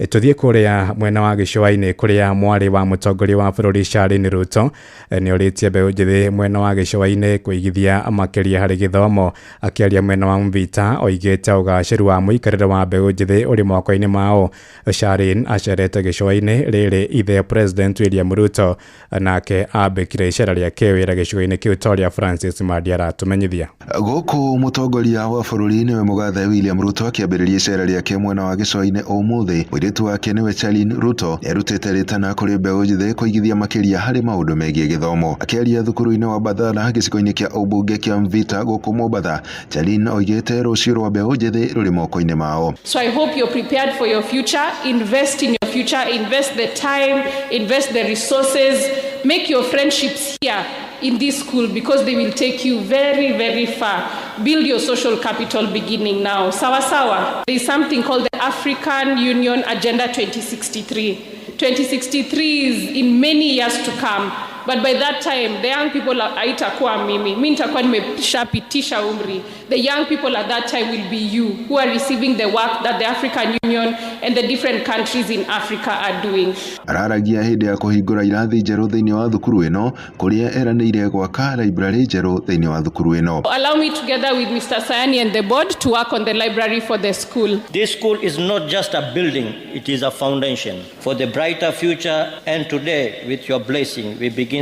Tũthiĩ kũrĩa mwena wa gĩcũa-inĩ kũrĩa mwarĩ wa mũtongoria wa bũrũri Charlene Ruto nĩ orĩtie mbeũ njĩthĩ mwena wa gĩcũa-inĩ kũigithia makĩria harĩ gĩthomo. Akĩaria mwena wa Mvita oigĩte ũgacĩru wa mũikarĩre wa mbeũ njĩthĩ ũrĩ moko-inĩ mao. Charlene acerete gĩcũa-inĩ rĩrĩ ithe President William Ruto nake ambĩkire icera rĩa kĩwĩra gĩcigo-inĩ kĩu ta ũrĩa Francis Mandi aratũmenyithia. Gũkũ mũtongoria wa bũrũri nĩwe mũgathe William Ruto akĩambĩrĩria icera rĩake mwena wa gĩcũa-inĩ ũmũthĩ. Mũirĩtu wake nĩwe Charlene Ruto erutĩte rĩtana kũrĩ mbeũ njĩthĩ kũigithia makĩria harĩ maũndũ megiĩ gĩthomo. Akĩaria thukuru-inĩ wa Bathara gĩcigo-inĩ kĩa ũmbunge kĩa Mvita gũkũ Mombatha, Charlene oigĩte rũciũ rwa mbeũ njĩthĩ rũrĩ moko-inĩ mao. So I hope you're prepared for your future. Invest in your future, invest the time, invest the resources, make your friendships here in this school because they will take you very, very far. Build your social capital beginning now. Sawa sawa. There is something called the African Union Agenda 2063. 2063 is in many years to come. But by that time, the young people haitakuwa mimi. Mimi nitakuwa nimeshapitisha umri. The young people at that time will be you who are receiving the work that the African Union and the different countries in Africa are doing. Araragia hĩndĩ ya kũhingũra irathi njerũ thĩinĩ wa thukuru ĩno kũrĩa eranĩire gwaka library njerũ thĩinĩ wa thukuru ĩno. Allow me together with Mr. Sayani and the board to work on the library for the school. This school is not just a building, it is a foundation for the brighter future, and today with your blessing we begin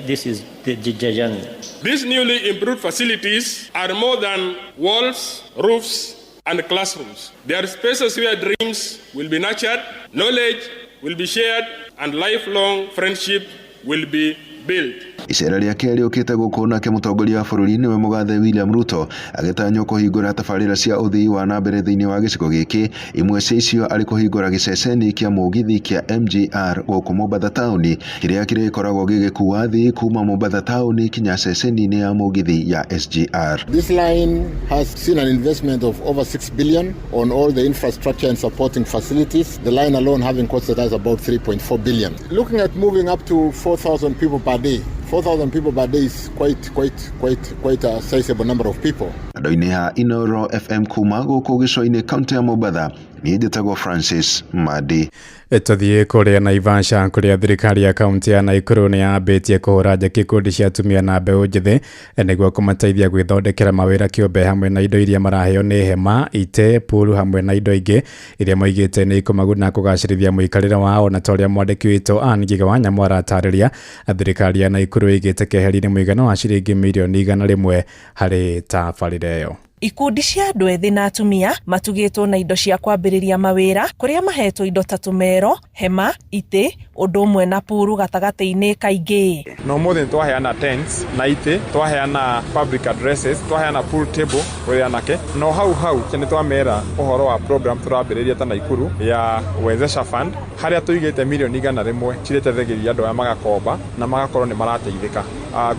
this is the journey. These newly improved facilities are more than walls, roofs, and classrooms. They are spaces where dreams will be nurtured, knowledge will be shared, and lifelong friendship will be built. Icera rĩake rĩũkĩte gũkũ nake mũtongoria wa bũrũri nĩwe mũgathe William Ruto agĩtanywo kũhingũra tabarĩra cia ũthii wa na mbere thĩinĩ wa gĩcigo gĩkĩ, imwe cia icio arĩ kũhingũra gĩceceni kĩa mũgithi kĩa MGR gũkũ Mombatha taũni kĩrĩa kĩrĩkoragwo gĩgĩkua athii kuma Mombatha taũni kinya ceceni-inĩ ya mũgithi ya SGR. This line has seen an investment of over 6 billion on all the infrastructure and supporting facilities, the line alone having costed us about 3.4 billion. Looking at moving up to 4,000 people per day. 4,000 people per day is quite a sizable number of people. Andũ-inĩ ha Inooro FM kuma gũkũ gĩcũa-inĩ kaunti ya Mombatha, niĩ njĩtagwo Francis Madi. Tũthiĩ kũrĩa Naivasha kũrĩa thirikari ya kaunti ya Naikuru nĩ yambĩtie kũhũra njeki ikundi cia atumia na mbeũ njĩthĩ nĩguo kũmateithia gwĩthondekera mawĩra kĩũmbe hamwe na indo iria maraheo nĩ hema, itĩ, puru hamwe na indo ingĩ iria moigĩte nĩ ikũmaguna kũgacĩrithia mũikarĩre wao. Na ta ũrĩa mwandĩki witũ Ann Ngigĩ wa Nyamũ aratarĩria, thirikari ya Naikuru ĩigĩte keheri-inĩ mũigana wa ciringi mirioni 100 harĩ tabarĩra ĩyo. Ikundi cia andũ ethĩ na atumia matugĩtwo na indo cia kwambĩrĩria mawĩra kũrĩa mahetwo indo ta tũmero, hema, itĩ, ũndũ ũmwe na puru gatagatĩ-inĩ kaingĩ. Na ũmũthĩ nĩ twaheana tents na itĩ, twaheana public addresses, twaheana pool table kũrĩ anake, no hau hau nĩ twamera ũhoro wa program tũrambĩrĩria ta Naikuru ya Wezesha Fund harĩa tũigĩte mirioni 100 cirĩteithagĩrĩria andũ aya magakomba na magakorwo nĩ marateithĩka.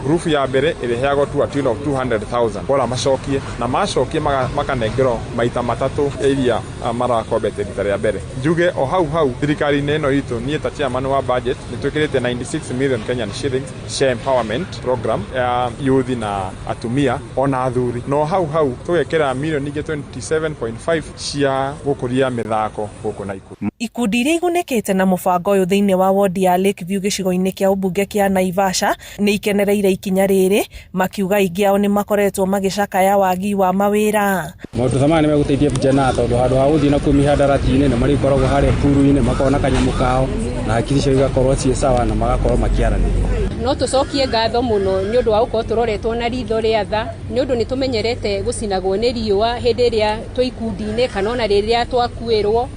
Group ya mbere ĩrĩheagwo to a tune of 200,000 bora macokie na macokie makanengerwo maita matatũ iria marakombete rita rĩa mbere. Njuge o hau hau thirikari-inĩ ĩno itũ niĩ ta chairman wa budget nĩ twĩkĩrĩte 96 million Kenyan shillings share empowerment program ya youth na atumia ona athuri, no hau hau tũgekĩra mirioni ingĩ 27.5 cia gũkũria mĩthako gũkũ Naikuru. Ikundi iria igunĩkĩte na mũbango ũyũ thĩinĩ wa wodi ya Lakeview gĩcigo-inĩ kĩa ũmbunge kĩa Naivasha nĩ ikenereire ikinya rĩrĩ, makiuga aingĩ ao nĩ makoretwo magĩcakaya wagi wa mawĩra. Maũndũ ta maya nĩ megũteithia vijana tondũ handũ ha gũthiĩ na kũu mĩhandarati-inĩ nĩ marĩkoragwo harĩa puru-inĩ makona kanyamũ kao na hakiri ciao igakorwo ciĩ sawa na magakorwo makĩaranĩria. No tũcokie ngatho mũno nĩ ũndũ wa gũkorwo tũroretwo na ritho rĩa tha nĩ ũndũ nĩ tũmenyerete gũcinagwo nĩ riũa hĩndĩ ĩrĩa twĩ ikundi-inĩ kana ona rĩrĩa twakuĩrwo.